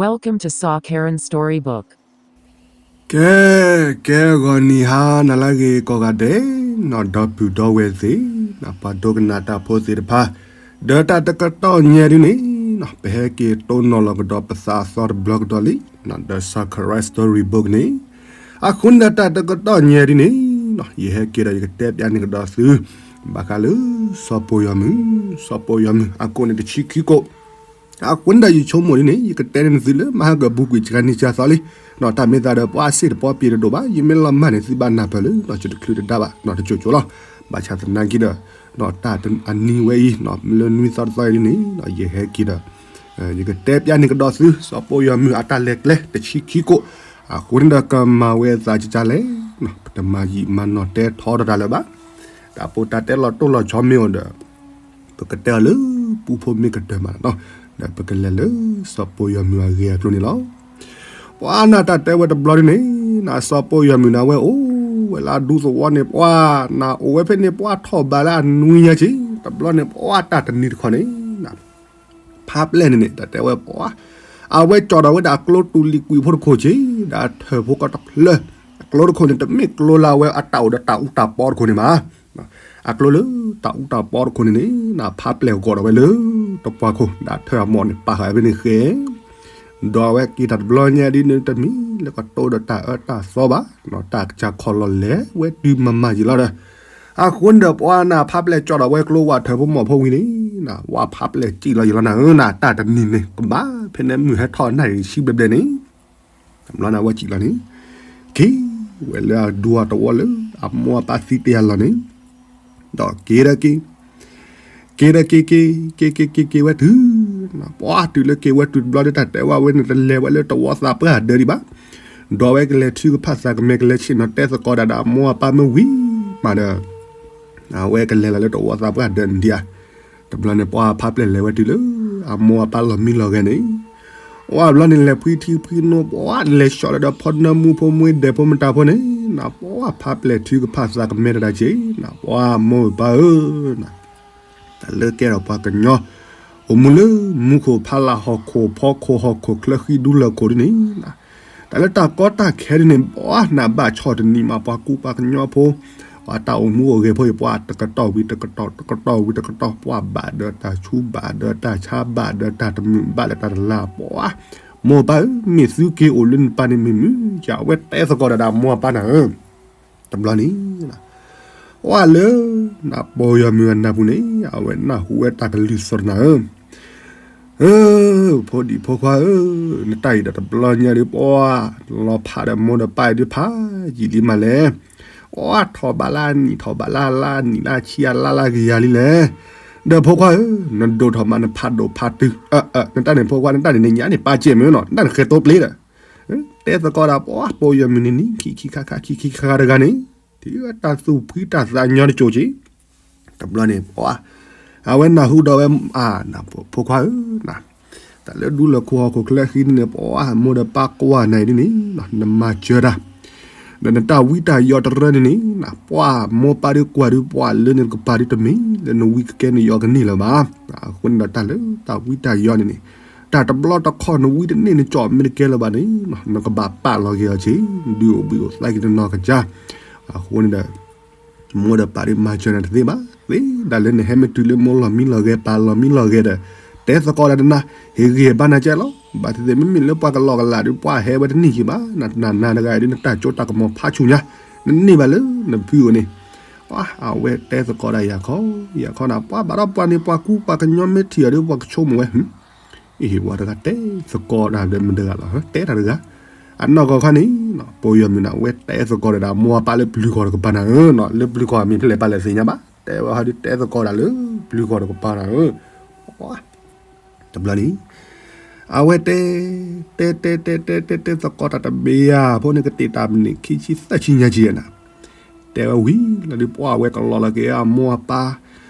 Welcome to Saw Karen Storybook. ကဲ, ကဲဂီၤနံၤဟါနၤလၢအဂ့ၤကိးဂၤဒဲး, နီၢ်ဒီပုၢ်ဒီဝဲၢ်သ့ၣ်, နီၢ်ပှၤဒိကနၣ်တၢ်ဖိသ့ၣ်တဖၣ်, ဒီးတၢ်တကတီၢ်ညါဒ်န့ၣ်, ပဟဲက့ၤတိၢ်နီၣ်လီၤကဒီးပသးအသီတဘျီကဒီးလံ, ဒီး Saw Karen Storybook န့ၣ်, အဃိန့ၣ်ဒီးတၢ်တကတီၢ်ညါဒ်န့ၣ်, ယဟဲက့ၤဒီးယကတဲပျးန့ၢ်ကဒီးသု, ဘၣ်ဃးလၢ စီၤပိာ်ယီၤမုၢ်, စီၤပိာ်ယီၤမုၢ်အကိးန့ၣ်တဆံခံကိး အဃိန့ၣ်ဒီးယဆိကမိၣ်ဒ်န့ၣ် ယကတဲန့ၢ်သုလၢမဟါကပူၤကွံာ်စှၤနံၤစှၤသီလံ, ဒီးတၢ်မ့ၢ်သးဒီးပှၤစ့ၣ်တပီပံၤတဒိၣ်ဘၣ်, ယမ့ၢ်လီၤမၢ်န့ၢ်သုဘၣ်နၢ်ပၢၢ်လၢ တချုးတဒါဘၣ်, တစိၤစိၤလီၤ, ဘၣ်ဆၣ်သနာ်က့ဒီး, တၢ်အနံၤဝဲအံၤ, လၢနွံသီတသီအံၤဒ်န့ၣ်, ယဟဲက့ၤဒီး, ယကတဲပျးန့ၢ်ကဒီးသု စီၤပိာ်ယီၤမုၢ်အတၢ်လဲၤကျဲတဆံခံကိး, အဃိန့ၣ်ဒီးကမၤဝဲအသးကကလဲၣ်, ပတမၤယံာ်မၤနီၢ်တဲထီဒီးတၢ်လၢၤဘၣ်, တၢ်ပူတၢ်တဲလီၤတိၢ်လီၤဆီမ့ၢ်အိၣ်ဒီး ပကတဲအီၤလၢပူဖိမ့ၢ်ကတၢၢ်မးလီၤ, ဒီးပကလဲၤလၢစီၤပိာ်ယီၤမုၢ်အဂ့ၢ်အကျိၤန့ၣ်လီၤ. ပှၤနၢ်တၢ်တဲဝဲတဘျီဒ်န့ၣ်, နၢ်စီၤပိာ်ယီၤမုၢ်နၢ်ဝဲအိၣ်ဝဲလၢအဒူသဝီန့ၣ် ပှၤနၢ်အိၣ်ဝဲဖဲန့ၣ် ပှၤထီၣ်ဘးလၢအနွံညါက့ၤ, တဘျီန့ၣ်ပှၤတၢ်တနံၤတခီန့ၣ် ဖးပျဲၢ်န့ၣ်န့ၣ် တၢ်တဲဝဲပှၤ, အဝဲကၠီၣ်ဒီးဝဲဒၣ်အကျိတူာ်လံၤကွံာ်ဖိတခိၣ်က့ၤ, ဒီးထၢၣ်ဖိကီတဖျၢၣ်, အကျိတခိၣ်န့ၣ် တမ့ၢ်ကျိလၢအဝဲအတၢ်အိၣ်ဒီးတၢ်အူတၢ်ပီတခိၣ်န့ၣ်ဘၣ်, အကျိလၢတၢ်အူတၢ်ပီတခိၣ်န့ၣ်န့ၣ် နၢ်ဖးပျဲၢ်ဂီၤဒီးဝဲလၢတပှၢ်ခိၣ်, ဒီးထၢၣ်အမီၢ်န့ၣ် ပာ်ဃာ်ဝဲဖဲန့ၣ်ဃဲ ဒီးအဝဲက့ၤတၢ်တဘျီညါဒ်န့ၣ် တမ့ၢ်လၢကတိဒီးတၢ်အၢတၢ်သီဘၣ်, တၢ်ကစၢ်ခီၣ်လီၤလဲၤဝဲတုၤမၤမၤယံာ်လီၤဒီး, အဃိန့ၣ်ဒီးပှၤနၢ်ဖးပျဲၢ်ကၠီၣ်ဒီးဝဲကျိ ဝးထၢၣ်ဖိမီၢ်ဖိဝံၤန့ၣ်, ဝးဖးပျဲၢ်စံၣ်လီၤယံာ်လီၤနၤဧၢ, နၢ်တၢ်တနံၤန့ၣ် ကဘၣ်ဖဲန့ၣ်မုၢ်ဟဲထီၣ်နၣ်ရံၣ်ဆံဘျဲၣ်ဘျဲၣ်န့ၣ်, တဘျီန့ၣ်အဝဲစံၣ်လီၤန့ၣ်, က့ၤဝဲလၢအဒူအတဝီလၢအမိၢ်အပၢ်သံတ့ၢ်အလီၢ်န့ၣ်, ဒီးက့ၤဒီးက့ၤ က့ၤဒီးက့ၤက့ၤ က့ၤက့ၤက့ၤက့ၤဝဲတုၤ, ပှၤတုၤလၢက့ၤဝဲတုၤတဘျီဒီး တၢ်တဲဝဲန့ၣ် တလဲၤဝဲလၢတဝီသးပှၢ်ဒၢးဒံးဘၣ်, ဒီးအဝဲကလဲၤထုကဖၣ်သးကမဲာ် ကလဲၤဆ့ၣ်နီၤတဲသကိးဒၣ်ဒီးအမိၢ်အပၢ်မ့ၢ်ဝံၤမးဒီး, အဝဲကလဲၤလီၤလၢတဝီသးပှၢ်ဒၢးန့ၣ်ဒံးဧါ, တဘျီန့ၣ်ပှၤဖးပျဲၢ်လဲၤဝဲတုၤလၢအမိၢ်အပၢ်လီၢ်မံလီၢ်ဂဲၤန့ၣ်, အဝဲဘျီန့ၣ်လဲၤဖှံထံဖှံနိ ပှၤလဲၤဆှီလၢဒီးဖိနၢမူဖိမွ့ဒဲးဖိမတၤဖိန့ၣ်, နၢ်ပှၤဖးပျဲၢ်ထုကဖၣ်သးကမဲာ်တၢ်ဒၣ်က့ၤ, နၢ်ပှၤမိၢ်ပၢ်ဧၢ, နၢ် တၢ်လၢကဲထီၣ်ပှၤကညီ, အိၣ်မူလၢမူခိၣ်ဖးလၢ်ဟီၣ်ခိၣ် ဖီခိၣ်ဟီၣ်ခိၣ်ချၢဃံဒူလၢၢ်ခိၣ်ဒ်န့ၣ်, တၢ်လၢတၢ်ကီတၢ်ခဲဒ်န့ၣ် ပှၤနၢ်ဘၣ်ဆီၣ်တနံၤမး ပှၤကူပှၤကညီဖိ, ပှၤတၢ်အိၣ်မူအိၣ်ဂဲၤဖိအံၤ ပှၤတကတီၢ်ဝံၤတကတီၢ် တကတီၢ်ဝံၤတကတီၢ် ပှၤဘၣ်ဒီးတၢ်ဆူးဘၣ်ဒီးတၢ်ဆါဘၣ်ဒီးတၢ်တမုာ်ဘၣ်လၢတၢ်တလၤ ပှၤ, မိၢ်ပၢ်ဧၢ, မ့ၢ်သုက့ၤအိၣ်လၢနပၤန့ၣ်မ့ၢ်မုာ်ယါ အဝဲတဲသကိးဒီးဒၣ်မိၢ်ပၢ်နၤဧၢ တဘျီန့ၣ်, အလၢ, နၢ်ပီယီၤမုၢ်အနၢ်ပူၤန့ၣ် အဝဲနၢ်ဟူဝဲတၢ်ကလုၢ်စီတနၢ်ဧၢ, ဧၢ, ဖိဒံဖိခွါဧၢ, နတၢ်အံၤဒီးတဘျီညါဒ်ပှၤ, လီၤဖးဒီးမိၢ်ဒီးပၢ်အံၤဒ်ဖးယံာ်လံမးလဲၣ်, အထီၣ်ဘးလၢအနံၣ်ထီၣ်ဘးလၢအလါအနံၣ်လၢအဆံအလါလၢကယၤလံလဲၣ်, ဒီးဖိခွါဧၢ, နဒိၣ်ထီၣ်မးနဖးဒိၣ်ဖးတုၤ, နတၢ်န့ၣ်ဖိခွါ နတၢ်န့ၣ်န့ၣ်ညါန့ၣ်ပာ်စဲးမ့ၢ်နီၤ နတၢ်န့ၣ်ဃဲတိပျ့ဒီး တဲသကိးဒၣ်ပှၤ ပိယီၤမုၢ်န့ၣ်န့ၣ် ခံခံခါခါခံခံခါခါတဂၤန့ၣ်, ထံၣ်ဝဲတၢ်သူၣ်ဖှံတၢ်သးညီတစိၤက့ၤ, တဘျီန့ၣ်ပှၤ, အဝဲနၢ်ဟူဒီးဝဲ, ဖိခွါဧၢ, တၢ်လၢဒူလၢၢ်ခိၣ်ဟီၣ်ခိၣ်ချၢဃံန့ၣ်န့ၣ် ပှၤမိၢ်ဒီးပၢ်ကွၢ်နၤအံၤဒ်န့ၣ်, နမၤစၢၤတၢ် ဒီးနတၢ်ဝံတၢ်ယီၤတရၢန့ၣ်န့ၣ်, ပှၤမိၢ်ပၢ်ဒ်ကွၢ်ဒ်ပှၤလၢန့ၣ်တကပၤဒ်တမ့ၢ် လၢနဝံကကဲနယီၤကန့ၢ်လၢၤဘၣ်, အဃိန့ၣ်ဒီးတၢ်လၢတၢ်ဝံတၢ်ယီၤန့ၣ်န့ၣ်, တၢ်တဘျီတခီၣ်နဝံတန့ၢ်နကၠီၣ်မ့ၢ်တကဲလၢၤဘၣ်န့ၣ်, နကဘၣ်ပာ်လီၤက့ၤအီၤက့ၤ, ဒုးအိၣ်ဘှံးအိၣ်သါက့ၤတနီၤကစၢ်, အဃိန့ၣ်ဒီး မိၢ်ဒီးပၢ်ဒ်မၤစၢၤနၤတသ့ဘၣ်, သ့ဒၣ်လၢနဟဲမ့ၢ်တုၤလၢမိၢ်လီၤမံလီၤဂဲၤ ပၢ်လီၤမံလီၤဂဲၤဒီး, တဲသကိးဒၣ်တနၤ, ဟ့ၣ်ဂံၢ်ဘါနၤကဲလီၤ, ဘၣ်သ့ၣ်သ့ၣ်မ့မ့ၢ်လၢပှၤကလီကလးဒ်ပှၤဟဲဝဲတန့ၢ်က့ၤဘၣ်, နနၤတဂၤဒ်နတၢ်ကၠိတၢ်ကမီၤဖးဆူၣ်ညါ, နန့ၢ်ဘၣ်လၢနဖုအိၣ်န့ၣ်, အဝဲတဲသကိးဒၣ်ယၤခီ, ယၤခီနၤ ပှၤဘၣ်ဒီးပှၤန့ၣ် ပှၤကူပှၤကညီမ့ၢ်ထံၣ်အီၤဒ်ပှၤကဆိကမိၣ်ဝဲ အ့ၣ် ပှၤတဂၤတဲသကိးတၢ်ဒီးမတဂၤလီၤ တဲတၢ်တဂၤ, အနီၢ်ကီၢ်ခါန့ၣ်, ပိယီၤမုၢ်န့ၣ် အဝဲတဲသကိးဒီးမိၢ်အပၢ်လၢပျုၤကီၢ်တကပၤနၤဧၢ, လၢပျုၤကီၢ်မ့ၢ်ဖဲလဲၣ်ပၢ်လဲၣ်သ့ၣ်ညါဘၣ်, တဲဝဲဟီဒ်တဲသကိးဒၣ်လၢပျုၤကီၢ်တကပၤနၤဧၢ, တဘျီန့ၣ်, အဝဲတဲ, တဲတဲတဲတဲတဲတဲသကိးတၢ်တဘ့ၣ်ဧါ, ဖိန့ၣ်ကတဲာ်တၢ်မနုၤခံဆံသၢဆံညါက့ၤနၤ တဲဝဲဝံၤလီၤဒ်ပှၤဝဲကလီလီၤက့ၤအမိၢ်အပၢ်,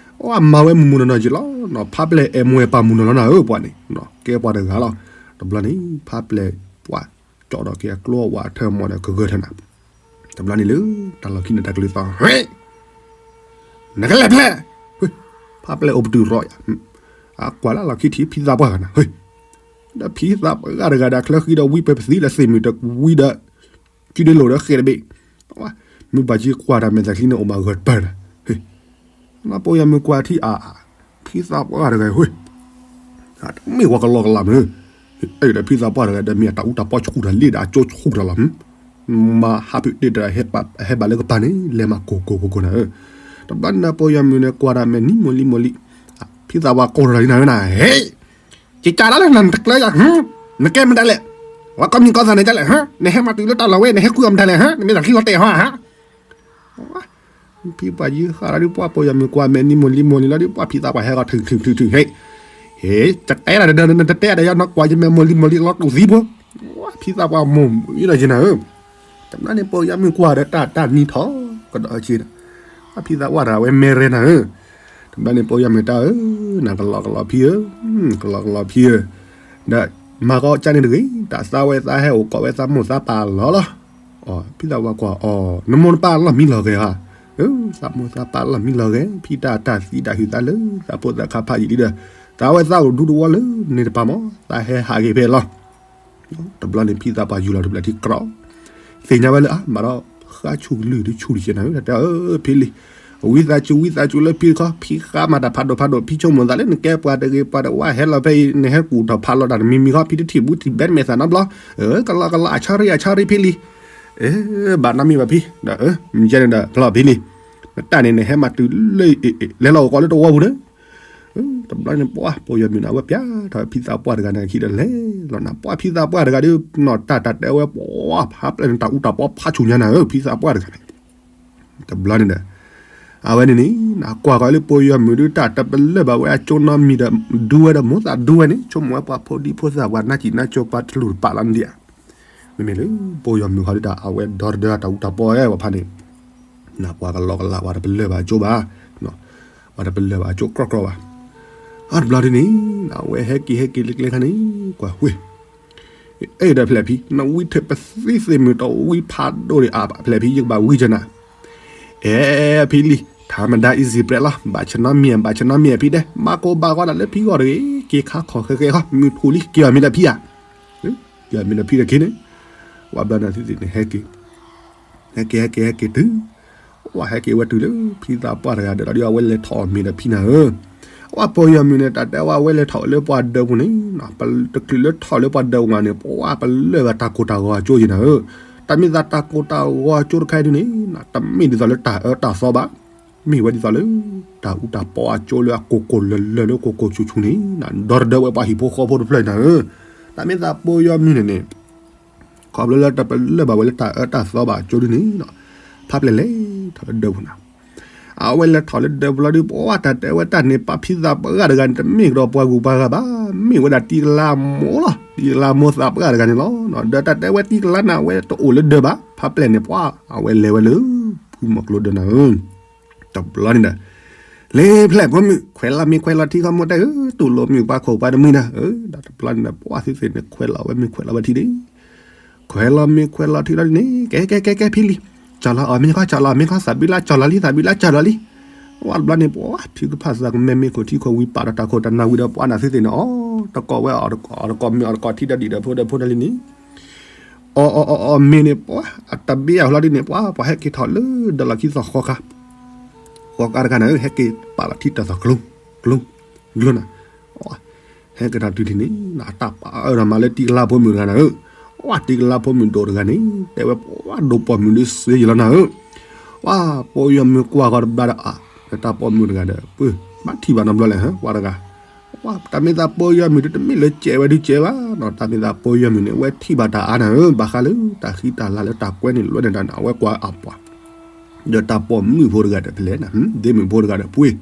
အမၤဝဲမုၢ်မုၢ်နီၢ်နီၢ်က့ၤလီၤ, ဖးပျဲၢ်အဲၣ်မိၢ်အဲၣ်ပၢ်မုၢ်နီၢ်နီၢ်နၤဧၢ ပှၤန့ၣ်, ကဲပှၤတဂၤလီၤ, တဘျီန့ၣ် ဖးပျဲၢ်ပှၤကၠီၣ်ဒီးက့ၤအကျိအဝးထၢမီၢ်ဒီးကဂၢၢ်ထၢနၤ, တဘျီန့ၣ်လၢတၢ်လီၢ်ခံန့ၣ်တၢ်ကလုၢ်သီ, နကလဲၤဖဲလဲၣ်, ဖးပျဲၢ်အိၣ်ပတုာ်ရီယၤ, အကွၢ်လၢလီၢ်ခံထံးဖံသးပှၢ်ဂၤနၤ, ဒီးဖံသးပှၢ်တဂၤဒီး ချၢဃံဒီးဝံပှဲၤပသံဒီး သ့ၣ်မုၢ်တဝံဒီး စုဒ့လိာ်ဒီးဃဲးတဘ့ၣ်, မုၢ်ပှၢ်ကံကွၢ်တၢ်မဲာ်သးချံန့ၣ် အိၣ်ဘၣ်ဂၢၢ်တပၢၢ်ဒီး, နပိာ်ယၤမုၢ်ကွၢ်ထံအါ, ဖံသးပှၢ်တဂၤဝဲ တမ့ၢ်ဝဲကလီကလီမ့ၢ်, အဲၣ်ဒီးဖံသးပှၢ်တဂၤဒီး မ့ၢ်အတၢ်အူတၢ်ပီဆူၣ်တၢ်လ့ဒီး အကၠိဆူၣ်တၢ်လီၤ, မၤဟးဖ့တ့ၢ်တၢ် ဟဲဘၣ်လၢကပၤန့ၣ် လဲၤမၤကိၢ်ကိၢ်ကိၢ်ကိၢ်နၤဧၢ, တဘျီန့ၣ်ဒီး ပိာ်ယၤမုၢ်န့ၣ် ကွၢ်တၢ်မဲာ်နံၤမိၢ်လံၤမိၢ်လံၤ, ဖံသးပှၢ်ကိးထီၣ်လံနၤဧၢနၤ, ဟဲ ကကးဒၣ်လၢ နတကျၢယၤ, နကဲမတၤလဲၣ်, ဝဲကီၢ်မံၤကီၢ်သးန့ၣ်ဒ်လဲၣ်, နဟဲမၤတုၤလၢတၢ်လီၢ်ဝဲ နဟဲကွံာ်အီၤမတၤလဲၣ်, နမ့ၢ်တၢ်ချံလီၤတဲာ်ဟီဧါ, ဖံပှၢ်ယုၢ်ဃာ်ဒီး ပှၢ်ပိာ်ယၤမုၢ်ကွၢ်မဲာ်နံၤမိၢ်လံၤမိၢ်လံၤလီၤဒီး ပှၢ်ဖံသးပှၢ်ဟဲဂီၤထုးထုးထုးထုး ဟဲ, ဟဲ တတဲဒၣ်ဒီး နတတဲဒၣ်ယၤ နကွၢ်ယမဲာ်မိၢ်လံၤမိၢ်လံၤလီၤတူာ်သံဖိ, ဖံသးပှၢ်မိၢ်မုာ်ဒီးယနၤဧၢ, တဘျီန့ၣ် ပိာ်ယၤမုၢ်ကွၢ်ဒီးတၢ်တၢ်နံၤထီၣ်ကဒီးဆ့ဒီး, ဖံသးပှၢ်တဂၤဝဲမဲာ်ရဲနၤဧၢ, တဘျီန့ၣ် ပိာ်ယၤမုၢ်တၢ်ဧၢ, နကလီကလီဖံဧၢ, ကလီကလီဖံဧၢ, ဒီးမၤကီးကၢ်န့ၣ်တဂ့ၤ, တၢ်သးဝဲသးဟဲအိၣ်ကိးဝဲသးမိၢ်သးပၢ်လီၤလီၤ, ဖံသးပှၢ်ကွၢ်အီၤ နမိၢ်နပၢ်လီၢ်မံလီၤဂဲၤဧါ, သးမိၢ်သးပၢ်လီၢ်မံလီၤဂဲၤ, ဖံတၢ်တၢ်သံတၢ်ဟုၣ်သးလၢ သးဖိသးခါဖးယံာ်လံဒီး, သးဝဲသးအိၣ်ဒူတဝီလၢန့ၣ်တပၤမး, သးဟဲဟးဂ့ၤဖဲလီၤ တဘျီန့ၣ် ဖံသးပှၢ်ယူၤလီၤတဘျီထံကရီ, သ့ၣ်ညါဝဲလၢအါမးဒီး ဃါဆူၣ်ကလုၢ်တဆူၣ်တကဲနၤဧၢ, တၢ်တဲအၢ ဖံလံၤ, ဝံသးစူၤဝံသးစူၤလၢဖံတခီ, ဖံဃါမၤတၢ်ဖးဒိၣ်ဖးဒိၣ် ဖံဆိကမိၣ်သးလၢနကဲပှၤတဂ့ၤပှၤတဝါဟဲလီၤဖဲအံၤ နဟဲကူၣ်ထီၣ်ဖးလီၤတၢ်တမံၤမံၤဃီ ဖံတထံၣ်ဘူးထံၣ်ဘဲမဲာ်သးနီတဘျီ, ကလီကလီအဆါရံအဆါရံဖံလံၤ, ဘၣ်နီတမံၤဘၣ်ဖံ, မ့ၢ်ကဲန့ၣ်ဒီး ဖျီၣ်ဖံလံၤ, နတၢ်န့ၣ် နဟဲမၤတုၤလၢ လဲၤလီၤအိၣ်ကီးလၢတဝီပူၤန့ၣ် တဘျီန့ၣ် ပှၢ်ပိာ်ယီၤမုၣ်န့ၣ် အဝဲပျဲထီၣ်ဖံသးပှၢ်တဂၤန့ၣ်အခံဒီးလဲၤလီၤနၤ, ပှၢ်ဖံသးပှၢ်တဂၤဒီး နီၢ်တၢ်တၢ်တဲဝဲ ပှၢ်ဖးပျဲၢ်န့ၣ် တၢ်အူတၢ်ပီဖးဆူၣ်ညါနၤဧၢ ဖံသးပှၢ်တဂၤန့ၣ်, တဘျီန့ၣ်ဒီး အဝဲန့ၣ်န့ၣ် နကွၢ်ဃီၤလၢပိာ်ယီၤမုၣ်ဒုး တၢ်တပလၢၢ်ဘၣ်ဝဲအကၠိနီတမံၤဒီး ဒူဝဲဒီးမိၢ်သးဒူဝဲန့ၣ် ဆိကမိၣ်ဝဲပှၤဖိဒံဖိသၣ်ပှၤနၢ်စံၣ်နၢ်ကၠိပှၤတလူၢ်တပာ်လီၤန့ၣ်ဒံးဧါ, မ့မ့ၢ်လၢပိာ်ယီၤမုၣ်ဃီဒုးတၢ် အဝဲဒီတဒၢတၢ်အူတၢ်ပီဝဲပှၤဖးန့ၣ် နပှၤကလီကလီ ပှၤတပလၢၢ်ဘၣ်အကၠိဘၣ်, ပှၤတပလၢၢ်ဘၣ်အကၠိကြီကြီဘၣ်, အတဘျီဒ်န့ၣ် အဝဲဟဲက့ၤဟဲက့ၤလၢကျဲခါန့ၣ် ကွၢ်ဝဲ အဲၣ်ဒီးဖျဲၣ်ဖံ နဝံထၢၣ်ပသံသ့ၣ်မုၢ်တဝံဖးဒိၣ်ဒံးအါ ဖျဲၣ်ဖံ ယကဘၣ်ဝံကနၤ, အဲၣ်ဖံလံ ထါမဒါ easy bread လီၤ ဘၣ်ဆၢနီမံၤ ဘၣ်ဆၢနီမံၤဖံတဲ မၤကိၢ်ဘၣ်ဂီၤဒၣ်လၢဖံဂီၢ်တဂ့ၤ က့ၤခါခီၣ်ဃဲဃဲဃီ မုၢ်ထူၣ်လံ က့ၤအီၤမ့ၢ်ဒီးဖံဧါ, က့ၤအီၤမ့ၢ်ဒီးဖံတက့ၢ်န့ၣ်, ဝဲဘျီန့ၣ်သ့ၣ်သ့ၣ်န့ၣ် ဟဲက့ၤ ဟဲက့ၤဟဲက့ၤဟဲက့ၤတုၤ, ဝဲဟဲက့ၤဝဲတုၤလၢ ဖံသးပှၢ်တဂၤဒီး ဒီးအဝဲလဲၤထီၣ်အီၤမ့ၢ်ဒီးဖံနၤဧၢ, အဝဲပိာ်ယီၤမုၣ်န့ၣ် တၢ်တဲဝဲ အဝဲလဲၤထီၣ်လၢပှၤဒၢးပူၤန့ၣ် တချုးလၢထီၣ်လၢပှၤဒၢးပူၤမးန့ၣ် ပှၤပလၢၢ်ဘၣ်တၢ်ကိၢ်တၢ်ဂီၤအကၠိယံၤနၤဧၢ, တၢ်မ့ၢ်သးတၢ်ကိၢ်တၢ်ဂီၤအကၠိတခါအံၤဒုးန့ၣ် တမ့ၢ်ဒ်သိးလၢတၢ်အၢတၢ်သီဘၣ်, မ့ၢ်ဝဲဒ်သိးလၢ တၢ်အူတၢ်ပီအကၠိလၢအကိၢ်ကိၢ်လၢၤလၢၤလၢကိၢ်ကိၢ်ဆူၣ်ဆူၣ်န့ၣ် ဒီတဒၢးဝဲပှၤဟံၣ်ဖိဃီဖိတဖျၢၣ်နၤဧၢ, တၢ်မ့ၢ်သးပိာ်ယီၤမုၣ်န့ၣ်န့ၣ် ခီဖျိလၢတပလၢၢ်ဘၣ်ဝဲလၢတၢ်အၢတၢ်သီဘၣ်အကၠိဒုးန့ၣ် ဖးပျဲၢ်လဲၤထီၣ်လၢဒၢးပူၤနၤ, အဝဲလဲၤထီၣ်လၢဒၢးပူၤလီၤဒုး ပှၤတၢ်တဲဝဲတၢ်န့ၣ် ပှၤဖံသးပှၢ်တဂၤန့ၣ် တမ့ၢ်ကဒီးပှၤဂုၤပှၤဂၤဘၣ်, မ့ၢ်ဝဲဒၣ်တံၤကလါမိၢ်လီၤ, တံၤကလါမိၢ်သးပှၢ်တဂၤန့ၣ်လီၤ, ဒီးတၢ်တဲဝဲတံၤကလါန့ၣ် အဝဲတအိၣ်လၢဒၢးဘၣ်, ဖးပျဲၢ်န့ၣ် ပှၤအဝဲလဲၤဝဲလၢ ဖုမီၤကျိၤဒၢးနၤဧၢ တဘျီန့ၣ်ဒီး လ့ဖျဲၣ်ဖိမုၣ် ခွဲးလီၤမ့ၤခွဲးလီၤထံခီမီတဲဧၢ, တူၢ်လိာ်မုၣ်ပှၤခိၣ်ပှၤတမုာ်နၤဧၢ, ဒီးတဘျီန့ၣ်ဒီး ပှၤသ့ၣ်သ့ၣ်န့ၣ် ခွဲးလီၤဝဲမ့ၤခွဲးလီၤဝဲထံဒီး ခွဲးလီၤမ့ၤခွဲးလီၤထံလီၤဒ်န့ၣ် ကဲကဲကဲကဲဖံလံၤ, ကၠီလီၤအီၤမ့ၤခီ ကၠီလီၤမ့ၤခီ သးဘံလါ ကၠီလီၤလံ သးဘံလါ ကၠီလီၤလံ, ဝဲတဘျီန့ၣ် ပှၤဖံကဖၣ်သးကမဲမ့ၢ်ခိၣ်ထံခိၣ်ဝံၤပာ်ဒီးတၢ်ခိၣ်တၢ်နၢ်ဝံၤဒီး ပှၤနၢ်သ့ၣ်သ့ၣ်န့ၣ် အီၣ်တကိးဝဲအီၣ်တကိး အီၣ်တကိးမ့ၤအီၣ်တကိးထံဒီးဒံးဒီးဖိဒီးဖိဒီးလံန့ၣ် အီၣ်အီၣ်အီၣ်အီၣ်မ့ၤန့ၣ် ပှၤ အတဘ့ၣ်အဟူလီၤဒ်န့ၣ် ပှၤ ပှၤဟဲက့ၤထီၣ်လၢဒီးလီၢ်ခံသီၣ်ဃီခါ, ဃီခါတခါန့ၣ် ဟဲက့ၤပာ်လီၤထံတၢ်သီၣ်ကျိၤကျိၤကျိၤနၤ, ဟဲက့ၤထီၣ်တုၤလံန့ၣ် အတၢ်ပာ်အၢဒီးမးလၢတံၤကလါဖိမုၣ်တဂၤနၤဧၢ, ပှၤတံၤကလါဖိမုၣ်ဒိၣ်တဂၤန့ၣ် တဲဝဲပှၤဒိၣ်ပိာ်မုၣ်လၢစ့ယံၤလီၤနၤဧၢ, ပှၤပိာ်ယီၤမုၣ်ကွၢ်ဃီတဘျီဒီး အါ တၢ်ပိာ်မုၣ်တဂၤဒီး ပှၤ ဘၣ်ထံၣ်ဘၣ်နီတဘျီလဲၣ် ပှၤတဂၤ ပှၤ တၢ်မ့ၢ်သးပိာ်ယီၤမုၣ်ဒုး တမ့ၢ်လၢကဲးဝဲဒုးကဲးဘၣ်နီၤ, တၢ်မ့ၢ်သးပိာ်ယီၤမုၣ်န့ၣ် အဝဲထံၣ်ဘၣ်တၢ်အါနၤဧၢ, ဘၣ်ဃးလၢတၢ်ဃံတၢ်လၤလၢတၢ်ကွဲန့ၣ်လွဲန့ၣ်ဒီး အဝဲကွၢ်အပှၤ ဒီးတၢ်ပိာ်မုၣ်ဖိတဂၤဒီးဖဲလဲၣ်နၤ, ဒ့မုၣ်ဖိတဂၤဒီးပှ့ၤ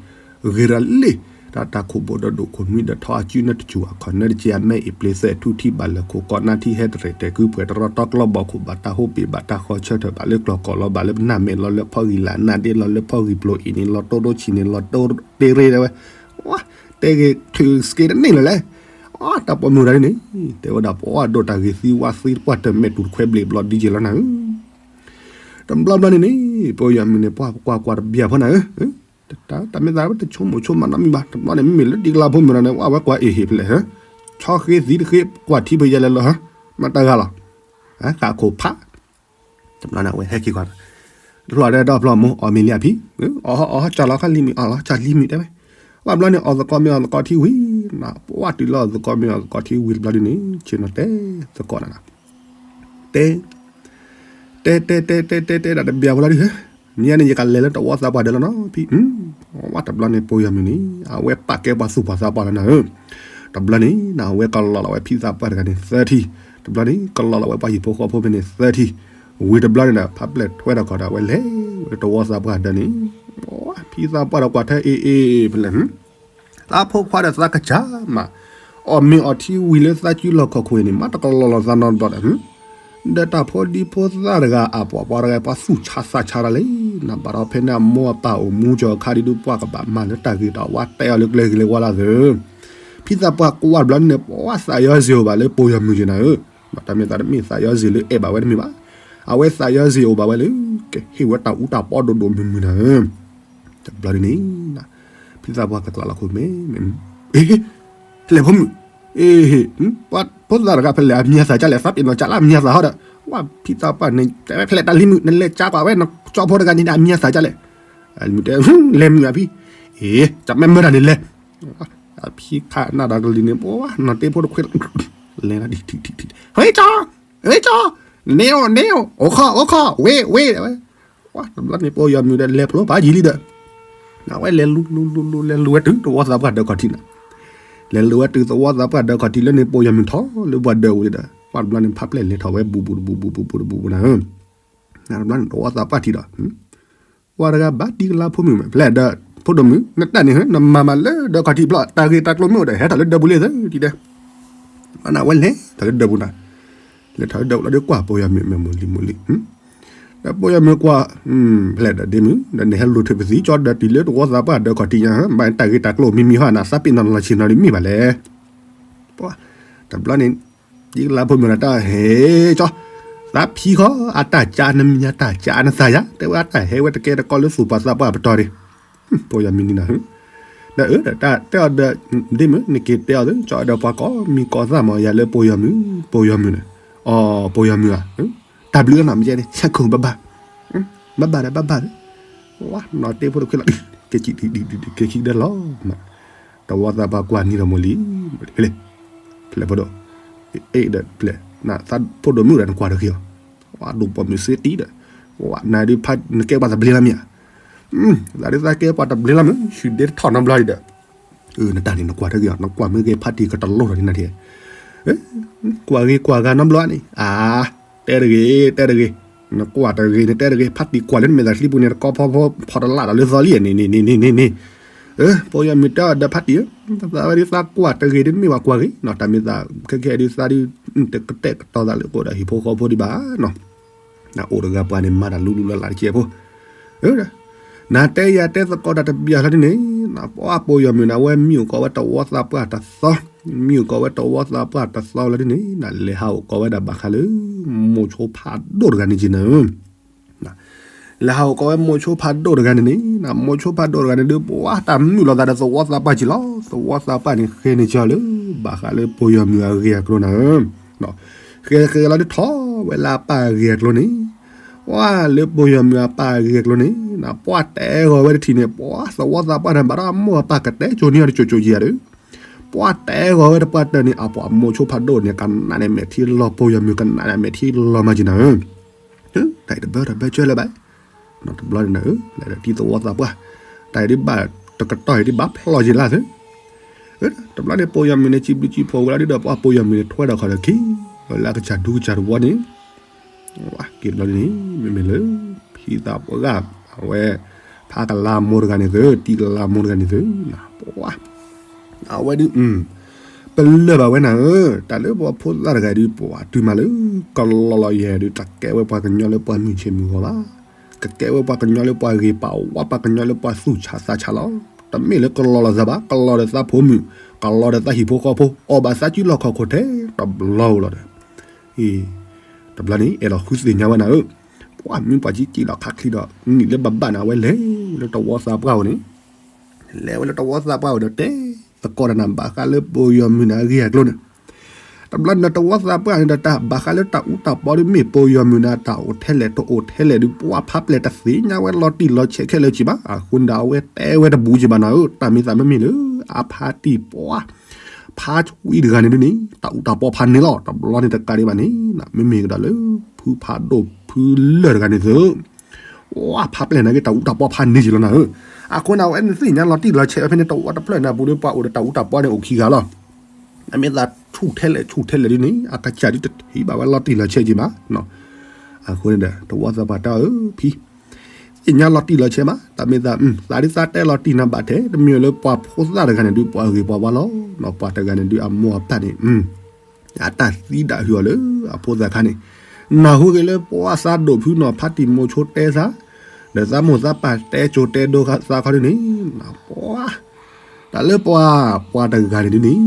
ဂ့ၤရၤလ့ၣ်, တၢ်တၢ်ခိၣ်ဘိးဒီးဒိၣ်ခိၣ်နွံဒီးထီအစုနတစူၢ် အခီၣ်နၢတကဲအမဲအ့ၣ် ပျ့ၤသဲးထူထံဘၣ်လၢာ်ခိၣ်ကီးနၢ်ထံဟဲတရဲၣ်တဲာ်ကုပှဲၤတရီတီကျီဘီခိၣ် ဘၣ်တၢ်ဟိပ့ၤဘၣ်တၢ်ဃီဆၢထၢၣ် ဘၣ်လၢကျီၢ်ကီၢ်လီၤ ဘၣ်လၢပနၢ်မဲာ်လီၤ လၢဖီဂံၢ်လၢနၢ်ဒ့လီၤ လၢဖီဂံၢ်ပျိၤအ့ၣ်န့ၣ်လီၤ တိၢ်ရိဆံးန့ၣ်လီၤ တိၢ်တ့ရ့ဒၣ်ဝဲ တဲဂ့ၤထုးစက့တန့ၢ်လၢၤလဲၣ်, အတၢ်ပိာ်မုၣ်တဂၤန့ၣ် တဲဝဲဒၣ်ပှၤဒိၣ်တၢ်ဂ့ၤသံဝါသံပှၢ်တမဲာ်တူၢ်တခွဲဘျ့းဘျီဒ်ယဲလီၤနၤဧၢ, တဘျီဘျီန့ၣ်န့ၣ် ပိာ်ယီၤမုၣ်န့ၣ် ပှၤကွၢ်ကွၢ်တဘျီဖိနၤဧၢ, တၢ်မ့ၢ်သးဝဲတဆိကမိၣ်ဆိကမးနီတမံၤဘၣ်, တဘျီန့ၣ် မ့မ့ၢ်လၢတံၤကလါဖိမုၣ်တဂၤန့ၣ် ဝဲကွၢ်အ့ၣ်ဟ့ၣ်ဖဲလဲၣ်ဧၢ, ဆီ ဟီၣ်ဃ့သံတဃ့ ကွၢ်ထံဖဲယဲလဲၤလီၤ, မ့ၢ်တဂၤလီၤ, ဃးခိၣ်ဖး, တဘျီန့ၣ် အဝဲဟဲက့ၤကွၢ်, ဖျီၣ်ဒီးဖျီၣ်မိၢ် အီၣ်မ့ၤလံအဖံ, အီၣ်ဟီၣ်အီၣ်ဟီၣ် ကၢ်လီၤခါလံမ့ၤ အီၣ်လီၤ ကၢ်လံမ့ၤတဲဝဲ, ဘၣ်ဘျီန့ၣ် အီၣ်သကိးမ့ၤ အီၣ်သကိးထံဝံၤ, ပှၢ်တုၤလၢအီၣ်သကိးမ့ၤ အီၣ်သကိးထံဝံၤတဘျီဒ်န့ၣ် ဆ့ၣ်နီၤတဲသကိးနၤ, တဲ တဲတဲတဲတဲတဲတဲဒၣ်တဘျီဖိလီၤဒ်, မ့ၢ်န့ၣ် ယကလဲၤလၢတဝီသးပှၢ်ဒၢးလီၤနီၤဖံ, ဝဲတဘျီန့ၣ် ပိာ်ယီၤမုၢ်န့ၣ် အဝဲပာ်ကဲပှၤသူၣ်ပှၢ်သးပှၢ်လီၤနၤဧၢ, တဘျီန့ၣ် အဝဲကလီၤလီၤဝဲဖံသးပှၢ်တဂၤန့ၣ်သၢထံ, တဘျီန့ၣ် ကလီၤလီၤဝဲပှၤဟံၣ်ဖိဃီဖိဖဲန့ၣ်သၢထံ, ဝံၤတဘျီန့ၣ်ဒီး ဖးပျဲၢ်ထွဲဒီးခီဒီး အဝဲလဲၤဝဲလၢတဝီသးပှၢ်ဒၢးန့ၣ်, ဖံသးပှၢ်ဒီးကွၢ်ထဲအ့ၣ်အ့ၣ်ဖဲလဲၣ် သးဖိခွါဒီးသးကစၢ်မး, အီၣ်မ့ၤအီၣ်ထံဝံၤလၢသးစုလီၢ်ခီၣ်ခိၣ်အံၤန့ၣ် မ့ၢ်တကလီၤလီၤသးနီတဘျီဒီး, ဒီးတၢ်ဖိဒံဖိသၣ်တဂၤအပှၤပှၤတဂၤပှၤသူၣ်ဆါသးဆါတၢ်လဲၣ်, နဘၣ်ဒီးဖဲန့ၣ်အမိၢ်အပၢ်အိၣ်မူကၠီၤအခါဒ်ဒုးပှၢ်ကဘၣ်မၤလၢတၢ်ဂ့ၤတၢ်ဝါတဲအီၤလၢကျဲဂ့ၤလၢဝါလၢသၢ, ဖံသးပှၢ်ကွၢ်တဘျီန့ၣ် ပှၤသးယီၤစ့ၢ်အိၣ်ဘၣ်လၢပိာ်ယီၤမုၢ်က့ၤနၤဧၢ, တၢ်မ့ၢ်သးတမ့ၢ်သးယီၤစ့ၢ်လၢအဲၣ်ဘၣ်ဝဲတမ့ၢ်ဘၣ်, အဝဲသးယီၤစ့ၢ်အိၣ်ဘၣ်ဝဲလၢ ကဟ့ၣ်ဝဲတၢ်အူတၢ်ပီဒိၣ်ဒိၣ်မုၢ်မုၢ်နၤဧၢ တဘျီဒ်န့ၣ်, ဖံသးပှၢ်ကကျးလီၤခိၣ်မ့ၢ်, ဖဲလဲၣ်ဖိမုၣ်, ဖိသၣ်တဂၤဖဲလဲၣ်အမံၤအသၣ်ကလဲၣ် သးပ့ၤနီၣ်ကးလၢအမံၤအသၣ်ဟီဒီး, ဝဲဖံသးပှၢ်န့ၣ် တဲဝဲဖဲလဲၣ်တၢ်လံၤမုၣ် နလဲၤကးကွၢ်ဝဲ နကၠီဖိတဂၤန့ၣ်ဒီးအမံၤအသၣ်ကလဲၣ်, လဲၤမုၣ်တဲ, လဲၤမုၣ်အဖံ, အ့ ကမ့ၢ်မၢဒၣ်န့ၣ်လဲၤ, အဖံခးနၢ်ဒီးကလံၤန့ၣ် ပဝဲနီၢ်တ့ဖိတခွ့လီၤ, လဲၤလီၤဒံးထံထံထံ, ဟဲကၠီ ဟဲကၠီ, န့ၣ်အိၣ်န့ၣ်အိၣ် အိၣ်ခီၣ်အိၣ်ခီၣ် ဝ့ဝ့ဝဲ, တဘျီန့ၣ် ပိာ်ယီၤမုၢ်ဒီးလဲၤဖျိဖးယံၤလံဒီး, အဝဲလဲၤလူၤလူၤလူၤလူၤ လဲၤလူၤဝဲတုၤသဝီသးပှၢ်ဒၢးခီၣ်ထံးနၤ, လဲၤလူၤဝဲတုၤသဝီသးပှၢ်ဒၢးခီၣ်ထံးလၢန့ၣ် ပိာ်ယီၤမုၢ်ထီၣ်လၢပှၤဒၢးဝံၤဒီး ပှၢ်တဘျီန့ၣ် ဖးပျဲၢ်လဲၤထီၣ်ဝဲဘူးဘူးတဘူးဘူးဘူးဘူးဘူးနၤဧၢ, တဘျီန့ၣ် သဝီသးပှၢ်ထံးဒီး ပှၤတဂၤဘၣ်တံၤကလါဖိမုၣ်မး ဖဲလဲၣ်ဒီး ဖိဒိၣ်မုၣ် နတၢ်န့ၣ် နမၤမးလၢဒၢးခီၣ်ထံးဘျီ တၢ်ဂ့ၢ်တၢ်ကျိၤမ့ၢ်အိၣ်ဒီး ဟဲထီၣ်လၢဒၢးပူၤလံသၢဒ်ဒီး, ဘၣ်နၤဝဲလဲၤထီၣ်လၢဒၢးပူၤနၤ, လဲၤထီၣ်လၢဒၢးပူၤလီၤဒီးကွၢ်ပိာ်ယီၤမုၢ်မဲာ်မိၢ်လံၤမိၢ်လံၤ, ဒီးပိာ်ယီၤမုၢ်ကွၢ်, ဖဲလဲၣ်ဒီးဒ့မုၣ် ဒီးနဟဲလူၤထၢၣ်ပသံကၠီဒီးတုၤလၢသဝီသးပှၢ်ဒၢးခီၣ်ထံးညါ ဘၣ်တၢ်ဂ့ၢ်တၢ်ကျိၤမံၤမံၤဟီနၤ သးပ့ၤနီၣ်နလီၤဆ့ၣ်နီၤဒ်မ့ၢ်ဘၣ်လဲၣ် တဘျီန့ၣ် ယကလါဖိမုၣ်ဒီးတၢ်ဟဲကၠီ, သးဖံခီ အတၢ်ကၠါနမံၤ အတၢ်ကၠါနသးယါ တဲဝဲအတၢ်ဟဲဝဲတကဲတကီလၢသူၣ်ပှၢ်သးပှၢ်ပတီၢ်န့ၣ်, ပိာ်ယီၤမုၢ်န့ၣ်နၤ, ဒီးအၢ ဒီးတၢ်တဲအီၤဒီး ဒ့မုၣ် နက့ၤတဲအီၤသု ကၠီဒီးပှၤကိးမံၤကိးသၣ်မးယၤလၢပိာ်ယီၤမုၢ်, ပိာ်ယီၤမုၢ်န့ၣ်, အိ ပိာ်ယီၤမုၢ်ဧါ, တၢ်ဘျုးနၤမ့ၢ်ကဲန့ၣ် ဆဲခိၣ်ဘၣ်ဘၣ်, ဘၣ်ဘၣ်ဒီးဘၣ်ဘၣ်ဒီး, ဝဲနီၢ်တ့ဖိတခွ့လီၤ, က့ၤခံကဒီးလီၤ တဝီသးပှၢ်ကွၢ်နံၤဒီးမိၢ်လံၤ, ဖဲလဲၣ်, ဖဲလဲၣ်ဖိဒိၣ်, အ့ဒီးဖဲလဲၣ်, နသးဖိဒိၣ်မုၣ်ဒီးနကွၢ်တဂ့ၤအီၤ, ဝဲဒိၣ်ပိာ်မုၣ်စ့တံၢ်ဒီး, ဝဲနၤဒုးဖးနကဲပှၤတဘျ့လီၤမ့ၢ်ဧါ, သးဒုးသးကဲပှၤတဘျ့လီၤမ့ၢ် ဆူၣ်ဒ့တထီၣ်နီတဘျီဒီး, နတၢ်န့ၣ်နကွၢ်တဂ့ၤအီၤ နကွၢ်မ့ၢ်ဂ့ၤဖးတံၢ်ကတလိၣ်ထီၣ်ဒ်နၤထံၣ် ကွၢ်ဂ့ၤကွၢ်ဂၤနီတဘျီန့ၣ် အါ, တဲတဂ့ၤ တဲတဂ့ၤ, နကွၢ်တဂ့ၤ နတဲတဂ့ၤ ဖးတံၢ်ကွၢ်လၢနမဲာ်သးချံပူၤန့ၣ် တကီဖီဖိ ဖီတလၢ်ဒီးလၢသီလံန့ၣ်န့ၣ်န့ၣ်န့ၣ်, ပိာ်ယီၤမုၢ်တဲအီၤဒီးဖးတံၢ်ဧၢ, သးဝဲဒုးသးကွၢ်တဂ့ၤဒ်မ့ၢ်ဝဲကွၢ်ဂ့ၤနီၤ တၢ်မ့ၢ်သး ခဲခဲဒုးသးဒုး တကတဲာ်ကတီၤသးလၢကအိၣ်ဒီးဟံၣ်ဖိဃီဖိဒံးဘၣ်နီၤ, နအိၣ်တဂၤပှၤန့ၣ် မၤတၢ်လူလူလၢ်လၢ်တကဲဖိ နတဲယၤတဲသကိးတၢ်တဘျီလီၤဒ်န့ၣ်, ပှၤပိာ်ယီၤမုၢ်န့ၣ် အဝဲမံအိၣ်ကီးဝဲတဝီသးပှၢ်တသီ, မံအိၣ်ကီးဝဲတဝီသးပှၢ်တသီလီၤဒ်န့ၣ် လဲၤဟးအိၣ်ကီးဝဲဒၣ်ဘၣ်ဃးလၢ မိၤဆိဖးဒိၣ်တဂၤန့ၣ်က့ၤနၤဧၢ, လဲၤဟးအိၣ်ကီးဝဲမိၤဆိဖးဒိၣ်တဂၤန့ၣ်န့ၣ်, မိၤဆိဖးဒိၣ်တဂၤန့ၣ်ဒုး ပှၤတၢ်မုာ်လိာ်သးဒီးသဝီသးပှၢ်က့ၤလီၤ, သဝီသးပှၢ်န့ၣ်ဃဲန့ၣ်က့ၤအီၤလၢ ဘၣ်ဃးလၢပိာ်ယီၤမုၢ်အဂ့ၢ်အကျိၤနၤဧၢ ဃဲဃဲလီၤဒုးထီၣ်ဝဲလၢအပၢ်အဂ့ၢ်အကျိၤန့ၣ်, ပှၤလၢပိာ်ယီၤမုၢ်အပၢ်အဂ့ၢ်အကျိၤန့ၣ်, ပှၤတဲဂီၤဝဲတထံၣ်န့ၣ် ပှၤသဝီသးပှၢ်န့ၣ် ဘၣ်ဒီးအမိၢ်အပၢ်ကတဲကိၤနံၤအီၤတကိၤကိၤယံၤဧါဒီး, ပှၤတဲဂီၤဝဲတပှၢ်တၢၢ်န့ၣ် အပှၤမိၤဆိဖးဒိၣ်န့ၣ် ကနးန့ၣ်မဲာ်ထံလီၤ ပိာ်ယီၤမုၢ်ကနးန့ၣ်မဲာ်ထံလီၤမးက့ၤနၤဧၢ တၢ်အံၤတဘၢတဘၢကၢလၢၤဘၣ်, တဘျီန့ၣ်နၤဧၢ, လဲၤဒီးတံၤသဝီသးပှၢ်, တၢ်အံၤဒ်ဘၣ်တကတီၢ်အံၤဒ်ဘၣ်ဖျီၣ်က့ၤလၢ်သၢ, တဘျီန့ၣ် ပိာ်ယီၤမုၢ်န့ၣ် စံးဘျုးစံးဖှိၣ်ဝဲလီၤဒုးဒီး ပှၤပိာ်ယီၤမုၢ်န့ၣ် ထွဲဒီးခီၣ်ဒီးခံ, လၢကစၢ်ဒူကစၢ်တဝီန့ၣ်, က့ၤတဘျီန့ၣ် မ့မ့ၢ်လၢ ဖံသးပှၢ်ဂၤ အဝဲ ဖးကလါမိၢ်တဂၤန့ၣ်သၢ, တံၤကလါမိၢ်တဂၤန့ၣ်သၢ, ပှၤ အဝဲဒုး ပလၢၢ်ဘၣ်ဝဲနၤဧၢ, တၢ်လၢပှၤဖိသၣ်တဂၤဒုး ပှၤတုၤမးလၢ ကလီၤလီၤယဲၢ်ဒုး တၢ်ကဲဝဲပှၤကညီလၢပှၤမုၢ်ဆ့ၣ်မုၢ်ဂီၤဘၣ်, ကကဲဝဲပှၤကညီလၢပှၤဂ့ၤပာ်ဝဲ ပှၤကညီလၢပှၤသူၣ်ဆးသးဆးလီၤ, တမ့ၢ်လၢကလီၤလီၤသးဘၣ်, ကလီၤဒီးသးဖိမုၣ်, ကလီၤဒီးသးဟံၣ်ဖိဃီဖိ, အီၣ်ဘၣ်သးစုလီၢ်ခီၣ်ခိၣ်ထဲတဘျီဧိၤလီၤဒီး တဘျီန့ၣ် အဲၣ်ဒိးဃုသ့ၣ်ညါဝဲနၤဧၢ, ပှၤမ့ၢ်ပှၤကံကံလီၤခးချံဒီး နံၣ်လၢဘၣ်ဘၣ်န့ၣ် အဝဲလဲၤလၢတဝီသးပှၢ်ဧိၤန့ၣ်, လဲၤဝဲလၢတဝီသးပှၢ်ဧိၤဒီးတဲသကိးတၢ်နၤဘၣ်ဃးလၢပိာ်ယီၤမုၢ်န့ၣ်အဂ့ၢ်အကျိၤန့ၣ်, တဘျီန့ၣ်ဒီးတဝီသးပှၢ်န့ၣ်ဒီး တၢ်ဘၣ်ဃးလၢတၢ်အူတၢ်ပီဒီး မ့ၢ်ပိာ်ယီၤမုၢ်န့ၣ် တၢ်အိၣ်ထဲလဲၣ်တအိၣ်ထဲလဲၣ်ဒီး ပှၤဖးပျဲၢ်တသ့ၣ်ညါဝဲလီၤတံၢ်လီၤဆဲးခဲလၢာ်က့ၤဘၣ်. အဃိန့ၣ်ဒီး အဝဲတဲဝဲတဘူးက့ၤဘၣ်နၤဧၢ, တၢ်မ့ၢ်သးမ့မ့ၢ်လၢ အဖါတံၢ်ပှၤ ဖါကွံတဂၤန့ၣ်ဒုန့ၣ် တၢ်အူတၢ်ပီဖးန့ၢ်လီၤ. တဘျီန့ၣ်တကးဒံးဘၣ်န့ၣ် မ့မ့ၢ်ကဒီးလၢ ဖုဖးဒိၣ်ဖုလၢၢ်တဂၤန့ၣ်သု ဝဲဖးပျဲၢ်န့ၣ်က့ၤ တၢ်အူတၢ်ပီဖးန့ၢ်က့ၤလီၤနၤဧၢ. အဃိန့ၣ် အဝဲန့ၣ်သ့ၣ်ညါလီၤတံၢ်လီၤဆဲးဝဲဖဲန့ၣ် တဝီတဖျၢၣ်န့ၣ် ပူၤဒီးပှၤအိၣ်ဒီးတၢ်အူတၢ်ပီန့ၣ်အိၣ်ခံဂၤလီၤ. အမ့ၢ်သးဆူၣ်ထဲလဲၣ်ဆူၣ်ထဲလဲၣ်ဒုန့ၣ် အကစၢ်ဒုတထံၣ်ဘၣ်ဝဲလီၤတံၢ်လီၤဆဲးက့ၤဘၣ်. အဃိန့ၣ်ဒီး တဝီသးပှၢ်တဲအီၤ ဖံ သ့ၣ်ညါလီၤတံၢ်လီၤဆဲးမး, တၢ်မ့ၢ်သး သးဒုသးတဲလီၤတံၢ်နၤဘၣ်ထဲ, တမ့ၢ်လၢပှၤဖိသၣ်တဂၤန့ၣ်ဒု ပှၤဂ့ၤပှၤဝါလီၤ. ပှၤတဂၤန့ၣ်ဒု အမိၢ်အပၢ်န့ၣ် အတၢ်သံဒၣ်ဟုအီၤလၢအဖိသၣ်ခါန့ၣ်, နၢ်ဟူက့ၤလၢပှၤသးဒိၣ်ဖုနီၤ ဖါတံၢ်မိၤဆိတဲသး, ဒီးသးမိၢ်သးပၢ်တဲကၠိတဲဒိသးခီဒုန့ၣ်, ပှၤ တၢ်လၢပှၤ ပှၤတဂၤန့ၣ်ဒုန့ၣ်,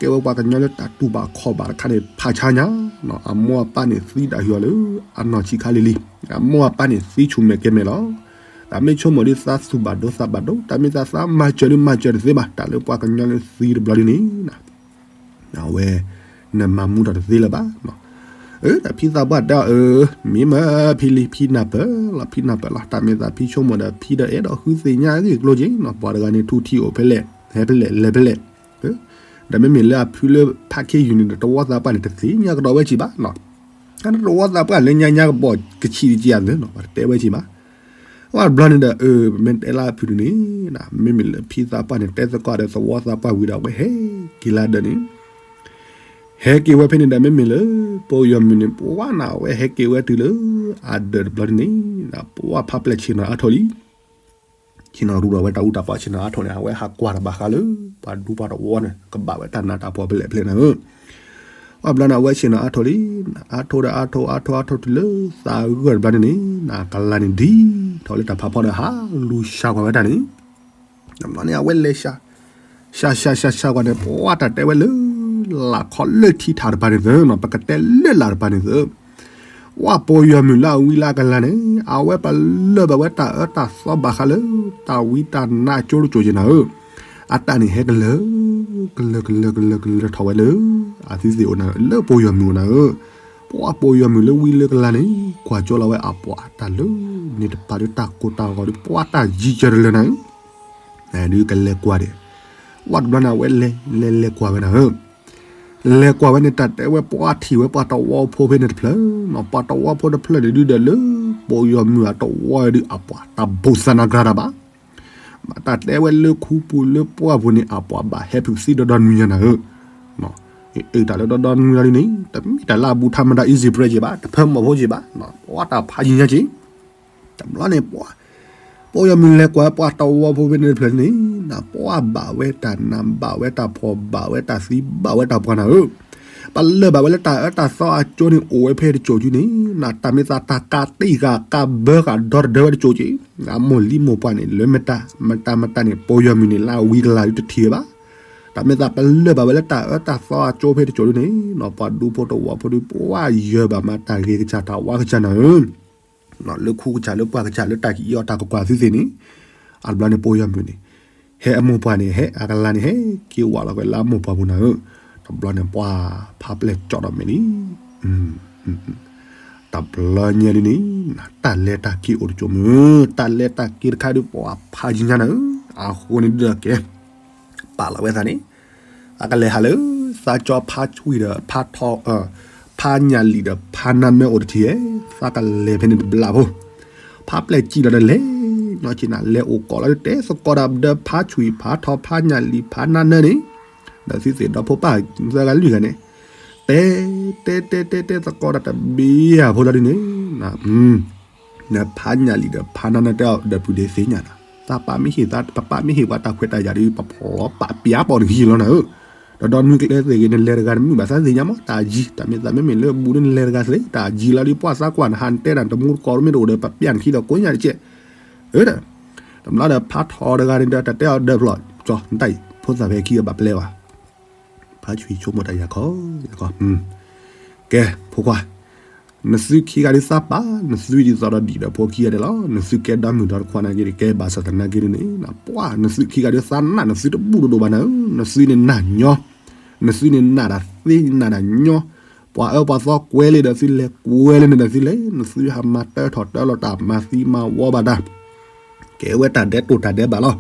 ကဲဝဲပှၤကညီလၢတၢ်တူၢ်ဘၣ်ခီၣ်ဘၣ်တခါန့ၣ် ဖးဆါညါ, အမိၢ်အပၢ်န့ၣ်သံဒၣ်ဟုအီၤလၢအနီၢ်ဆံးခါလံၤလံၤ, အမိၢ်အပၢ်န့ၣ်သံဆူၣ်မဲာ်ကဲမဲာ်လီၤ. တၢ်မ့ၢ်ဆိကမိၣ်ဒုသးသူၣ်ဘၣ်ဒိသးဘၣ်ဒိ, တၢ်မ့ၢ်သးသးမၤစၢၤဒုမၤစၢၤတသ့ဘၣ်, တၢ်လၢပှၤကညီလၢသံတဘျီဒုန့ၣ် အဝဲ နမၤမူထီၣ်တသ့လၢၤဘၣ်. အၢ တၢ်ဖံသးပှၢ်တဲအီၤ အၢ မ့ၢ်မ့ၢ်ဖံလံ ဖံနၢ်ပၢၢ်လီၤ ဖံနၢ်ပၢၢ်လီၤ, တၢ်မ့ၢ်သးဖံဆိကမိၣ်ဒီး ဖံဒီးအဲၣ်ဒိးဃုသ့ၣ်ညါအဂ့ၢ်အကျိၤက့ၤနီၤ, ပှၤတဂၤန့ၣ် ထူထံအိၣ်ဖဲလဲၣ် ဟဲဖဲလဲၣ် လဲၤဖဲလဲၣ်, ဒီးမ့မ့ၢ်လၢအဖုလၢဖးခ့ယုၢ်န့ၣ်ဒီး တဝီသးပှၢ်န့ၣ် တသ့ၣ်ညါကဒီးဝဲက့ၤဘၣ်နီၤ, တဝီသးပှၢ်လၢညါညါကဘီၣ်ကဆံးက့ၤယၤသၢနီၤ, ပှၤတတဲဝဲက့ၤဘၣ်. ဝဲတဘျီန့ၣ်ဒီး အၢ ပမ့ၢ်တဲလၢအဖုဒုန့ၣ် မ့မ့ၢ်လၢဖံသးပှၢ်န့ၣ် တဲသကိးဒီးသဝီသးပှၢ်ဝံၤဒီး အဝဲဟဲက့ၤလၢအဒၢးန့ၣ်, ဟဲက့ၤဝဲဖဲန့ၣ်ဒီး မ့မ့ၢ်လၢ ပိာ်ယီၤမုၢ်န့ၣ် ပှၤနၤ အဝဲဟဲက့ၤဝဲတုၤလၢအဒၢးတဘျီန့ၣ်, ပှၤဖးပျဲၢ်ဆ့ၣ်နီၤအါထီၣ်လံ ဆ့ၣ်နီၤရူဒီးဝဲတၢ်အူတၢ်ပီဆ့ၣ်နီၤအါထီၣ်န့ၣ် အဝဲဟးကွၢ်တဘၣ်ဃးလၢ ပှၤဒူပှၤတဝီန့ၣ် ကဘၣ်ဝဲတၢ်နးတၢ်ဖှီၣ်ဖဲလဲၣ်ဖဲလဲၣ်နၤဧၢ, ဝဲဘျီန့ၣ် အဝဲဆ့ၣ်နီၤအါထီၣ်လံ, အါထီၣ်ဒီးအါထီၣ်အါထီၣ်အါထီၣ်တုၤလၢသးဂၢၢ်တဘျီန့ၣ်န့ၣ် ကလၤန့ၣ်ဒ်ထီၣ်လၢတၢ်ဖးဖီဒီး ဟးလူၤစှၤကွၢ်ဝဲတၢ်န့ၣ်, တဘျီန့ၣ် အဝဲလဲၤ စှၤစှၤစှၤစှၤကွၢ်န့ၣ် ပှၤတၢ်တဲဝဲလၢ လၢ်ခီလၢထံထးတပၤန့ၣ်သၢနီၤ, ပကတဲလၢလၢ်တပၤန့ၣ်သၢ ဝဲပိာ်ယီၤမုၢ်လၢအဝံလၢအကလၤန့ၣ် အဝဲပလၢၢ်ဘၣ်ဝဲတၢ်အၢတၢ်သီဘၣ်ဃးလၢ တၢ်ဝံတၢ်နါကၠိတကၠိက့ၤနၤဧၢ, အတၢ်န့ၣ်ဟဲကလၢာ် ကလၢာ်ကလၢာ်ကလၢာ်ကလၢာ်ထီၣ်ဝဲလၢ အသုသ့ၣ်အိၣ်နၤဧၢ လၢပိာ်ယီၤမုၢ်အိၣ်နၤဧၢ, ပှၤပိာ်ယီၤမုၢ်လၢဝံလၢကလၤန့ၣ် ကွၢ်ကၠိလီၤဝဲအပှၤတၢ်လၢ န့ၣ်တပၤလၢတၢ်ကိၢ်တၢ်ဂီၤဒီး ပှၤတၢ်ယံၤကၢၤတလၢနၤဧၢ ဒုကလဲၤကွၢ်ဒီး ဝဲတဘျီန့ၣ် အဝဲလဲၤလဲၤလဲၤကွၢ်ဝဲနၤဧၢ, လဲၤကွၢ်ဝဲန့ၣ် တၢ်တဲဝဲပှၤထံၣ်ဝဲပှၤတဝီဖိဖဲန့ၣ်တဖျၢၣ်နီၤ, ပှၤတဝီဖိတဖျၢၣ်န့ၣ်ဒုဒီးလၢ ပိာ်ယီၤမုၢ်အတဝီဒုအပှၤတၢ်ဘိၣ်သနာ်ကရၤတၢ်ဘၣ်, ဘၣ်တၢ်တဲဝဲလၢခူပူၤလၢပှၢ်ပူၤန့ၣ် အပှၤဘၣ်ဟဲဖုးသံဒီဒီနွံညါနၤဧၢ, အတၢ်လၢဒီဒီနွံလီၤဒုန့ၣ် တမ့ၢ်တၢ်လၢအဘူးထါမတၤ easy bread က့ၤဘၣ်, တဖၢမီၢ်ဖိက့ၤဘၣ်, ပှၤတၢ်ဖးယံၤညါက့ၤ တဘျီန့ၣ် ပှၤ ပိာ်ယီၤမုၢ်လဲၤကွၢ်ပှၤတဝီဖိဖဲန့ၣ်တဖျၢၣ်န့ၣ် နပှၤဘၣ်ဝဲတၢ်နးဘၣ်ဝဲတၢ်ဖှီၣ်ဘၣ်ဝဲတၢ်သံဘၣ်ဝဲတၢ်ပှၤနၤဧၢ, ပလၢၢ်ဘၣ်ဝဲလၢတၢ်အၢတၢ်သီအကၠိန့ၣ် အိၣ်ဝဲဖဲတကၠိက့ၤန့ၣ် နတၢ်မ့ၢ်သးတၢ်ကးတံၢ်ဃာ်ကးဘၢဃာ်ဒီတဒၢဝဲတကၠိက့ၤ, အမိၢ်လံမိၢ်ပှၢ်န့ၣ် လၢမတၤ မတၤမတၤန့ၣ် ပိာ်ယီၤမုၢ်န့ၣ် လၢအဝံကလၤဒုတထံၣ်ဝဲဘၣ်, တၢ်မ့ၢ်သးပလၢၢ်ဘၣ်ဝဲလၢတၢ်အၢတၢ်သီအကၠိဖဲတကၠိဒုန့ၣ် ပှၤဒူဖိတဝီဖိဒု ပှၤယၢၤဘၣ်မးတၢ်ဂ့ၤကစၢ်တၢ်ဝါကစၢ်နၤဧၢ လၢခူကစၢ်လၢပှၢ်ကစၢ်လၢတၢ်ကအံးအီၣ်တၢ်ကကွၢ်သုသ့ၣ်န့ၣ်, အတဘျီန့ၣ် ပိာ်ယီၤမုၢ်န့ၣ် ဟဲအမိၢ်ပှၢ်န့ၣ် ဟဲအကလၤန့ၣ် ဟဲက့ၤဝးလီၤကွံာ်လၢအမိၢ်ပှၢ်ပူၤနၤဧၢ, တဘျီန့ၣ် ပှၤဖးပျဲၢ်ကၠီၣ်ဒီးမဲာ်လံ, တဘျီညါဒ်န့ၣ် တၢ်လဲၤတၢ်က့ၤအိၣ်တကၠိမုၢ်, တၢ်လဲၤတၢ်က့ၤတခါဒုး ပှၤဖးယံၤညါနၤဧၢ, အဃိန့ၣ်ဒုးဒီးကဲ ပာ်လီၤဝဲသးန့ၣ် အကလဲၤဟးလၢ သးကၠီဖါဆွံဒီး ဖါထီ ဖါညၣ်လံၣ်ဒီး ဖါနါနၢအိၣ်တထံၣ်ဧဲ, သးကလဲၤဖဲန့ၣ်တဘျီဖိ, ဖးပျဲၢ်ကၠီၣ်လီၤဒီးလဲၤ, နီၢ်ကၠံနၤလဲၤအိၣ်ကိးလီၤဒုး တဲသကိးဒီး ဖါဆွံ ဖါထီ ဖါညၣ်လံၣ် ဖါနါနၢန့ၣ်, ဒီးသုသ့ၣ်ဒီဖိပၢ်သၢဂၤလွံၢ်ဂၤန့ၣ်, တဲ တဲ တဲ တဲ တဲသကိးဒီးတဘျီဖိလီၤဒုးန့ၣ် နဖးညၣ်လံၣ်ဒီးဖးနါနၢတဲအီၤဒီး ပုၢ်ဒ့သ့ၣ်ညါနၤ, သးပၢ်မ့ၢ်ဟ့ၣ်သး ပပၢ်မ့ၢ်ဟ့ၣ်ပှၤတၢ်ခွဲးတၢ်ယာ်ဒီး ပဖျီပာ်ပျါပီၣ်နခံလီၤနၤဧၢ, ဒီးဒီနွံကျဲသ့ၣ်ဂ့ၤ နလဲၤတဂၤနမုာ်ဘၣ်သးသ့ၣ်ညါမး တၢ်ယံၤ, တၢ်မ့ၢ်သးမ့မ့ၢ်လၢအဘူးန့ၣ် နလဲၤတဂၤသ့ တၢ်ယံၤလီၤဒီး ပှၤသးကွၢ်နဟးနတဲဒၣ် တမူတကိးမ့ၢ်တအိၣ်ဒီး ပပျါနခံဒီးကိးညါတကဲး, အၢ တဘျီဒီးဖးထီတဂၤန့ၣ်ဒီး တၢ်တဲအီၤဒီးဖျီ ကၠီ နတၢ်အံၤ ဖိသၣ်ဖဲခံဂၤဘၣ်ပျဲဝဲ ဖါဆွံဆိကမိၣ်တၢ်ယၤခီ, ကဲ ဖိခွါ, နသုခံဂၤဒုးသးပာ် နသုဒ်သိးဒီးဒံၣ်ဒီးဖိခံဂၤဒဲးလီၤ, နသုကဲဒီမုၢ်ဒီတခွါနာ်က့ဒီး ကဲဘၣ်ဆၣ်သနာ်က့ဒ်န့ၣ် ပှၤ နသုခံဂၤဒုးသးနး နသုတဘူၣ်တဒိၣ်ဘၣ်နၤဧၢ, နသုန့ၣ်နၢ်ညီ နသုန့ၣ်နးတၢ်သ့နးတၢ်ညီ, ပှၤအၢပှၤသီကွဲလံဒီးသုလဲၤကွဲလံန့ၣ်ဒီးသုလဲၤ, နသုဟးမၤတၢထီၣ်တၢလီၤတၢ်မၤသံမၤဝီဘၣ်တၢ်, ကဲဝဲတၢ်ဒဲးတိၢ်တၢ်ဒဲးဘၣ်လီၤ.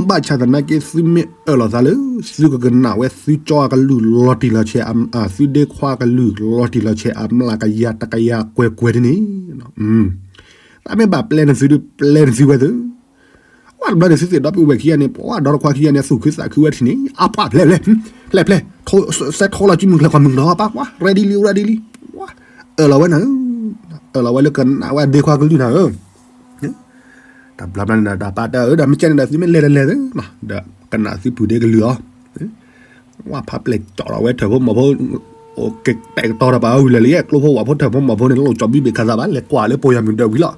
ဘၣ်ဆၣ်သနာ်က့ သုမ့ၢ်အၢၣ်လီၤသးလၢ သုကကနၣ်ဝဲသုကၠီအကလုၢ်လီၤတံၢ်လီၤဆဲး, သုဒ့ခွါကလုၢ်လီၤတံၢ်လီၤဆဲး အမျးကယၤတကယၤကွဲးကွဲးဒ်န့ၣ်, တၢ်မ့ၢ်ဘၣ်ပျဲနသုဒုးပျဲနသုဝဲသု, ဝဲတဘျီန့ၣ် သုသ့ၣ်ဒီပုၢ်ဝဲၢ်ခံဂၤန့ၣ် ပှၤဒီတခွါခံဂၤန့ၣ် သူၣ်ခုသးခုဝဲထံၣ်န့ၣ် အပှၢ်ဖျဲးဖျဲး, ဖျဲးဖျဲး, စဲးထီလီၤစုမုၢ်ချၢခီမုၢ်ဒီးပၢ် ပှၤ ready လံ ready လံ, ပှၤ အၢၣ်လီၤဝဲနၤဧၢ, အၢၣ်လီၤဝဲလၢကနၣ်ဝဲဒ့ခွါကလုၢ်နၤဧၢ, တဘျီဘျီန့ၣ်ဒီး ပၢ်တဲအၢ ဒီးမ့ၢ်ကဲန့ၣ်ဒီး သုမ့ၢ်လဲၤတလဲၤသု, ဒီးကနၣ်သုပုၢ်ဒ့ကလုၢ်အီၤ, ဝဲဖးပျဲၢ်ကၠီၣ်လီၤဝဲထၢၣ်ဖိမီၤဖိ, အိၣ်ကဲတဲာ်ကတီၤတၢ်ပာ်အဝံၤလၢာ်လံ ကျိဖိဝၣ်ဖိထၢၣ်ဖိမီၤဖိန့ၣ် လိၣ်ကၠီၤဘံၣ်ဘ့ၣ်ခးသးဘၣ် လဲၤကွၢ်လၢပိာ်ယၤမုၢ်ဒၢးဝံၤလီၤ.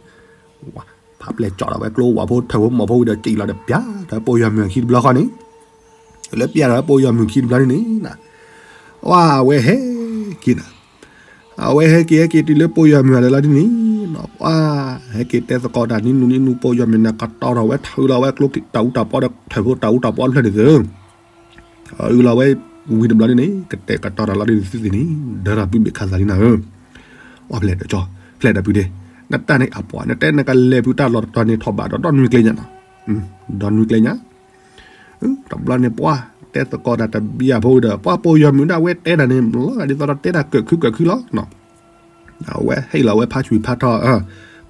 ဖးပျဲၢ်ကၠီၣ်လီၤဝဲကျိဝၣ်ဖိထၢၣ်ဖိမီၤဖိဝံၤဒီး ကံၣ်လီၤဒီးပျၢ်ဒီးပိာ်ယၤမုၢ်အခံတဘျီဃီန့ၣ်, လၢပျၢ်ဒီးပိာ်ယၤမုၢ်ခံတဘျီန့ၣ်န့ၣ်, ဝဲဟဲက့ၤနၤ အဝဲဟဲက့ၤဟဲက့ၤတုၤလၢပိာ်ယၤမုၢ်အလၢလီၤဒ်န့ၣ်, ပှၤ ဟဲက့ၤတဲသကိးတၢ်နံၤနုၤနံၤနုၤ ပိာ်ယၤမုၢ်န့ၣ် ကတီၤထီၣ်ဝဲထုးလီၤဝဲကျိတၢ်အူတၢ်ပီဒီးထၢၣ်ဖိတၢ်အူတၢ်ပီတဖျၢၣ်န့ၣ်သု, အုလီၤဝဲဝံၤတဘျီန့ၣ်န့ၣ် ကတဲာ်ကတီၤတၢ်လီၤဒ်န့ၣ်သုသ့ၣ်န့ၣ်, ဒၢထီၣ်ဘံၣ်ဘ့ၣ်ခးသးလံနၤဧၢ, ဝဲဖျဲၣ်ဒီးကၠီ ဖျဲၣ်ဒီးပုၢ်ဒ့, နတၢ်န့ၣ်အပှၤ နတဲနကလဲၤဖုးတၢ်လီၢ်တတီၤန့ၣ်ထီၣ်ဘးဒီးဒီနွံကျဲညါနီၤ, ဒီနွံကျဲညါ တဘျီန့ၣ်ပှၤ တဲသကိးတၢ်တဘံၣ်အဖိဒီး ပှၤပိာ်ယၤမုၢ်ဒၣ်ဝဲတဲတၢ်န့ၣ် လီၤဂာ်ဒ်သိးဒီးတဲတၢ်ကၢၣ်ခုကၢၣ်ခုလီၤ, အဝဲဟ့ၣ်လီၤဝဲဖးဆွံဖးထီ,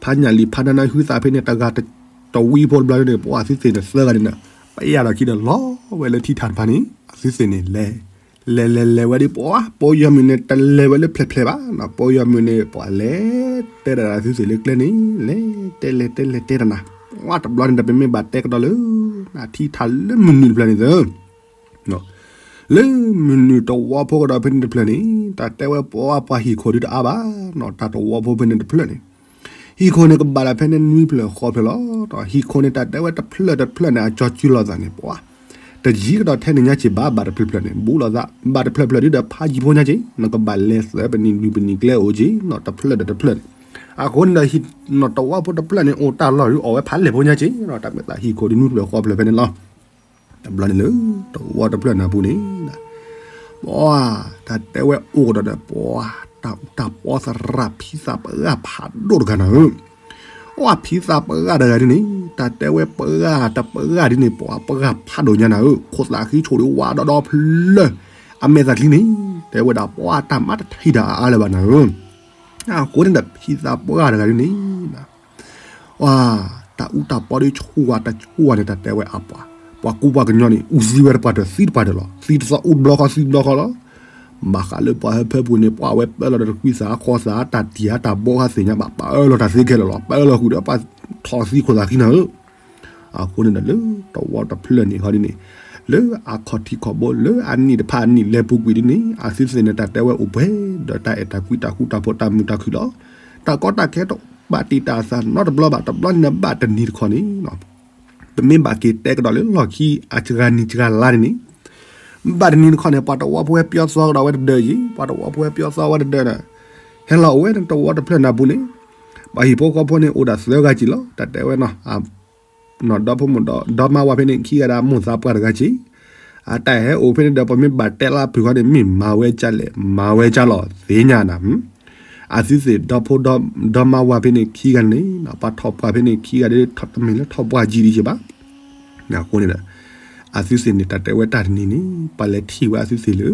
ဖးညၣ်လံၤဖးနါနါဟုသးဖဲန့ၣ် တဂၤတဝံဖိတဘျီန့ၣ် ပှၤသုသ့ၣ်န့ၣ်သၢဂၤန့ၣ် ပယၢ်ဒီးခံဒီးလီၤဝဲလၢထံထးတဖၣ်န့ၣ် အသုသ့ၣ်န့ၣ်လဲၤ လဲၤလဲၤလဲၤဝဲဒ်ပှၤ ပိာ်ယၤမုၢ်န့ၣ် တလဲၤဝဲလၢဖျဲၣ်ဖျဲၣ်ဘၣ်နီၤ, ပိာ်ယၤမုၢ်န့ၣ် ပှၤလဲၤတဲတၢ်အသုသ့ၣ်လၢကျဲန့ၣ် လဲၤတဲလဲၤတဲလဲၤတဲတၢ်နၤ, ပှၤတဘျီန့ၣ်ဒီး ပမ့ၢ်ဘၣ်တဲကဒီးလၢ နထံထးလၢမုၢ်နုာ်တဖျၢၣ်န့ၣ်သၢ လၢမုၢ်နုာ်တဝီဖိကဒီးဖဲန့ၣ်တဖျၢၣ်န့ၣ် တၢ်တဲဝဲပှၤပှၤဟံၣ်ခိၣ်ဒုးတအါဘၣ်နီၤ, တၢ်တဝီဖိဖဲန့ၣ်တဖျၢၣ်န့ၣ် ဟံၣ်ခိၣ်န့ၣ်ကဘၣ်ဒၣ်ဖဲန့ၣ်နွံဖျၢၣ်ဃိးဖျၢၣ်လီၤ, ဟံၣ်ခိၣ်န့ၣ်တၢ်တဲဝဲတဖျၢၣ်တဖျၢၣ်န့ၣ် အကၠီစုလိာ်သးန့ၣ် ပှၤ တယံၤကဒီးထဲန့ၣ်ညါက့ၤဘၣ်, ဘၣ်တဖျၢၣ်ဖျၢၣ်န့ၣ် ဘူးလိာ်သး, ဘၣ်တဖျၢၣ်ဖျၢၣ်ဒုးဒီးဖးယံၤဖိညါက့ၤ, နကဘၣ်လဲၤသၢပနံၣ်လွံၢ်ပနံၣ်ကျဲအိၣ်က့ၤနီၤ, တဖျၢၣ်ဒီးတဖျၢၣ်န့ၣ်, အဃိန့ၣ်ဒီး နီၢ်တဝီဖိတဖျၢၣ်န့ၣ် အိၣ်တၢ်လီၢ်ဒုးအီၣ်ဝဲဖးလဲၢ်ဖိညါက့ၤနီၤ, တၢ်မ့ၢ်သးဟံၣ်ခိၣ်ဒုးနွံဖျၢၣ်ဃိးဖျၢၣ်ဖဲန့ၣ်လီၤ. တဘျီန့ၣ်လၢ တဝီတဖျၢၣ်နၢ်ပူၤန့ၣ် ပှၤ တၢ်တဲဝဲအိၣ်ကဒီးဒီး ပှၤ တၢ်အူတၢ်ပီသရၣ်ဖံသးပှၢ်ဖးဒိၣ်တဂၤနၤဧၢ, ပှၤဖံသးပှၢ်တဂၤဒ်န့ၣ် တၢ်တဲဝဲပှၤတပှၢ်ဒ်န့ၣ် ပှၤပှၢ်ဖးဒိၣ်ညါနၤဧၢ, ခိၣ်သးဃံဆိၣ်ဒုးဝါဒီဒီဖျၢၣ်, အမဲာ်သးချံန့ၣ် တဲဝဲဒၣ်ပှၤတၢ်မၤတထံၣ်တၢ်အါလၢၤဘၣ်နၤဧၢ အဃိန့ၣ်ဒီး ဖံသးပှၢ်တဂၤဒ်န့ၣ် ပှၤ တၢ်အူတၢ်ပီဒ်ဆူၣ်ဝါတဆူၣ်ဝါန့ၣ် တၢ်တဲဝဲအပှၤ, ပှၤကူပှၤကညီန့ၣ် အူသံဝဲတပှၢ်တၢၢ် သံတပှၢ်တၢၢ်လီၤ. သံတသီအူတဘျီဃီသံတဘျီဃီလီၤ. ဘၣ်ဃးလၢပှၤဟၢဖၢပူၤန့ၣ် ပှၤဝဲပၢလီၤဒီးတကွံသးဃီသး တၢ်တံၢ်အါတၢ်ဘီဃီသ့ၣ်ညါဘၣ် ပၢလီၤတၢ်သ့ခဲလၢာ်လီၤ. ပၢလီၤဃုာ်ဒီးပှၤထီၣ်သံခိၣ်သးခံနၤဧၢ အဃိန့ၣ်ဒီးလၢတဝီတဖျၢၣ်န့ၣ်ခီဒ်န့ၣ် လၢအခီၣ်ထံးခီၣ်ဘိ လၢအနံၣ်တဖၣ်အနံၣ်လဲၤပူၤကွံာ်ဒ်န့ၣ် အသုသ့ၣ်န့ၣ် တၢ်တဲဝဲအိၣ်ပှဲၤဒီးတၢ်အဲၣ်တၢ်ကွံတၢ်ဃူတၢ်ဖိးတၢ်မုာ်တၢ်ခုၣ်လီၤ. တၢ်ကီတၢ်ခဲတဘၣ်တံာ်တာ်အသးနီတဘျီဘၣ် တဘျီန့ၣ်ဘၣ်တနံၤတခီန့ၣ် ပမ့ၢ်ဘၣ်က့ၤတဲကဒီးလၢလီၢ်ခံအစှၤနံၤစှၤလါန့ၣ်န့ၣ် ဘၣ်တနံၤတခီန့ၣ် ပှၤတဝီဖိဟဲပၠီသီကဒီးဝဲတဒၢယံၤ ပှၤတဝီဖိဟဲပၠီသီဝဲတဒၢဒီး ဟဲလီၤအိၣ်ဝဲတဝီတဖျၢၣ်နၢ်ပူၤန့ၣ် ပှၤဟံၣ်ဖိဃီဖိန့ၣ် အိၣ်ဒၣ်သၢဂၤကံၤလီၤ. တၢ်တဲဝဲနီၤ နီၢ်ဒီဖိမိၢ်ဒီမါဝၤဖဲန့ၣ်ခံဂၤဒီးမိၢ်သးပှၢ်တဂၤကံၤ အတၢ်ဟဲအိၣ်ဖဲန့ၣ်ဒီး ပမ့ၢ်ဘၣ်တဲလၢဖုၣ်ဃီန့ၣ် မ့ၢ်မၤဝဲကၢ်လဲၣ် မၤဝဲကၢ်လီၤ သ့ၣ်ညါနၤ အသုသ့ၣ်ဒီဖိဒီမါဝၤဖဲန့ၣ်ခံဂၤန့ၣ် ပှၤထီၣ်ပှၢ်ဖဲန့ၣ်ခံဂၤဒီး တမ့ၢ်လၢထီၣ်ပှၢ်ကံၤဒံးက့ၤဘၣ်. အဃိန့ၣ်ဒီး အသုသ့ၣ်န့ၣ် တၢ်တဲဝဲတၢ်တနံၤန့ၣ် ပှၤလဲၤထံၣ်ဝဲအသုသ့ၣ်လၢ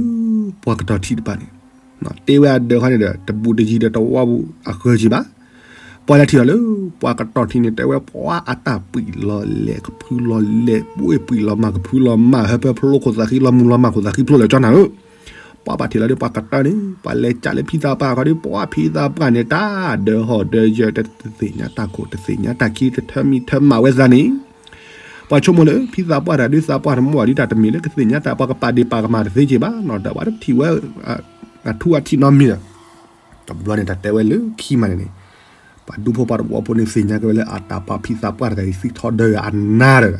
ပှၤကတီၤထံးတဖၣ်န့ၣ် တ့ဝဲအဒၢးဃီန့ၣ်ဒီး တဘူးတယံၤဒီးတဝီပူၤအဃၢၤကံၤဘၣ်. ပှၤလဲၤထံၣ်ဒီးလၢ ပှၤကတီၤထံးန့ၣ် တဲဝဲပှၤအတၢ်ပှံာ်လီၤ လဲၤကဖုလီၤလဲၤ ပှ့ၤပှံာ်လီၤမၢ်ကဖုလီၤမၢ် ဟၢဖၢဖျိခိၣ်သးဃံလီၤမုၢ်လီၤမၢ်ခိၣ်သးဃံဖျိလၢာ်ကၠီနၤဧၢ ပှၤဘၣ်ထံၣ်လီၤဒီးပှၤကတီၤန့ၣ် ပှၤလဲၤကၢ်လၢဖံသးပှၢ်အခီဒီး ပှၤဖံသးပှၢ်န့ၣ် တၢ်ဒၢဟီၣ်ဒၢယၢၤ တသ့ၣ်ညါတၢ်ခိၣ် တသ့ၣ်ညါတၢ်ခံ တထၢမံထၢမးဝဲသးန့ၣ် ပှၤဆိကမိၣ်လၢ ဖံသးပှၢ်တဂၤဒုးသးပှၢ်တမူအီၤဒ်တၢ်တမ့ၢ်လၢကသ့ၣ်ညါတၢ် ပှၤကပာ်ဒ့ၣ်ပာ်ကမၣ်တသ့က့ၤဘၣ်နီၤ ဒီးပှၤတထံၣ်ဝဲ အထူအထံးနီတမံၤဒီး တဘျီန့ၣ် တၢ်တဲဝဲလၢခံမးန့ၣ်န့ၣ် ပှၤဒူဖိပှၤတဝီဖိန့ၣ် သ့ၣ်ညါက့ၤဝဲလၢ အတၢ်ပှၤဖံသးပှၢ်တဂၤအံၤ သံထီၣ်ဒၢအနါဒီး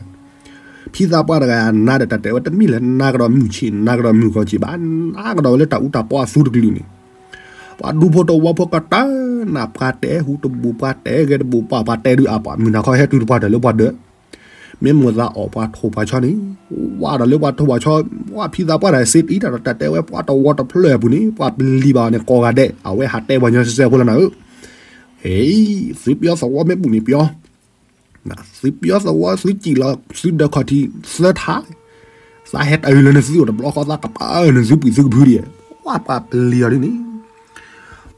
ဖံသးပှၢ်တဂၤအနါဒီး တၢ်တဲဝဲတမ့ၢ်လၢနါကဒီးမုၢ်ဆ့ၣ် နါကဒီးမုၢ်ဂီၤက့ၤဘၣ် နါကဒီးဝဲလၢတၢ်အူတၢ်ပီအသူတကလုာ်န့ၣ် ပှၤဒူဖိတဝီဖိကတၢၢ်နၢ် ပှၤတဲဟူတဘူး ပှၤတဲဂဲၤတဘူး ပှၤပှၤတဲဒုးအပှၤ မုၢ်နၤခီဟဲတုၤတပှၢ်တၢၢ်လၢပှၤဒၢး မ့ၢ်မိၢ်သးအီၣ်ပှၤထိၣ်ပှၤဆီန့ၣ် ဝါဒီးလၢပှၤထိၣ်ပှၤဆီ ပှၤဖံသးပှၢ်တဂၤစ့တံတၢ်ဒီး တၢ်တဲဝဲပှၤတဝီတဖျၢၣ်အပူၤန့ၣ် ပှၤပျံၤဘၣ်အီၤန့ၣ် ကိးဂၤဒဲး အဝဲဟးတဲပှၤညီစဲစဲဖိလီၤနၤဧၢ, ဟ့, သုပယီၤသဝီမ့ၢ်ပူၤန့ၣ်ပယီၤ, သုပယီၤသဝီ သုစံၣ်လီၤ သုဒၢးခီၣ်ထံးသၢထး, သးဟဲတၢ်အုးလၢနသုအိၣ်တဘျီဃီ သးကပၤနသုပှံၤသုကဖုဒံး, ပှၤပှၤပျံၤအီၤဒ်န့ၣ်,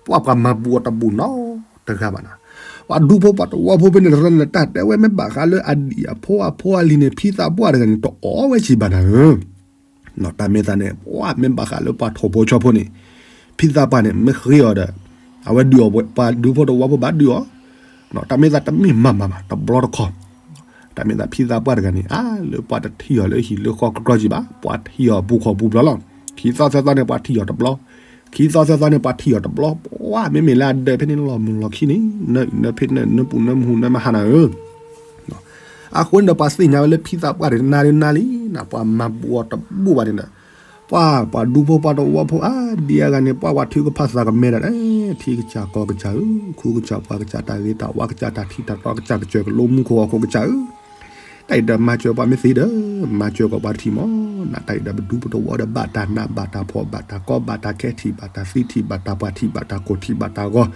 ပှၤပှၤမၤဘူးအီၤတဘူးနီတဂၤဘၣ်နၤ, ပှၤဒူဖိပှၤတဝီဖိဖဲန့ၣ်တရၢန့ၣ် တၢ်တဲဝဲမ့ၢ်ဘၣ်ဃးလၢအဒံၣ်အဖိအဖိအလံၤန့ၣ် ဖံသးပှၢ်တဂၤန့ၣ် တအီၣ်ဝဲစံးဘၣ်နၤဧၢ တၢ်မ့ၢ်သးန့ၣ် ပှၤမ့ၢ်ဘၣ်ဃးလၢပှၤထိၣ်ဖိဆီဖိန့ၣ်, ဖံသးပှၢ်န့ၣ် မ့ၢ်ဃ့အီၤဒီး အဝဲဒုးအီၣ်ပှၤဒူဖိတဝီဖိဘၣ်ဒုးအီၤ, တၢ်မ့ၢ်သးတမ့ၢ်မၤမၤဘၣ် တဘျီတခီၣ်, တၢ်မ့ၢ်သးဖံသးပှၢ်တဂၤန့ၣ် အါလၢပှၤတထံၣ်အီၤလၢဟံၣ်လၢဃီကကြီကံဘၣ် ပှၤထံၣ်အီၤပူၤခီၣ်ပူၤဘျီလီၤ, ခံသီသၢသီန့ၣ် ပှၤထံၣ်အီၤတဘျီ, ခံသီသၢသီန့ၣ် ပှၤထံၣ်အီၤတဘျီ, ပှၤမ့မ့ၢ်လၢအဒၢးဖဲန့ၣ်လီၤမုၢ်လီၤခံန့ၣ် နၢနၢဖဲနၢနၢပူၤနၢမဟူနၢမဟါနၤဧၢ အဃိန့ၣ်ဒီးပှၤသ့ၣ်ညါဝဲလၢဖံသးပှၢ်တဂၤနၤဒ်နၤလံ, ပှၤမၤဘူးအီၤတဘူးဘၣ်န့ၣ်ဒီး, ပှၤပှၤဒူဖိပှၤတဝီဖိအါဒံအါဂၤန့ၣ် ပှၤပှၤထုကဖၣ်သးကမဲတၢ်ဒီး, ထံကစၢ်ကီၢ်ကစၢ်ဧၢ, ခူကစၢ်ပှၤကစၢ် တၢ်ဂ့ၤတၢ်ဝါကစၢ် တၢ်ထံၣ်တၢ်တီကစၢ် ကစၢ်ကလိမူခိၣ်ဟီၣ်ခိၣ်ကစၢ်ဧၢ တၢ်အံၤဒီးမၤစၢၤပှၤမ့ၢ်သ့ဒီး, မၤစၢၤကီးပှၤတထံၣ်မီၤ, နတၢ်အံၤဒီးပဒူပတဝီဒီးဘၣ်တၢ်နးဘၣ်တၢ်ဖှီၣ်ဘၣ်တၢ်ကီဘၣ်တၢ်ခဲထံၣ်ဘၣ်တၢ်သံထံၣ်ဘၣ်တၢ်ပှၢ်ထံၣ်ဘၣ်တၢ် ကိၢ်ထံၣ်ဘၣ်တၢ်ဂီၤ,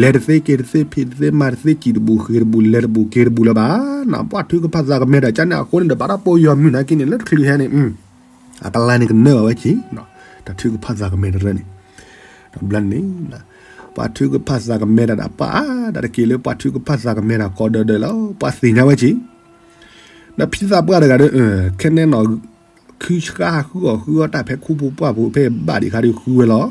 လဲၤတသ့က့ၤတသ့ ဖံးတသ့မၤတသ့ စံၣ်တဘူးဃ့တဘူးလဲၤတဘူးက့ၤတဘူးလၢၤဘၣ်, နပှၤထုကဖၣ်သးကမဲတၢ်ကန့ၣ်အဃိန့ၣ်ဒီး ဘၣ်ဒီးပယီၤမုၢ်နၤက့န့ၣ် လၢတချုးဟဲန့ၣ် အကလါန့ၣ်ကနၢဘၣ်ဝဲက့ၤ, တၢ်ထုကဖၣ်သးကမဲတရၢန့ၣ်, တဘျီန့ၣ်, ပှၤထုကဖၣ်သးကမဲတၢ်ဒီး ပှၤအါဒၣ်တက့ၢ်လၢပှၤထုကဖၣ်သးကမဲတၢ်ကိးဒၢဒၢလီၤ, ပှၤသ့ၣ်ညါဝဲက့ၤ, ဒီးဖံသးပှၢ်တဂၤဒီး, ခဲနဲနီၤ, ခုဆှါဃုအီၣ်ဃုအီတၢ်ဖဲခူပူၤပှၢ်ပူၤဖဲဘၣ်ဒံးခါဒီးဃုဝဲလီၤ,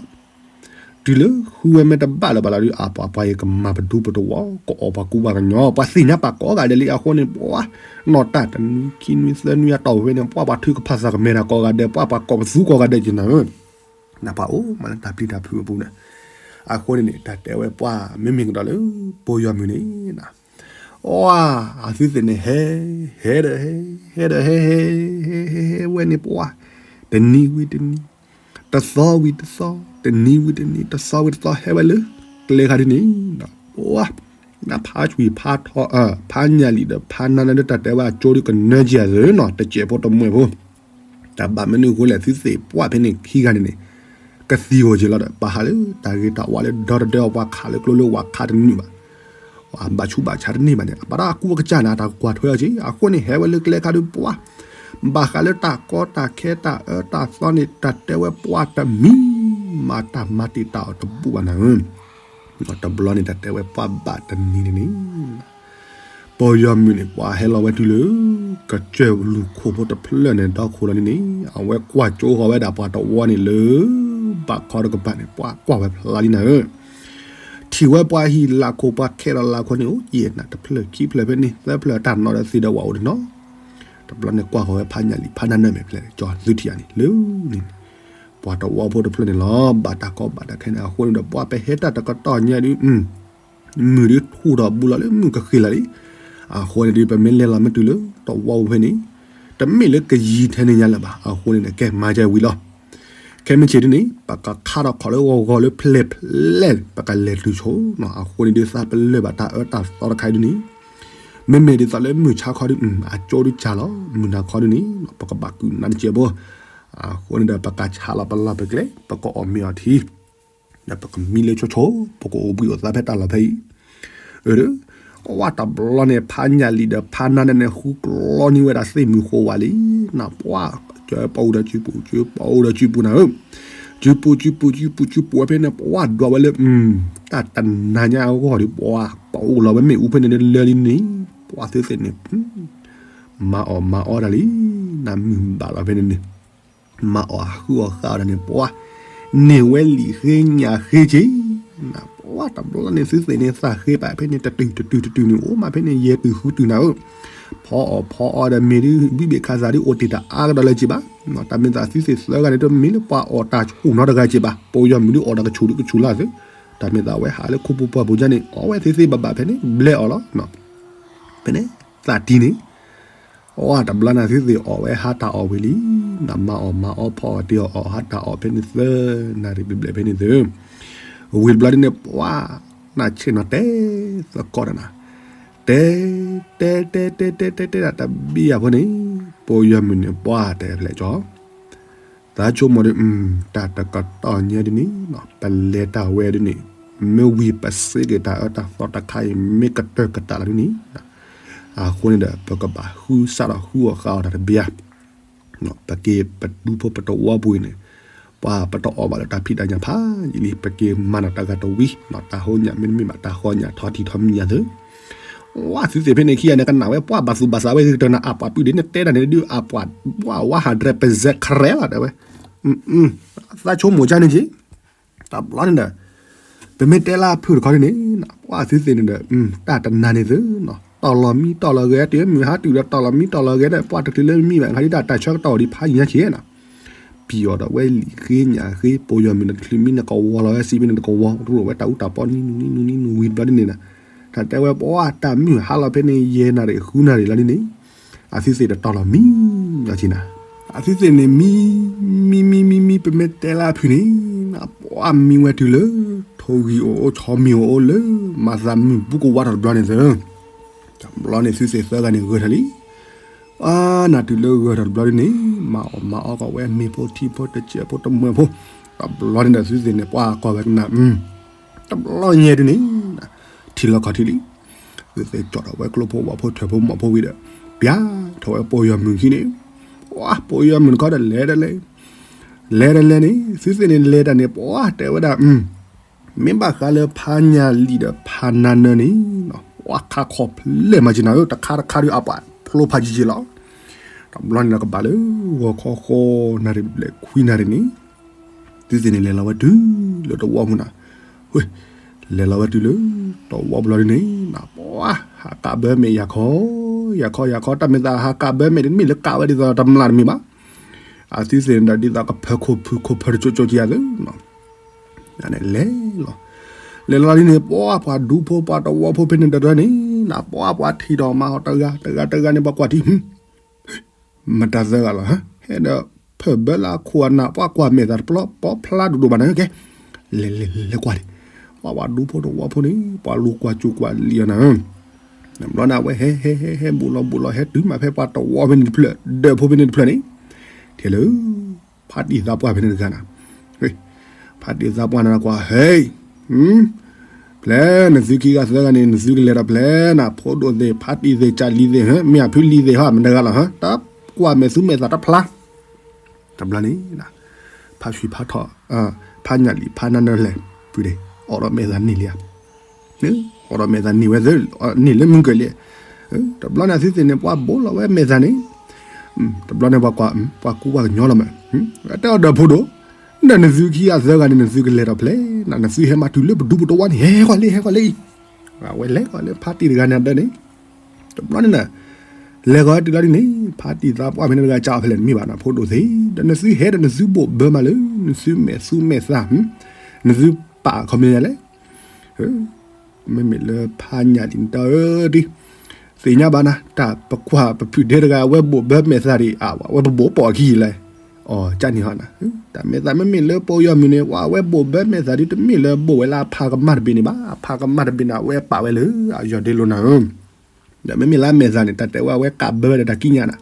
တုၤလၢဃုဝဲမ့ၢ်တဘၣ်လၢၤဘၣ်လီၤဒီး အပှၤပှၤယကမၤပဒူပတဝီ ကအီၣ်ပှၤကူပှၤကညီ ပှၤသ့ၣ်ညါပာ်ကိးဂၤဒဲးလံအဃိန့ၣ် ပှၤနီၢ်တၢ်တနွံခံနွံသၢနွံအတီၢ်ဝဲန့ၣ် ပှၤပှၤထုကဖၣ်သးကမဲတၢ်ကိးဂၤဒဲး ပှၤပှၤကိးပသူကိးဂၤဒဲးက့ၤနၤဧၢ, နပှၤအိၣ်မးလၢတၢ်ပျံၤတၢ်ဖုးအပူၤန့ၣ်, အဃိန့ၣ်န့ၣ် တၢ်တဲဝဲပှၤမ့မ့ၢ်ကဒီးလၢ ပယီၤမုၢ်န့ၣ် အီ, အသုသ့ၣ်န့ၣ် ဟဲ, ဟဲဒီးဟဲ, ဟဲဒီးဟဲ, ဟဲ, ဟဲ, ဟဲ, ဟဲဝဲန့ၣ်ပှၤ, တနံၤဝံၤတနံၤ, တသီဝံၤတသီ, တနံၤဝံၤတနံၤ, တသီဝံၤတသီ ဟဲဝဲလၢ ကျဲခါဒ်န့ၣ်, ပှၤ, နဖးဆွံဖးထီ, ဖးညၣ်လံာ်ဒီးဖးနါနၢ်ဒီးတၢ်တဲဝဲအကၠိဒ်ကနၢကံအသုနီၤ တစဲးဖိတမှဲးဖိ တၢ်ဘၣ်မနုၤအဃိလဲၣ် သုသ့ၣ်ပှၢ်ဖဲန့ၣ်ခံဂၤန့ၣ်န့ၣ် ကသံဧိၤက့ၤလီၤဒီး ပာ်ဟးလၢတၢ်ဂ့ၤတၢ်ဝါလၢဒီတဒၢအပှၤခးလၢကျိလၢဝၤခးတန့ၢ်ဘၣ်, ဘၣ်ဆူးဘၣ်ဆါတန့ၢ်ဘၣ်န့ၣ် အဘၣ်ဒီးအကူအကစၢ်န့ၣ် တၢ်ကွၢ်ထွဲအီၤက့ၤ အဃိန့ၣ် ဟဲဝဲလၢကျဲခါဒ်ပှၤ, ဘၣ်ဃးလၢတၢ်ကီတၢ်ခဲတၢ်အၢတၢ်သီန့ၣ် တၢ်တဲဝဲပှၤတမံၤ, မၤတၢ်မၤတံာ်တာ်အီၤတဘူးဘၣ်နၤဧၢ, တဘျီန့ၣ် တၢ်တဲဝဲပှၤဘၣ်တနံၤန့ၣ်န့ၣ် ပယီၤမုၢ်န့ၣ် ပှၤဟဲလီၤဝဲတုၤလၢ ကစၢၢ်လူၢ်ခိၣ်ဖိတဖျၢၣ်န့ၣ် ဒီခိၣ်လီၤန့ၣ်န့ၣ် အဝဲကွၢ်ကၠိဃီၤဝဲဒၣ်ပှၤတဝီန့ၣ်လၢ ဘၣ်ခီတကပၤန့ၣ် ပှၤကွၢ်ဝဲဖျါလံနၤဧၢ, ထံၣ်ဝဲပှၤဟံၣ်လၢခိၣ် ပှၤခဲလီၤလၢခိၣ်န့ၣ် အိၣ်ယဲၢ်နၤ တဖျၢၣ်ခံဖျၢၣ်ဖဲန့ၣ် သၢဖျၢၣ်တၢ်နီၢ်ဒီးသ့ဒီးဝဲအိၣ်တနီၤ, တဘျီန့ၣ်ကွၢ်ဃီၤဝဲဖးညၣ်လံာ်ဖးနါနၢ်မဲာ်ဖျဲၣ် ကၠီသုထံၣ်ဧါန့ၣ် လၢန့ၣ် ပှၤတဝီဖိတဖျၢၣ်န့ၣ်လီၤ ဘၣ်တၢ်ကီဘၣ်တၢ်ခဲန့ၣ် အဃိန့ၣ်ဒီး ပှၤပဟဲတၢ်တကတီၢ်ညါဒ် မုၢ်ဒ်ထူၣ်ထီၣ်ဘူးလီၤလၢမုၢ်ကဃ့ၢ်လီၤလံ, အဃိန့ၣ်ဒ် ပမ့ၢ်လဲၤလီၤမ့ၢ်တုၤလၢတဝီပူၤဖဲန့ၣ် တမ့ၢ်လၢကယံၤထဲန့ၣ်ညါလၢၤဘၣ်, အဃိန့ၣ်န့ၣ် ကဲမၤကဲဝံၤလီၤ, ခဲမုၢ်ဆ့ၣ်ဒ်န့ၣ် ပကခါထီၣ်ခီၣ်လၢဂီၤဂီၤလၢဖျဲၣ်ဖျဲၣ် ပကလဲၤတုၤဆိနီၤ, အဃိန့ၣ်ဒ်သးပလၢၢ်ဘၣ်တၢ်အၢတၢ်သီတခါဒ်န့ၣ်, မ့မ့ၢ်ဒ်သိးလၢမုၢ်ဆါခီဒ် အကၠိဒ်ကၢ်လီၤ မုၢ်နၤခီဒ်န့ၣ် ပကဘၣ်ကုၢ်နါတစဲးဖိ, အဃိန့ၣ်ဒီး ပကဆါလီၤပလီၢ်ပကျဲ ပကအီၣ်မ့ၤအီထံ ဒီးပကမံလၢဆိဆိ ပကအိၣ်ဘှံးအိၣ်သါဖဲတၢ်လီၢ်ဖဲအံၤ, အၢ, ကွၢ်တဘျီန့ၣ် ဖးညၣ်လံာ်ဒီးဖးနါနၢ်န့ၣ် ဃုကျီန့ၢ်ဝဲဒၣ်သ့ၣ်မုၢ်ဃိဝဲလံ, နပှၤ, ကၢပအိၣ်ဒီးစုပူၤ စုပအိၣ်ဒီးစုပူၤနၤဧၢ, စုပူၤ စုပူၤ စုပူၤ စုပူၤဝဲဖဲန့ၣ် ပှၤဒွးဝဲလၢ, တၢ်တနၤညါအဂီၢ်ဒီး ပှၤ, ပအိၣ်လီၤဝဲမ့ၣ်အူဖဲန့ၣ်လၢလၢလံန့ၣ်, ပှၤသ့ၣ်သ့ၣ်န့ၣ် မၤအီၣ်မၤအီတၢ်လံ, နမုၢ်ဘၣ်လီၤဖဲန့ၣ်န့ၣ် မၤအီၣ်ဃုအီၣ်ဃါအီၣ်တၢ်န့ၣ် ပှၤ, န့ၢ်ဝဲလံာ်ဃ့ညၣ်ဃ့က့ၤ, နပှၤတဘျီန့ၣ် သုသ့ၣ်န့ၣ် သးဃ့ဘၣ်ဖဲန့ၣ် တတုၤတတုၤတတုၤန့ၣ် အိၣ်မးဖဲန့ၣ် ယဲၢ်တုၤဃုတုၤနၤဧၢ, ဖီအီၣ်ဖီအီဒီးမ့ၢ်ဒ် ဘံၣ်ဘ့ၣ်ခးသးဒ်အိၣ်တ့ၢ်တၢ်အါကဒီးလၢၤက့ၤဘၣ်, တၢ်မ့ၢ်သးသုသ့ၣ်သၢဂၤန့ၣ် တမ့ၢ်လၢပှၤအီၣ်တၢ်ဆူၣ်နီတဂၤက့ၤဘၣ်, ပယီၤမုၢ်ဒ်အီၣ်တၢ်ကဆူၣ်ဒ်ကဆူၣ်လၢသု, တၢ်မ့ၢ်သးဝဲဟးလၢခိပူၤပှၢ်ပူၤညါန့ၣ် အီၣ်ဝဲသ့သ့ဘၣ်ဘၣ်ဖဲန့ၣ် ဘျဲးအီၣ်လီၤ, ဖဲန့ၣ်, သးတံၢ်န့ၣ် အီၣ်တဘျီနၤသုသ့ၣ်အီၣ်ဝဲဟါတၢ်အီၣ်ဝံၤလံ, နမၤအီၣ်မၤအီဖီအီၣ်တ့ၢ်အီၣ်အီၣ်ဟါတၢ်အီၣ်ဖဲန့ၣ်သၢနၣ်ရံၣ်ဘျဲၣ်ဘျဲၣ်ဖဲန့ၣ်သၢ, ဝံၤတဘျီဒ်န့ၣ် ပှၤ, နဆ့ၣ်နီၤတဲသကိးတၢ်နၤ, တဲ, တဲတဲတဲတဲတဲတဲဒၣ်တဘံၣ်အဖိန့ၣ်, ပယီၤမုၢ်န့ၣ်ပှၤတဲဖျဲၣ်ကၠီ သးဆိကမိၣ်ဒီး တၢ်တကတီၢ်ညါဒ်န့ၣ် ပလဲၤတၢ်ဝဲဒ်န့ၣ် မ့ၢ်ဝံၤပစ့က့ၤတၢ်အၢတၢ်သီတခါအံၤ မ့ၢ်ကတၢၢ်ကတၢၢ်လီၤဒ်န့ၣ် အဃိန့ၣ်ဒီး ပကဘၣ်ဃုစးထီၣ်ဃုအီၣ်ဃုအီတၢ်တဘျီ ပက့ၤပဒူဖိပတဝီပူၤအံၤန့ၣ် ပှၤပတအီၣ်ဘၣ်လၢတၢ်ဖံးတၢ်ညၣ်ဖးယံာ်လံ ပက့ၤမၤနၢၤတၢ်ဂၤတဝံ တၢ်ဟိညၣ်မ့တမ့ၢ်ဘၣ် တၢ်ဃီညၣ်ထီထံထီမံၤညါသု ဝဲသုသ့ၣ်ဖဲန့ၣ်ခံဂၤန့ၣ် ကနၣ်ဝဲပှၤဘၣ်သူၣ်ဘၣ်သးဝဲ ကတၢၢ်နၤအပှၤပုၢ်ဒ့န့ၣ် တဲတၢ်န့ၣ်ဒုး အပှၤ ပှၤ one hundred percent ခရဲလီၤတဲဝဲ သးဆိကမိၣ်ကန့ၣ်က့ တဘျီန့ၣ်ဒီး ပမ့ၢ်တဲလၢအဖုၣ်တခီန့ၣ် ပှၤသုသ့ၣ်န့ၣ်ဒီး တၢ်တနၤန့ၣ်သု တီၢ်လီၤမံတီၢ်လီၤဂဲၤ တုၤမုၢ်ဟါတုၤဒီးတီၢ်လီၤမံတီၢ်လီၤဂဲၤဒီး ပှၤတချုးလၢမံဘၣ်ခါဒ်တၢ်တၢ်ဆၢကတီၢ်ဒံးဖးယံာ်ညါက့နီၤ ပံၤအီၤဒီးဝဲလံာ်ဃ့ညၣ်ဃ့ ပိာ်ယီၤမုၢ်နတချုးမံနကဝီၤလီၤဝဲစံးဖဲန့ၣ်တကဝီၤ တရိးဝဲတၢ်အူတၢ်ပီနံၤနူၤနံၤနူၤနံၤနူၤဝံၤတဘျီဒ်န့ၣ် တၢ်တဲဝဲပှၤတၢ်မုၢ်ဟါလီၤဖဲန့ၣ် ယဲၢ်နၣ်ရံၣ်ဃုနၣ်ရံၣ်လီၤဒ်န့ၣ် အသုသ့ၣ်တတီၢ်လီၤမံညီက့နၤ အသုသ့ၣ်န့ၣ်မံ မံမံမံမံ ပမ့ၢ်တဲလၢအဖုၣ်န့ၣ် ပှၤမံဝဲတုၤလၢ ထိၣ်ဂံၢ်အိၣ်အိၣ် ဆီမံၤအိၣ်အိၣ်လၢ မၤသးမုၢ်ဘူးကဝါထီၣ်တဘျီန့ၣ်သၢ တဘျီန့ၣ်သုသ့ၣ်သၢဂၤန့ၣ်ဂၢၢ်ထီၣ်လံ အါနၤတုၤလၢဂၢၢ်ထီၣ်တဘျီဒ်န့ၣ် မၤအီၣ်မၤအီကီးဝဲမ့ၤဖိထံဖိတစဲးဖိတမှဲၤဖိ တဘျီန့ၣ်ဒီးသုသ့ၣ်န့ၣ် ပှၤကီၢ်ဝဲကနၣ် တဘျီညါဒ်န့ၣ် ထံလီၢ်ခီၣ်ထံးလံ သုသ့ၣ်ကၠီၣ်ထီၣ်ဝဲကျိဖိဝၣ်ဖိထွဲၣ်ဖိမီၢ်ဖိဝံၤဒီး ပျၢ်ထီၣ်ဝဲပိာ်ယီၤမုၢ်ခံန့ၣ် ပှၤပိာ်ယီၤမုၢ်တခီဒီးလဲၤတလဲၤ လဲၤတလဲၤန့ၣ် သုသ့ၣ်န့ၣ်လဲၤတၢ်န့ၣ် ပှၤတဲဝဲဒၣ် မ့ၢ်ဘၣ်ဃးလၢဖးညၣ်လံၣ်ဒီးဖးနါနၢၤန့ၣ် ပှၤခါခီၣ်ဖျဲၣ်မၤစၢၤနၤဧၢ တခါတခါဒီးအပှၤဖျိဖးယံာ်ယံာ်လီၤ တဘျီန့ၣ်ဒီးကဘၣ်လၢဂီၤခီဃိးနၣ်ရံၣ်ဘျဲၣ်ခွံနၣ်ရံၣ်န့ၣ် သုသ့ၣ်န့ၣ်လဲၤလီၤဝဲတုၤလၢတဝီပူၤနၤ လဲၤလီၤဝဲတုၤလၢတဝီပူၤလီၤဒ်န့ၣ် ပှၤဟးကးဘၢမဲာ်ယၤခီ ယၤခီယၤခီ တၢ်မ့ၢ်သးဟးကးဘၢမဲာ်န့ၣ် တမ့ၢ်လၢကးဝဲဒ်သိးတမျၢ်တမ့ၢ်ဘၣ် အသုသ့ၣ်န့ၣ်ဒီးဒ်သိးကဖၢခိၣ်ဖုၣ်ခိၣ်ဖၢတကၠိကၠိကယၤသၢ လဲၤလီၤ လဲၤလီၤဒ်န့ၣ် ပှၤပှၤဒူဖိပှၤတဝီဖိဖဲန့ၣ်တရၢန့ၣ် ပှၤပှၤထံၣ်ဒီးမၤဟီၣ်တဂၤတဂၤတဂၤန့ၣ် ပှၤကွၢ်ထံ မတၤသၢဂၤလီၤ ဟဲဒီးဖၢၣ်ဘၢလၢအခိၣ်အနၢ် ပှၤကွၢ်မဲာ်သးတပျီ ပီဖျါဒိၣ်ဒိၣ်ဘၣ်နၤကဲ လဲၤလဲၤလဲၤကွၢ်လံ ပှၤပှၤဒူဖိတဝီဖိန့ၣ် ပှၤလူၤကွၢ်စူၤကွၢ်လံၤအီၤနၤ တဘျီန့ၣ် အဝဲဟဲဟဲဟဲဟဲဘူးလီၤဘူးလီၤ ဟဲတုၤမးဖဲပှၤတဝီဖဲန့ၣ်တဖျၢၣ် ဒၢးဖိဖဲန့ၣ်တဖျၢၣ်န့ၣ် ထဲလၢ ဖါတံၢ်သးပှၢ်ဖဲန့ၣ်တဂၤနၤ ဖါတံၢ်သးပှၢ်နၤကွၢ် ဟဲ ပျဲၢ် နသုခံဂၤသၢဂၤန့ၣ် နသုကလဲၤဒီးပျဲၢ်နၤ ဖိဒိၣ်သ့ၣ် ဖါတံၢ်သ့ၣ် ကၢ်လံၤသ့ၣ် မ့ၢ်အဖုလံၤသ့ၣ်ဟီ မတၤတဂၤလီၤ တၢ်ကွၢ်မဲာ်သူမဲာ်သးတဖျါ တဘျီန့ၣ် ဖါဆွံဖါထီၣ် ဖါညၣ်လံၤ ဖါနါနၢၤလဲၣ် ပုၢ်ဒ့ အိးထီၣ်မဲာ်သးန့ၢ်လံဧါ အိးထီၣ်မဲာ်သးန့ၢ်ဝဲသ့ၣ် န့ၢ်လၢမုၢ်ကၢၢ်လံ တဘျီန့ၣ် အသုသ့ၣ်န့ၣ် ပှၤဘိးလီၤဝဲမဲာ်သးန့ၣ် တဘျီန့ၣ် ပှၤကွၢ် ပှၤကူပှၤကညီလီၤမး တဲအီၤဒီးဖိဒိၣ် ဒီးနသုခံဂၤသၢဂၤန့ၣ် နသုကလဲၤဒီးဖျဲၣ်နၤ နသုဟဲမၤတုၤလၢပဒူပတဝီန့ၣ် ဟဲဃီၤလံ ဟဲဃီၤလံ အဝဲလဲၤဃီၤလၢဖါတံၢ်တဂၤန့ၣ်အဒၢးန့ၣ် တဘျီန့ၣ် လဲၤဃီၤတုၤလီၤဒ်န့ၣ် ဖါတံၢ်သးပှၢ်ဖဲန့ၣ်တဂၤ ကၢ်အီၤဖဲလဲၣ်တမ့ၢ်ဘၣ်နၤ ဖိဒိၣ်သ့ၣ် ဒီးနသုဟဲဒီးနသုဘိးဘၢမးလၢ နသုမဲာ်သူမဲာ်သး နသုပာ်ခီမ့ၢ်ယၤလဲၣ် မ့မ့ၢ်လၢဖါညၣ်လံၤန့ၣ်တၢ်အၢဒ် သ့ၣ်ညါဘၣ်နၤ တၢ်ပကွၢ်ပဖုၣ်ဒဲတဂၤ အဝဲဘိးဘၢမဲာ်သးဒံး အဝဲပဘိးပိာ်အခံယံၤလဲၣ် အီၤကၢ်န့ၣ်ဟီနၤ တၢ်မဲာ်သးမ့မ့ၢ်လၢပိာ်ယီၤမုၢ်န့ၣ် ဝဲအဝဲဘိးဘၢမဲာ်သးဒ် တမ့ၢ်လၢဘိးဝဲလၢအဖးကမၣ်တဘ့ၣ်န့ၣ်ဘၣ် အဖးကမၣ်တဘ့ၣ်န့ၣ် အဝဲပာ်ဝဲလၢအယီၤဒ့လိာ်နၤဧၢ ဒီးမ့မ့ၢ်လၢအမဲာ်သးန့ၣ် တၢ်တဲဝဲအဝဲကးဘၢဝဲဒီးတၢ်ကံးညာ်နၤ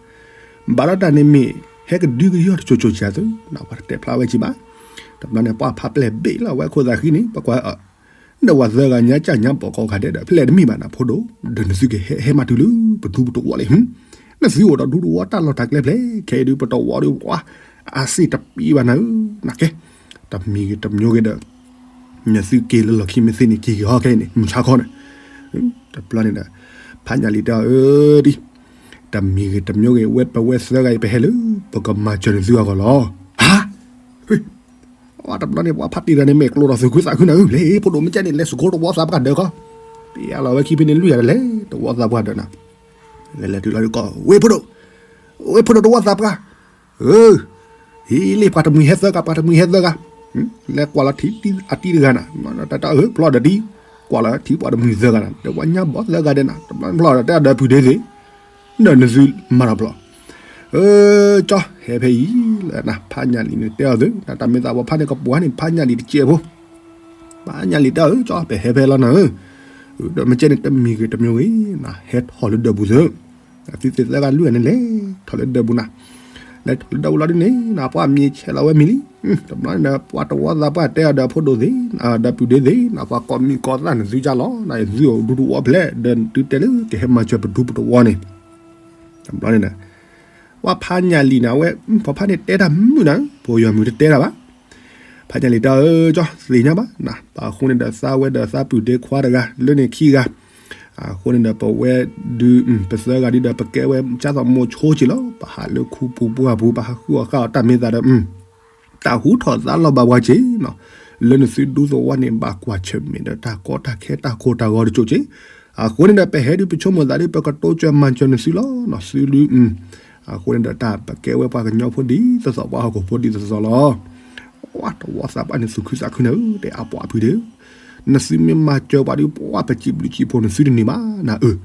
ဘၣ်ဒီးတၢ်န့ၣ်မ့ၢ် ဟဲကဒုကယီၢ်တကၠိၤကၠိၤစှၤသု ပှၤတတဲာ်ဖျါဝဲက့ၤဘၣ် တဘျီန့ၣ် ပှၤဖးပျဲၢ်ဘ့ၣ်လီၤဝဲအခိၣ်သးဃံန့ၣ် ပကွၢ် ဒီးပှၤသၢဂၤညါကၢ်ညါပိာ်ခီခါဒဲးဒီး ဖဲလဲၣ်တမ့ၢ်ဘၣ်နၤဖိဒိၣ် ဒီးနသုကဟဲဟဲမၤတုၤလၢပဒူပတဝီလံ နသုအိၣ်ဒီးဒူတဝီတၢ်လီၢ်တၢ်ကျဲဖျဲၣ် ခဲအံၤဒုးပတဝီဒီး ပှၤ အစ့ၣ်တပံဘၣ်နၤဧၢ နကဲ တမံၤဂ့ၤတမံၤဂ့ၤဒီး နသုက့ၤလၢလီၢ်ခံမ့ၢ်သ့န့ၣ် က့ၤက့ၤဟီခဲအံၤန့ၣ် မုၢ်ဆါခီန့ၣ် တဘျီန့ၣ်ဒီး ဖးညၣ်လံၤတဲအီၤအၢဒ် တမံၤဂ့ၤတမံၤဂ့ၤ ဝဲပဝဲသၢဂၤအံၤ ပဟဲလၢ ပကမၤစၢၤနသုအဂီၢ်လီၤ ဟါ တဘျီန့ၣ် ပှၤဖးတံၢ်တဂၤန့ၣ် မဲာ်ကျိၤဒီးသုးခုသးခုနၤဧၢ လဲၤ ဖိဒိၣ်မ့ၢ်ကဲန့ၣ် လဲၤစကိးတဝီသးပှၢ်ဒၢးခီ ပျဲလီၤဝဲခံဖဲန့ၣ်လွံၢ်ဂၤဒီးလဲၤ တဝီသးပှၢ်ဒၢးနၤ လဲၤလဲၤတုၤလီၤဒုးကီၢ် ဝ့ၢ်ဖိဒိၣ် ဝ့ၢ်ဖိဒိၣ်တဝီသးပှၢ် ဧၢ ဟံးလံ ပှၤတမှံၤဟဲသၢဂၤ ပှၤတမှံၤဟဲသၢဂၤ လဲၤကွၢ်လီၤထံးအတံၢ်တဂၤနၤ တၢ်အၢဖျီဒီးတံၢ် ကွၢ်လီၤထံးပှၤတမှံၤသၢဂၤနၤ ဒီးပှၤညါဘီသၢဂၤဒဲးနၤ တဘျီဖျီဒီးတဲအဒၢးဖုၣ်ဒ့သ့ၣ် ဒီးနသုမၤထီၣ်ဖျီ အၢ ကၠီ ဟဲဖဲအံၤ လၢနဖးညၣ်လံၤန့ၣ်တဲအီၤသု နတၢ်မ့ၢ်သးပှၤဖးန့ၣ်ကပှၤန့ၣ် ဖးညၣ်လံၤတကဲးဖိ ဖးညၣ်လံၤတဲအီၤ ကၠီ ပဟဲဖဲလီၤနၤဧၢ ဒီးမ့ၢ်ကဲန့ၣ် တမံၤဂ့ၤတမံၤဂ့ၤ နဟဲထီၣ်လၢဒၢးပူၤသု သုသ့ၣ်သၢဂၤလွံၢ်ဂၤန့ၣ်လဲၤထီၣ်လၢဒၢးပူၤနၤ လၢဒီးဝံၤလီၤဒ်န့ၣ် ပှၤမံၤဆဲးလီၤဝဲမံၤလံ. တဘျီန့ၣ်ဒီး ပှၤတဝီသးပှၢ်တဲအီၤဒီးဖိဒိၣ်သ့ၣ်, ဒီးပုၢ်ဒ့သ့ၣ်, ပှၤကိးမံၤကိးသၣ်န့ၣ်သုကၢ်လီၤ, နသုအိၣ်ဒူသဝီဖဲလဲၣ်, ဒီးသုတဲလၢကဟဲမၤစၢၤပဒူပတဝီန့ၣ်. တဘျီန့ၣ်ဒီး ပှၤဖးညၣ်လံၤန့ၣ် အဝဲ ပှၤဖးန့ၣ်တဲတၢ်မုာ်နၤ, ပယီၤမုာ်တတဲတၢ်ဘၣ်. ဖးညၣ်လံၤတဲအီၤ ကၠီသ့ၣ်ညါဘၣ်, ပှၤအဃိန့ၣ်ဒီးသးဝဲဒီးသးပုၢ်ဒ့ခွါတဂၤ လၢန့ၣ်ခံဂၤ အဃိန့ၣ်ဒီးပဝဲဒုး ပသၢဂၤဒုးဒီး ပကဲဝဲကၢ်သိးမိၤဆိက့ၤလီၤ. ပဟးလၢခူပူၤပှၢ်ပူၤ ပဟးဃုအီၣ်ဃာ်အီၣ်တၢ်မ့ၢ်သးဒီး တၢ်ဟူထီၣ်သါလီၤဘၣ်ပှၤက့ၤနီၤ, လၢနသုဒူသဝီန့ၣ် ဘၣ်ကွၢ်ဆၢၣ်မဲာ်ဒီးတၢ်ကီတၢ်ခဲတၢ်ကိၢ်တၢ်ဂီၤတကၠိက့ၤ. အဃိန့ၣ်ဒီး ပဟဲဒုးပဆိကမိၣ်သးဒုး ပကတိစၢၤမၤစၢၤနသုလီၤနီၤ, သုဒုး အဃိန့ၣ်ဒီးတၢ်ပကဲဝဲပှၤကညီဖိဒ်သိးသိး ပှၤဟီၣ်ခိၣ်ဖိဒ်သိးသိးလီၤ. ဝါတဝီသးပှၢ်န့ၣ်သူၣ်ခုသးခုနၤဧၢ, တဲအါပှၤဖုဒ့ဧၢ, နသုမ့ၢ်မၤစၢၤပှၤဒုး ပှၤပစံးဘျုးစံးဖှိၣ်နသုတန့ၢ်ဘၣ်နၤဧၢ,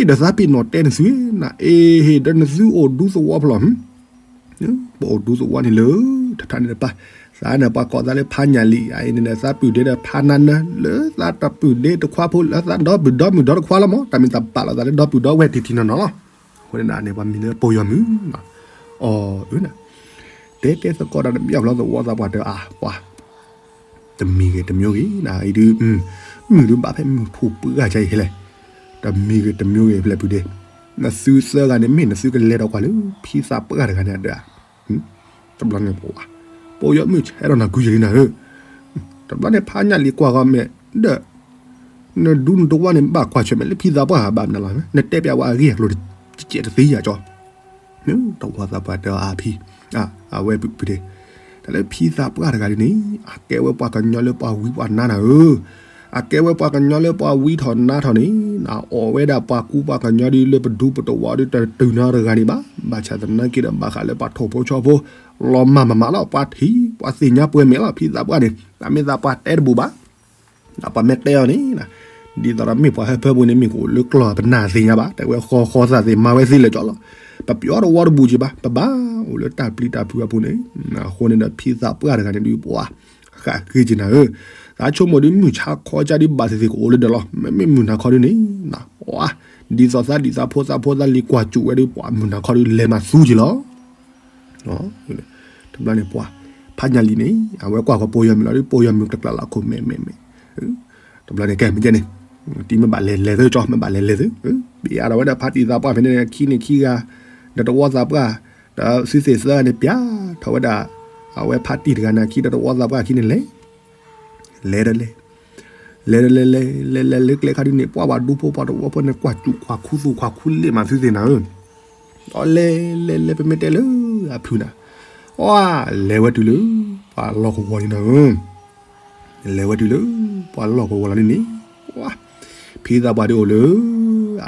အံၤဒီးသးပ့ၤနီၣ်တဲနသုနၤ, အ့ဟ့ၣ်ဒီးနသုအိၣ်ဒူသဝီဖျီၣ် ပအိၣ်ဒူသဝီန့ၣ်လၢ ထထါန့ၣ်တပၢ်, သးန့ၣ်ပှၤကိးသးလၢဖးညၣ်လံၤ အအံၤန့ၣ်ဒီးသးပုၢ်ဒ့ဒီးဖးနါနၢ လၢသးတပုၢ်ဒ့တခွါဖိ လၢသးဒီပုၢ်ဒီမုၣ်ဒီတခွါလီၤမး, တၢ်မ့ၢ်သးပာ်လီၤသးလၢဒီပုၢ်ဒီဝဲၢ်တံၢ်တံၢ်နီၢ်နီၢ်လီၤ. အဃိန့ၣ်ဒၣ်န့ၣ် ပှၤမံၤလၢပယီၤမုာ် အီၤအၢနၤ, တဲတဲသကိးဒီးတဘျီဖျီသဝီသးပှၢ်တဲအါပှၤ တမံၤဂ့ၤတမံၤဂ့ၤနၤ, အံၤဒုး မုၢ်ဒုးဘၣ်ဖဲမုၢ်ထူၣ်ပှၢ်ဂၤကါအံၤဟဲလဲၣ်, တမံၤဂ့ၤတမံၤဂ့ၤဖဲလဲၣ်ပုၢ်ဒ့, နသုသၢဂၤန့ၣ် မ့ၢ်နသုကလဲၤဒီးကွၢ်လၢ ဖံသးပှၢ်တဂၤန့ၣ်အဒၢး, တဘျီန့ၣ်ပှၤ ပယီၤမုၣ်ဆဲးဒီးနၤကွံာ်ယၤလံနၤဧၢ, တဘျီန့ၣ်ဖးညၣ်လံၤကွၢ်ဂီၤမဲာ်ဒီး နဒူနတဝီန့ၣ် ဘၣ်ကွၢ်ဆၢၣ်မဲာ်လၢ ဖံသးပှၢ်ဘၣ်မနုၤလီၤ, နတဲပျးဝဲအဂ့ၢ်အကျိၤတကဲးတသ့ယၤကၠီ တဝီသးပှၢ်တဲအါဖံ, အဝဲပုၢ်ဒ့, တၢ်လၢဖံသးပှၢ်တဂၤဒ်န့ၣ် အကဲဝဲပှၤကညီလၢပှၤဝံပှၤနါနၤဧၢ, အကဲဝဲပှၤကညီလၢပှၤဝံထီၣ်နါထီၣ်န့ၣ် အအိၣ်ဝဲဒၣ်ပှၤကူပှၤကညီဒ်လၢပဒူပတဝီဒ်တတုၤနီတဂၤန့ၣ်ဘၣ်, ဘၣ်ဆၣ်သနာ်က့ဒီး ဘၣ်ဃးလၢပှၤထိၣ်ဖိဆီဖိ လီၤမၢ်မးမးလီၤ, ပှၤထံၣ်ပှၤသ့ၣ်ညါပှဲၤမဲာ်လီၤ, ဖံသးပှၢ်န့ၣ် တၢ်မ့ၢ်သးပှၢ်တဲတဘူၣ်ဘၣ် ဒီးပှၤမ့ၢ်တဲအီၤန့ၣ် ဒ်သိးဒီးမ့ၢ်ပှၤဟၢဖၢပူၤန့ၣ် မ့ၢ်ကအိၣ်လၢကျီၢ်ပနၢ်သ့ၣ်ညါဘၣ်, တဲဝဲဃီဃီသးသ့ၣ်မၤဝဲသ့လၢာ်ကၠီလီၤ, ပပျီတဝီတဘူၣ်က့ၤဘၣ်, ပဘၣ်အိၣ်လၢတၢ်ပျံၤတၢ်ဖုးအပူၤန့ၣ်, အဃိန့ၣ်ဒီးဖံသးပှၢ်တဂၤန့ၣ်ဒုးပှၤ ဃးဃ့က့ၤနၤဧၢ, သးဆိကမိၣ်ဒုးမုၢ်ဆါခီကါဒုးဘၣ်သ့ၣ်သ့ၣ်ကအိၣ်လၢဒီးလီၤ, မ့မ့ၢ်မုၢ်နၤခီဒုးန့ၣ် ပှၤ ဒ်သိးသးဒ်သးဖိသးဖိသးလံၤကွၢ်စူၣ်ဝဲဒုး ပှၤမုၢ်နၤခီဒုးလဲၤမၤသူက့ၤလီၤ တဘျီန့ၣ်ပှၤ ဖးညၣ်လံၤန့ၣ် အဝဲကွၢ်ဃီၤပယီၤမုၣ်လီၤဒုး ပယီၤမုၣ်တကျးလီၤခိၣ်မဲာ်မဲာ်မဲာ်, တဘျီန့ၣ်ကဲမ့ၢ်ကဲန့ၣ် တံၤမ့ၢ်ဘၣ်လဲၤလဲၤသုကၠီ မ့ၢ်ဘၣ်လဲၤလဲၤသု, ပျးဒီးဝဲဒၣ်ဖါတံၢ်သးပှၢ်ဖဲန့ၣ် ခံန့ၣ်ခံဂၤ ဒီးတဝီသးပှၢ် ဒီးသုသ့ၣ်သၢဂၤန့ၣ်ပျးထီၣ်ဝဲဒၣ် အဝဲဖါတံၢ်တဂၤန့ၣ် အခံဒီးတဝီသးပှၢ်ခံန့ၣ်လဲၤ လဲၤဒီးလဲၤ လဲၤဒီးလဲၤလဲၤလဲၤလဲၤလၢကျဲခါဒုးန့ၣ် ပှၤဘၣ်ဒူဖိပှၤတဝီဖိန့ၣ် ကွၢ်စူၣ်ကွၢ်ခူသူၣ်ကွၢ်ခူလ့ၣ်မးသုသ့ၣ်နၤဧၢ, ဒီးလဲၤလဲၤလဲၤပမ့ၢ်တဲလၢအဖုနၤ, ပှၤလဲၤဝဲတုၤလၢ ပှၤလီၢ်ကဝီၤလံနၤဧၢ, လဲၤဝဲတုၤလၢ ပှၤလီၢ်ကဝီၤလီၤန့ၣ်န့ၣ် ပှၤ ဖံသးပှၢ်ဒုးအိၣ်လၢ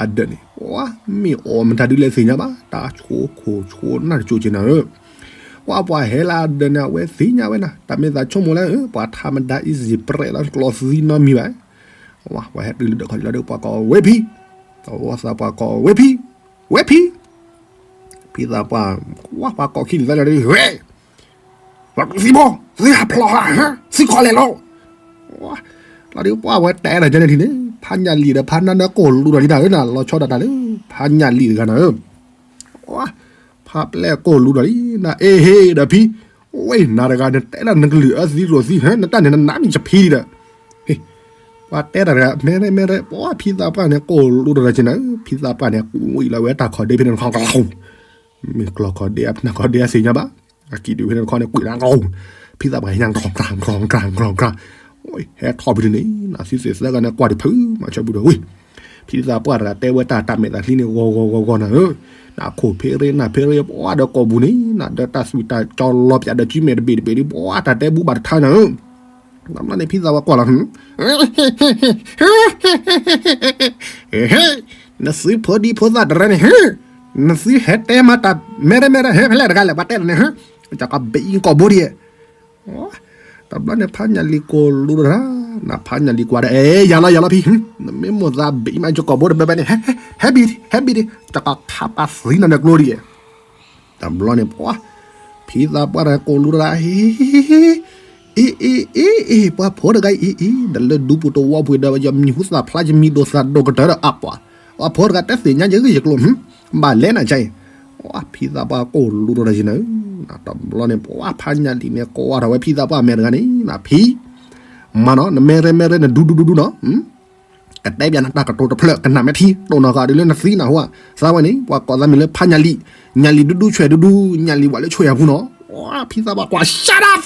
အဒၢးန့ၣ် ပှၤမ့ၢ်အီၣ်မတၤဒုးလဲၣ်သ့ၣ်ညါဘၣ် တၢ်ဆိခိၣ်ဆိနၢ်တကၠိၣ်က့ၤနၤဧၢ, ပှၤပှၤဟဲလၢအဒၢးန့ၣ် အဝဲသ့ၣ်ညါဝဲနၤ တၢ်မ့ၢ်သးဆိကမိၣ်လၢ ပှၤထါမတၤ easy ပြဲးလီၤကျီသံနီတမံၤဘၣ်, ပှၤဟဲတုၤလၢဒၢးခီၣ်လီၤဒီး ပှၤကိးဝဲဖံ, တဝီသးပှၢ်ကိးဝဲဖံ, ဝဲဖံ ဖံသးပှၢ် ပှၤပှၤကိးခံန့ၣ်သးလီၤဒီး ဝဲ ပှၤသံဘိ သံဟးဖျိးဟး သံခီလဲၣ်လီၤ, လီၤဒီးပှၤဝဲတဲဒီးကဲန့ၣ်ထံၣ်န့ၣ် ဖးညၣ်လံၤဒီးဖးနါနၢကိၢ်လူဒီးလံနၤ လီၤဆီဒၣ်တၢ်လၢ ဖးညၣ်လံၤတဂၤနၤဧၢ, ပှၤ ဖးပျဲၢ်ကိၢ်လူဒီးလံနၤ အ့ဟ့ဒီးဖံ, ဝဲနၤတဂၤနတဲဒၣ်နကလုၢ်အၢသံရိၣ်သံ နတၢ်န့ၣ်နနါမ့ၢ်ယဖံဒီး ပှၤတဲတၢ်တဂၤ မဲရဲမဲရဲ ပှၤဖံသးပှၢ်န့ၣ် ကိၢ်လူဒီးတၢ်က့နၤဧၢ, ဖံသးပှၢ်န့ၣ် ကွံာ်လီၤဝဲတၢ်ခီၣ်ဒ့ဖဲန့ၣ်တခီ မ့ၢ်ကျီၢ်ခီၣ်ဒ့ ဖနၢ်ခီၣ်ဒ့အသ့ၣ်ညါဘၣ်, အကံၣ်ဒုးဖဲန့ၣ်တခီန့ၣ် ကွံာ်လီၤ ဖံသးပှၢ်ဟဲညါ ကြီၤကြီၤကြီၤကြီၤ, ဟဲထီၣ်ဖုန့ၣ် နသုသ့ၣ်သၢဂၤန့ၣ် ကွၢ်တဖု မၤဆၢပူၤဒီးဝံၤ, ဖံသးပှၢ်တဂၤတဲဝဲတၢ်တၢ်မဲာ်တၢ်ချံန့ၣ် ဂီၤဂီၤဂီၤဂီၤနၤဧၢ, နခိၣ်ဖ့ရ့နၢ်ဖ့ရ့ ပှၤဒီးကိာ်ပူၤန့ၣ် နဒီးတၢ်သွံၣ်တၢ်ကၠီလီၤပၠးဒီးကုမဲာ်တဘ့ၣ်တဘ့ၣ်ဒီး ပှၤတၢ်တဲဘူးဘၣ်တထါနၤဧၢ တဘျီန့ၣ် ဖံသးပှၢ်ကွၢ်လီၤ, နသုဖိဒံဖိသၣ်တရၢန့ၣ် နသုဟဲတဲမၤတၢ် မဲရဲမဲရဲ ဟဲဖဲလဲၣ်တဂၤလဲၣ် ပှၤတဲလီၤန့ၣ် ကဘ့အံၤကိာ်ဘိဒံး, တဘျီန့ၣ် ဖးညၣ်လံၤကိၢ်လူတရၢ, နဖးညၣ်လံၤကွၢ်ဒီး အဲ ယၤလီၤယၤလီၤဖံ, နမ့ၢ်မိၣ်သးဘ့အံၤမး ယကိာ်ဘိတဘဲဘဲန့ၣ် ဟဲဘံၣ် ဟဲဘံၣ်ဒံး, တကခးပာ်သံနၤဒီးကျိဒံး တဘျီန့ၣ် ပှၤ ဖံသးပှၢ်တဂၤကိၢ်လူတရၢ အ့ အ့ အ့ အ့ ပှၤဖိတဂၤအံၤ အ့ အ့ ဒီးလၢဒူပူၤတဝီပူၤဒီး ယမံၤဟူသၣ်ဖျါ ယမံၤဒိၣ်သၣ်ဒိၣ်ကတၢၢ်ဒီးအပှၤ, ပှၤဖိတဂၤတဲသ့ၣ်ညါယဂ့ၢ်ယကျိၤ ဘၣ်လဲၣ်နၤကါအံၤ, ဖံသးပှၢ်ကိၢ်လူးထီၣ်တၢ်ယံၤနၤဧၢ, တဘျီန့ၣ် ပှၤဖးညၣ်လံၤန့ၣ် ကိးထီၣ်ဝဲဖံသးပှၢ်မဲာ်တဂၤန့ၣ် ဖံ, မၤနီၤ နမဲာ်ရဲမဲာ်ရဲ နဒူဒူဒူဒူနီၤ, ကတဲဘၣ်နတၢ်ကတိၤတဖျၢၣ် ကနၣ်မဲာ်ထံ တိၢ်နီၣ်ဃာ်ဒ်လၢနသံနၢ်ဟူဧါ, သးဝဲန့ၣ် ပှၤကိးသးမံၤလၢဖးညၣ်လံၤ, ညၣ်လံၤဒူဒူဆွဲၣ်ဒူဒူ, ညၣ်လံၤဝဲလၢဆွဲၣ်အပူၤနီၤ, ဖံသးပှၢ်ကွၢ် shut up,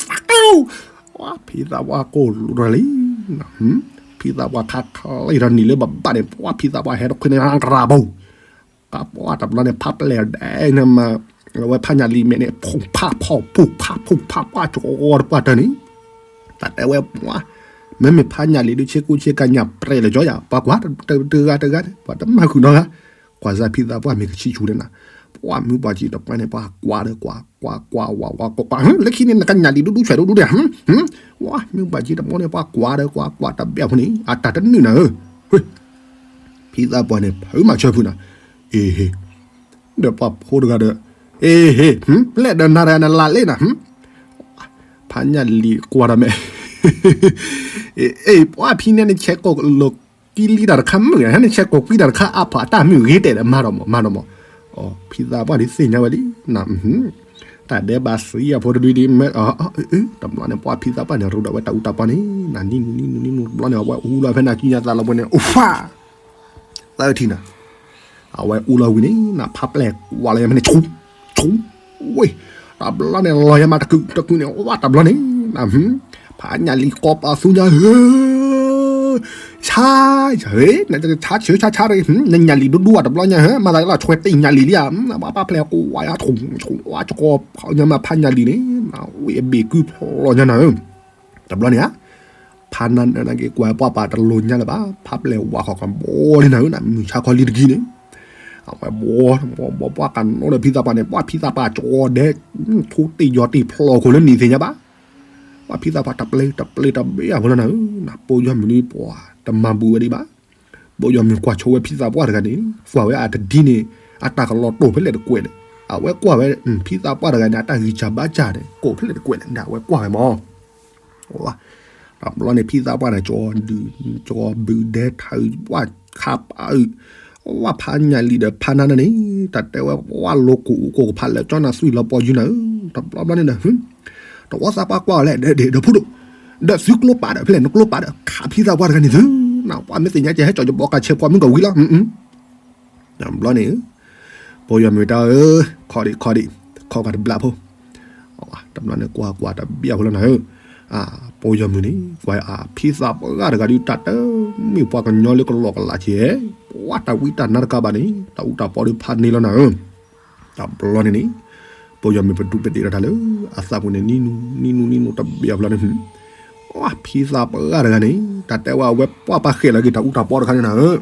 ဖံသးပှၢ်ကိၢ်လူးထီၣ်လံ, ဖံသးပှၢ်ခးချံထီၣ်နံၤလၢဘၣ်ဘၣ်န့ၣ် ပှၤဖံသးပှၢ်ဟဲတခွ့န့ၣ် ကရၢ်ဘိ ကပှၢ်တဘျီန့ၣ် ဖးပျဲၢ်ဒဲးန့ၣ်မး, အဝဲဖးညၣ်လံၤမဲာ်န့ၣ် ဖူးဖးဖီၣ် ဖူးဖးဖူးဖး ပှၢ်ကီတပှၢ်တၢၢ်န့ၣ်, တၢ်တဲဝဲပှၤ, မ့မ့ၢ်ဖးညၣ်လံၤဒုး ဆ့ကူဆ့ကၤညၣ်ပြဲးလၢၤကၠီ ယၤ ပှၤကွၢ်တဂၤတဂၤန့ၣ် ပှၤတမၤဃုာ်နီတဂၤ, ကွၢ်စၢ်ဖံသးပှၢ်မ့ၢ်ကဆံၣ်ဆူၣ်န့ၣ်နၤ, ပှၤမုၢ်ပှၢ်ကံတပှၢ်န့ၣ် ပှၤကွၢ်ဒီးကွၢ် ကွၢ်ကွၢ်ဝးဝးကွၢ်ကွၢ် လၢခံန့ၣ် နကညၣ်လံၤဒူဒူဆွဲၣ်ဒူဒူဒဲး, ဝဲမုၢ်ပှၢ်ကံတပှၢ်န့ၣ် ပှၤကွၢ်ဒီးကွၢ်ကွၢ်တဘ့ၣ်အဖိန့ၣ် အတၢ်တနုာ်နၤဧၢ, ဖံသးပှၢ်န့ၣ် ဖုးမၤဆၢဖုးနၤ, အ့ဟ့ၣ်, ဒီးပှၤဖိတဂၤဒီး, အ့ဟ့ၣ်, ပျဲၢ်ဒီးနၤတဂၤနလၢ်လ့နၤ, ဖးညၣ်လံၤကွၢ်ဒီးမဲာ်, အ့ ပှၤဖံန့ၣ် နဆဲးကိးလီၤကံလံတၢ်တခါမုာ်, နဆဲးကိးကွံတၢ်တခါအါဖးအတၢ်မုာ်ဂ့ၤတဲာ်ဒီးမၤဒီးမး မၤဒီးမး, ဖံသးပှၢ်ဒ်သ့ၣ်ညါဝဲလံ, တၢ်ဒဲးဘးသံအဖိတဒုဒ်မ့ၢ်, တဘျီန့ၣ် ပှၤဖံသးပှၢ်န့ၣ် ရူဒီးဝဲတၢ်အူတၢ်ပီန့ၣ် နနံၣ်နံၣ်နံၣ်နံၣ်နံၣ်တဘျီန့ၣ် အဝဲအူလီၤဖဲနၤကံညါသးလီၤပှဲၤန့ၣ် အိၣ်ဖး သၢထံၣ်နၤ, အဝဲအူလီၤဝံၤန့ၣ် နဖးပျဲၢ်ကွၢ်လီၤယမ့ၢ်န့ၣ် ဆူ, ဆူ, ဝ့ၢ်, တဘျီန့ၣ် လီၤယမးတကုာ်တကုာ်န့ၣ် ဝဲတဘျီန့ၣ်, ဖးညၣ်လံၤကိးပသူညါဧၢ, ဆါ, နဆါဆၢဆါဆါ, နညၣ်လံၤဒူဒူအတဘျီညါဧၢ, မၤသးလီၤဆွဲတ့ၢ်ညၣ်လံၤလံဧါ, ပှၤဖးပျဲၢ်ကွၢ်ယါ ဆူ, ဆူ, ဝဲကကိးဖးညါမးဖးညၣ်လံၤန့ၣ်, ဝ့ၢ်အဘ့ၣ်ကုဖျီညါနၤဧၢ တဘျီန့ၣ်ဧါ, ဖးနါနၢၤနာ်က့ၤကွၢ်ပှၤပာ်တလိၤညါလၢၤဘၣ်, ဖးပျဲၢ်ဝးဃီၤကဘီလံနၤဧၢ, မုၢ်ဆါခီလံတကံန့ၣ်, အဝဲဘီ, ဘီဘီပှၤကနိဒီးဖံသးပှၢ်န့ၣ် ပှၤဖံသးပှၢ်ကၠီဒဲး, ထိတ့ၢ်ယီၤတ့ၢ်ဖျီၣ်ခိၣ်လၢနံၣ်သ့ၣ်ညါဘၣ်, ပှၤဖံသးပှၢ်တပျဲတပျဲတဘ့ၣ်အဖိလီၤနၤဧၢ, နဖိယီၤမုၢ်န့ၣ်ပှၤတမၤဘူးဝဲဒံးဘၣ်, ဖိယီၤမုၢ်ကွၢ်ဆိဝဲဖံသးပှၢ်တဂၤန့ၣ် ကွၢ်ဝဲအတဒ်န့ၣ်, အတၢ်ကလီၤတိၢ်ဖဲလဲၣ်တကွဲးလဲၣ်, အဝဲကွၢ်ဝဲ, ဖံသးပှၢ်တဂၤန့ၣ် အတၢ်ဂံၢ်စၢ်ဘါစၢ်န့ၣ် ကိးဖဲလဲၣ်တကွဲးလဲၣ် ဒီးအဝဲကွၢ်ဝဲမး တဘျီန့ၣ် ဖံသးပှၢ်န့ၣ် ကၠီဒုး, ကၠီဘုးဒဲထၢ, ဝဲခါပာ်အုး, ဝဲဖးညၣ်လံၤဒီးဖးနါနၢၤန့ၣ်, တၢ်တဲဝဲ ဝဲလိၤကူၣ်အူကိၢ်ကဖးလၢာ်ကၠီနၤသွံၣ်လီၤပီၤယုၢ်နၤဧၢ, တဘျီဘျီန့ၣ်ဒီး, တဝီသးပှၢ်ကွၢ်အီၤလဲၣ်, ဒီးဖိဒိၣ်, ဒီးသုကျိပာ်ဒီး ဖဲလဲၣ်နကျိပာ်ဒီး ခးဖံသးပှၢ်တဂၤန့ၣ်သု, နပှၤမ့ၢ်သ့ၣ်ညါကဲဟဲကၠီယဘီကၤဆဲးပှၤမုၣ်ကဝံၤလီၤ တဘျီန့ၣ်, ဖိယီၤမုၢ်တၢ်ဧၢ, ခီဒံးခီဒံး, ခီကၤတဘျးဖိ, တဘျီန့ၣ် ကွၢ်ကွၢ်တဘျးဖိလီၤနၤဧၢ, ဖိယီၤမုၢ်န့ၣ် ကွၢ်အဖံသးပှၢ်တဂၤဒုး တၢ်တမ့ၢ်ပှၤကညီလၢကလီကလးကဲ, ပှၤတၢ်ဝံတၢ်နါတကးဘၣ်န့ၣ် တၢ်အူတၢ်ပီဒုးဖးန့ၢ်လီၤနၤဧၢ, တဘျီန့ၣ်န့ၣ်, ဖိယီၤမုၢ်ပဒူပဒ့ၣ်ဒီးတၢ်လၢအသးပူၤန့ၣ် နံၤနူနံၤနူနံၤနူတဘျးဖိလီၤန့ၣ် ပှၤဖံသးပှၢ်တဂၤန့ၣ် တၢ်တဲဝဲအဝဲပှၢ်ပာ်ဃဲးလီၤက့ၤ တၢ်အူတၢ်ပီတခါန့ၣ်နၤဧၢ,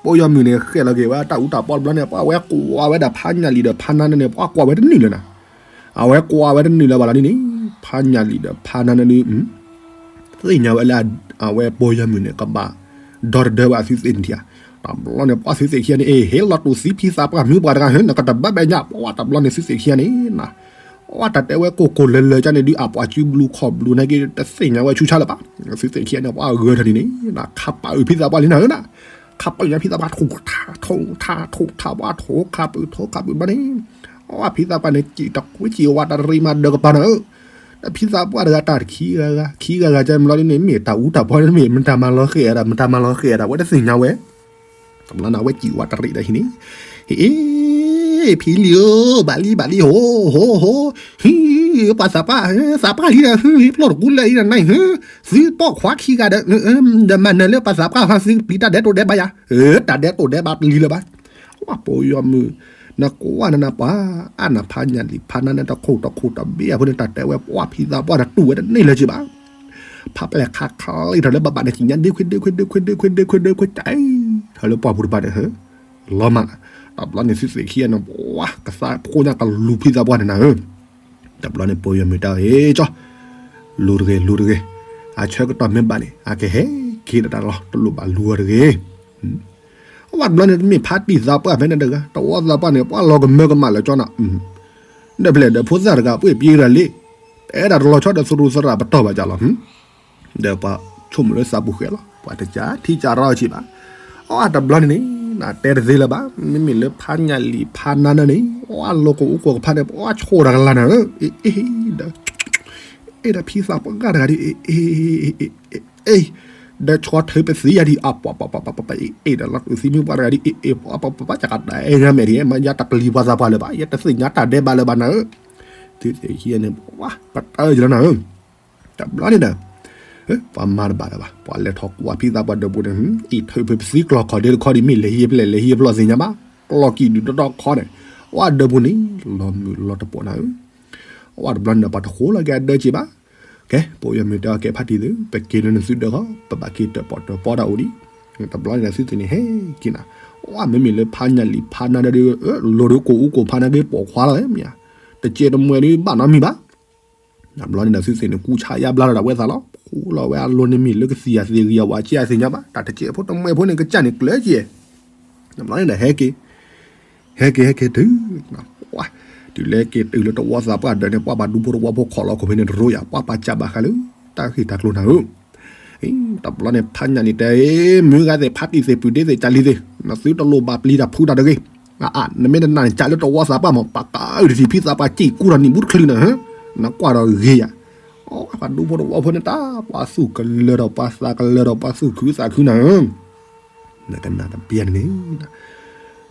ဖိယီၤမုၢ်န့ၣ် ဃဲးလီၤက့ၤဝဲတၢ်အူတၢ်ပီတဘျီန့ၣ် ပှၤဝဲကွၢ်ဝဲဒၣ်ဖးညၣ်လံၤဒီးဖးနါနၢၤန့ၣ် ပှၤကွၢ်ဝဲတနုာ်လၢၤနၤ, အဝဲကွၢ်ဝဲတနုာ်လၢၤဘၣ်လီၤဒ်န့ၣ်, ဖးညၣ်လံၤဒီးဖးနါနၢၤဒုး သ့ၣ်ညါဝဲလၢ အဝဲဖိယီၤမုၢ်န့ၣ် ကဘၣ်ဒီတဒၢဝဲအသုသ့ၣ်န့ၣ်ဧါ, တဘျီန့ၣ် ပှၤသုသ့ၣ်ခံဂၤန့ၣ် အ့ၣ် ဟ့ၣ်လီၤတူာ်သံဖံသးပှၢ်မုၢ်ပှၢ်တဂၤဟၢ နကတဘၣ်ဘဲညါ ပှၤတဘျီန့ၣ်သုသ့ၣ်ခံဂၤန့ၣ် ပှၤတၢ်တဲဝဲကိၢ်ကိၢ်လၢလၢကန့ၣ်ဒုး အပှၤစုဘျုးခီၣ်ဘျုးနာ်က့ တသ့ၣ်ညါဝဲဆူၣ်ဆါလၢၤဘၣ်, သုသ့ၣ်ခံဂၤန့ၣ် ပှၤအဂၢၢ်ထၢၣ်န့ၣ်န့ၣ် ခးပာ်အုးဖံသးပှၢ်လံနၤဧၢနၤ, ခးပာ်အုးညါဖံသးပှၢ် ထိၣ်ထးထိၣ်ထးထိၣ်ထးပှၤထိၣ်ခးပာ်အုးထိၣ်ခးပာ်အုးဘျီန့ၣ် ပှၤဖံသးပှၢ်န့ၣ် စံၣ်တကွံစံၣ်ဝးတရံးမးဒၢးကပၤနၤဧၢ ဒီးဖံသးပှၢ်တဂၤတၢ်တခံဂၤဂၤ ခံဂၤဂၤကဲမလီၤဒ်န့ၣ် မ့ၢ်တၢ်အူတၢ်ပီန့ၣ်မ့ၢ် မတၤမၤလီၤဃဲၤဒၣ် မတၤမၤလီၤဃဲၤဒၣ် ဝဲတသ့ၣ်ညါဝဲ, တဘျီန့ၣ် အဝဲစံၣ်ဝးတရံးဒီးဟံးန့ၣ်, ဟ့ၣ် ဖံလံၤဧၢ ဘၣ်လံဘၣ်လံ ဟိဟိဟိ, ဟံး ပှၤသးပှၢ် သးပှၢ်လံဒီး ဟံး ဖျီၣ်တကူလၢအံၤနၤ ဟံး သုပိာ်ခွါခံဂၤဒီး ဒီးမၤနၢၤလၢပှၤသးပှၢ်ဟီ သုပျံၤတၢ်ဒဲးတိၢ်ဒဲးဘၣ်ယၤ, တၢ်ဒဲးတိၢ်ဒဲးဘၣ်ပျံၤလၢၤဘၣ် ပှၤပိာ်ယီၤမုၢ်, နကွၢ်နနၢ်ပှၤ, အါနဖးညၣ်လံၤဖးနါနၢၤတခိၣ်တခိၣ်တဘ့ၣ်အဃိန့ၣ် တၢ်တဲဝဲပှၤဖံသးပှၢ်ဒီး တူၢ်ဝဲတန့ၢ်လၢၤက့ၤဘၣ်, ဖးပျဲၢ်ခးခးလံထီၣ်လၢဘၣ်ဘၣ်န့ၣ် ကံၣ်ညါဒ့ခွ့ဒ့ခွ့ဒ့ခွ့ဒ့ခွ့ဒ့ခွ့ဒ့ခွ့ တၢ်ထီၣ်လၢပှၢ်ပူၤတဖၣ်န့ၣ် လီၤမး, တဘျီန့ၣ်သုသ့ၣ်ခံဂၤန့ၣ် ပှၤကသးဖိညါကလူၤဖံသးပှၢ်န့ၣ်နၤဧၢ, တဘျီန့ၣ် ပိာ်ယီၤမုၢ်တၢ်အ့ၣ်ကၠီ လူၤတဂ့ၤ လူၤတဂ့ၤ, အဆၢကတီၢ်မ့ၢ်ဘၣ်န့ၣ် အကဟဲက့ၤဒၣ်တၢ်လီၤ တလိၣ်ဘၣ်လူၤအီၤတဂ့ၤ, အဝဲတဘျီန့ၣ် တမ့ၢ်ဖးတံၢ်သးပှၢ်ဖဲန့ၣ်တဂၤ တဝီသးပှၢ်န့ၣ် ပှၤလီၤကမၢကမၣ်လၢကၠီနၤ, ဒီးဖဲလဲၣ်ဒီးဖိသၣ်တဂၤ ပှ့ၢ်ပျံၤတၢ်လံ, အဲၣ်ဒၣ်တလီၤဆီဒီးသရူးသရၣ်ပတီၢ်ဘၣ်ကၢ်လီၤ, ဒီးပှၤဆိကမိၣ်လၢသးပူၤဃဲလီၤ ပှၤတကးထံကးရီအဆံးဘၣ်, အဝဲတဘျီန့ၣ်န့ၣ် တဲတသ့လၢၤဘၣ်, မ့မ့ၢ်လၢဖးညၣ်လံာ်ဖးနါနၢန့ၣ် အလိၤကအိၣ်ကိးကဖးန့ၣ် ပှၤဆိၣ်တၢ်ကလၤနၤဧၢ, အ့ဒီး အ့ဒီးဖံသးပှၢ်တဂၤဒီး အ့ ဒီးဆီထုးပသံယၤဒံး အပှၤပှၤပှၤပှၤပှၤ အ့ဒီးလီၤတူာ်သံမုၢ်ပှၢ်တဂၤဒံး အ့ အ့ ပှၤပှၤပှၤပှၤ ကကတၢ်အဲၣ်ညါမဲာ်ဒံး မ့ၢ်ယတပျံၤပှၤသးပှၢ်လၢၤဘၣ်, ယတသ့ၣ်ညါတၢ်ဒဲးဘးလၢၤဘၣ်နၤဧၢ, သုသ့ၣ်ခံဂၤန့ၣ် ပှၤပတၢၢ်ယလီၤနၤဧၢ, တဘျီန့ၣ်ဒီး ပှၤမၤတဘၣ်လၢၤဘၣ်, ပှၤလဲၤထီၣ်ကွၢ်ဖံသးပှၢ်ဒၢးပူၤန့ၣ် အ့ၣ်ထုးဖုးပသံကျီၢ်ခီၣ်ဒ့တခီဒံး မ့ၢ်လဲၤဟံးဖျဲၣ်လဲၤဟံးဖျီၣ်သ့ၣ်ညါဘၣ်, ကျီၢ်ကံၣ်ဒုးတီတီခီန့ၣ်, ပှၤဒၢးပူၤန့ၣ် လီၤမုၢ်လီၤတပိာ်နၤဧၢ အဝဲတဘျီန့ၣ်ဒီး ပှၤတဃိလီၤက့ၤအဒၢးစ့ၢ်ဘၣ်, ကဲ ပအိၣ်ယမ့ၢ်တဲအီၤကဲဖးတံၢ်သု ပက့ၤလၢနသုဒၢးဃီ ပဘၣ်က့ၤတၢၣ်ပီၣ်တၢၣ်ပီတၢ်အိၣ်ဒံး, တဘျီန့ၣ်ဒီးသုသ့ၣ်န့ၣ်ဟဲက့ၤနၤ, အဝဲမ့မ့ၢ်လၢဖးညၣ်လံာ်ဖးနါဒီး လိၤဒုးကိးအူကိးဖးနါက့ၤပိာ်ခွါလီၤမ့ၢ်ဧါ, တစဲးတမှဲၤဒုးဘၣ်နီတမံၤဘၣ် တဘျီန့ၣ်ဒီးသုသ့ၣ်န့ၣ် ကူဆါယါဘျါလီၤဒၣ်ဝဲသးလီၤ, ဃိလီၤဝဲအလိၤန့ၣ်မ့ၢ်လၢကသံၣ်ယၤသ့ၣ်ဂံၢ်ယၤဝဲကဲအသ့ၣ်ညါဘၣ်, တၢ်တစဲးဖိတမှဲၤဖိန့ၣ် ကစၢ်န့ၣ်ကျၢၤကဲ တဘျီန့ၣ်ဒီးဟဲက့ၤ ဟဲက့ၤဟဲက့ၤတုၤ, တုၤလၢက့ၤတုၤလၢတဝီသးပှၢ်ဒၢးန့ၣ် ပှၤဘၣ်ဒူဖိတဝီဖိခိးလီၤခိၣ်ဖဲန့ၣ်တရိယၤ ပှၤပာ်စၢ်ဘၣ်ဃးလၢ တၢ်ဂ့ၢ်တၢ်ကျိၤနၤဧၢ, တဘျီန့ၣ်ဖးညၣ်န့ၣ်တဲ မုၢ်ဂၤသ့ၣ် ဖးတံၢ်သ့ၣ် ပုၢ်ဒ့သ့ၣ် ကၢ်လံၤသ့ၣ် နသုတလိၣ်ဘၣ်ပျံၤတၢ်ဖုးတၢ်တဂ့ၤ, နမ့ၢ်တနာ်န့ၣ် ကၢ်လၢတဝီသးပှၢ်မး ပှၤကးအုၣ်တထံၣ်ဖံသးပှၢ်စံၣ်ကူထီၣ်နံၣ်ဘူးတချုးနၤဧၢ, နကွၢ်ဒီးဂ့ၤယၤ, ပှၤဒူဖိတဝီဖိန့ၣ်တၢ် ပှၤသူၣ်ကလၢၤဒီးပှၤသးကလၢၤဒီးပှၤသူၣ်ခုသးခုနၤဧၢ နကနၣ်တဘျီန့ၣ်န့ၣ်,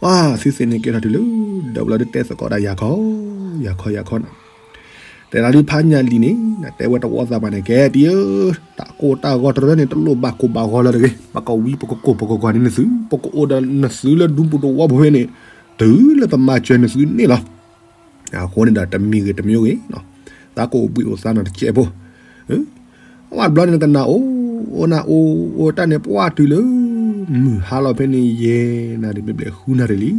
ပှၤသုသ့ၣ်န့ၣ်ကဲထီၣ်တုၤလၢ ဒီးဘျီဒုးတဲသကိးဒၣ်ယၤခီ, ယၤခီယၤခီနၤ, တဲဒၣ်ဒုးဖးညၣ်လံာ်န့ၣ် တဲဝဲတဝီသးပှၢ်န့ၣ် ကဲတံၢ်ဧၢ, တၢ်ကိၢ်တၢ်ဂီၤတရၢန့ၣ် တလိၣ်ဘၣ်ကိၢ်ဘၣ်ဂီၤလၢၤတဂ့ၤ, ပကဝံပကကိၢ်ပကဂီၤန့ၢ်နသု, ပကအိၣ်ဒီးနသုလၢဒူပူၤတဝီဖိဖဲန့ၣ်, တုၤလၢပမၤစၢၤနသုန့ၣ်လီၤ အဃိန့ၣ်ဒီးတမံၤဂ့ၤတမံၤဂ့ၤ, သးကအိၣ်ဘှံးအိၣ်သါနီၢ်တစဲးဖိ, အဝဲတဘျီန့ၣ်နကနၣ်အိၣ်, အိၣ်နၤအိၣ်, အိၣ်တၢ်န့ၣ် ပှၤတုၤလၢ မုၢ်ဟါလီၤဖဲန့ၣ် ယဲၢ်နၣ်ရံၣ်ဘျဲၣ်ဘျဲၣ်ဃုနၣ်ရံၣ်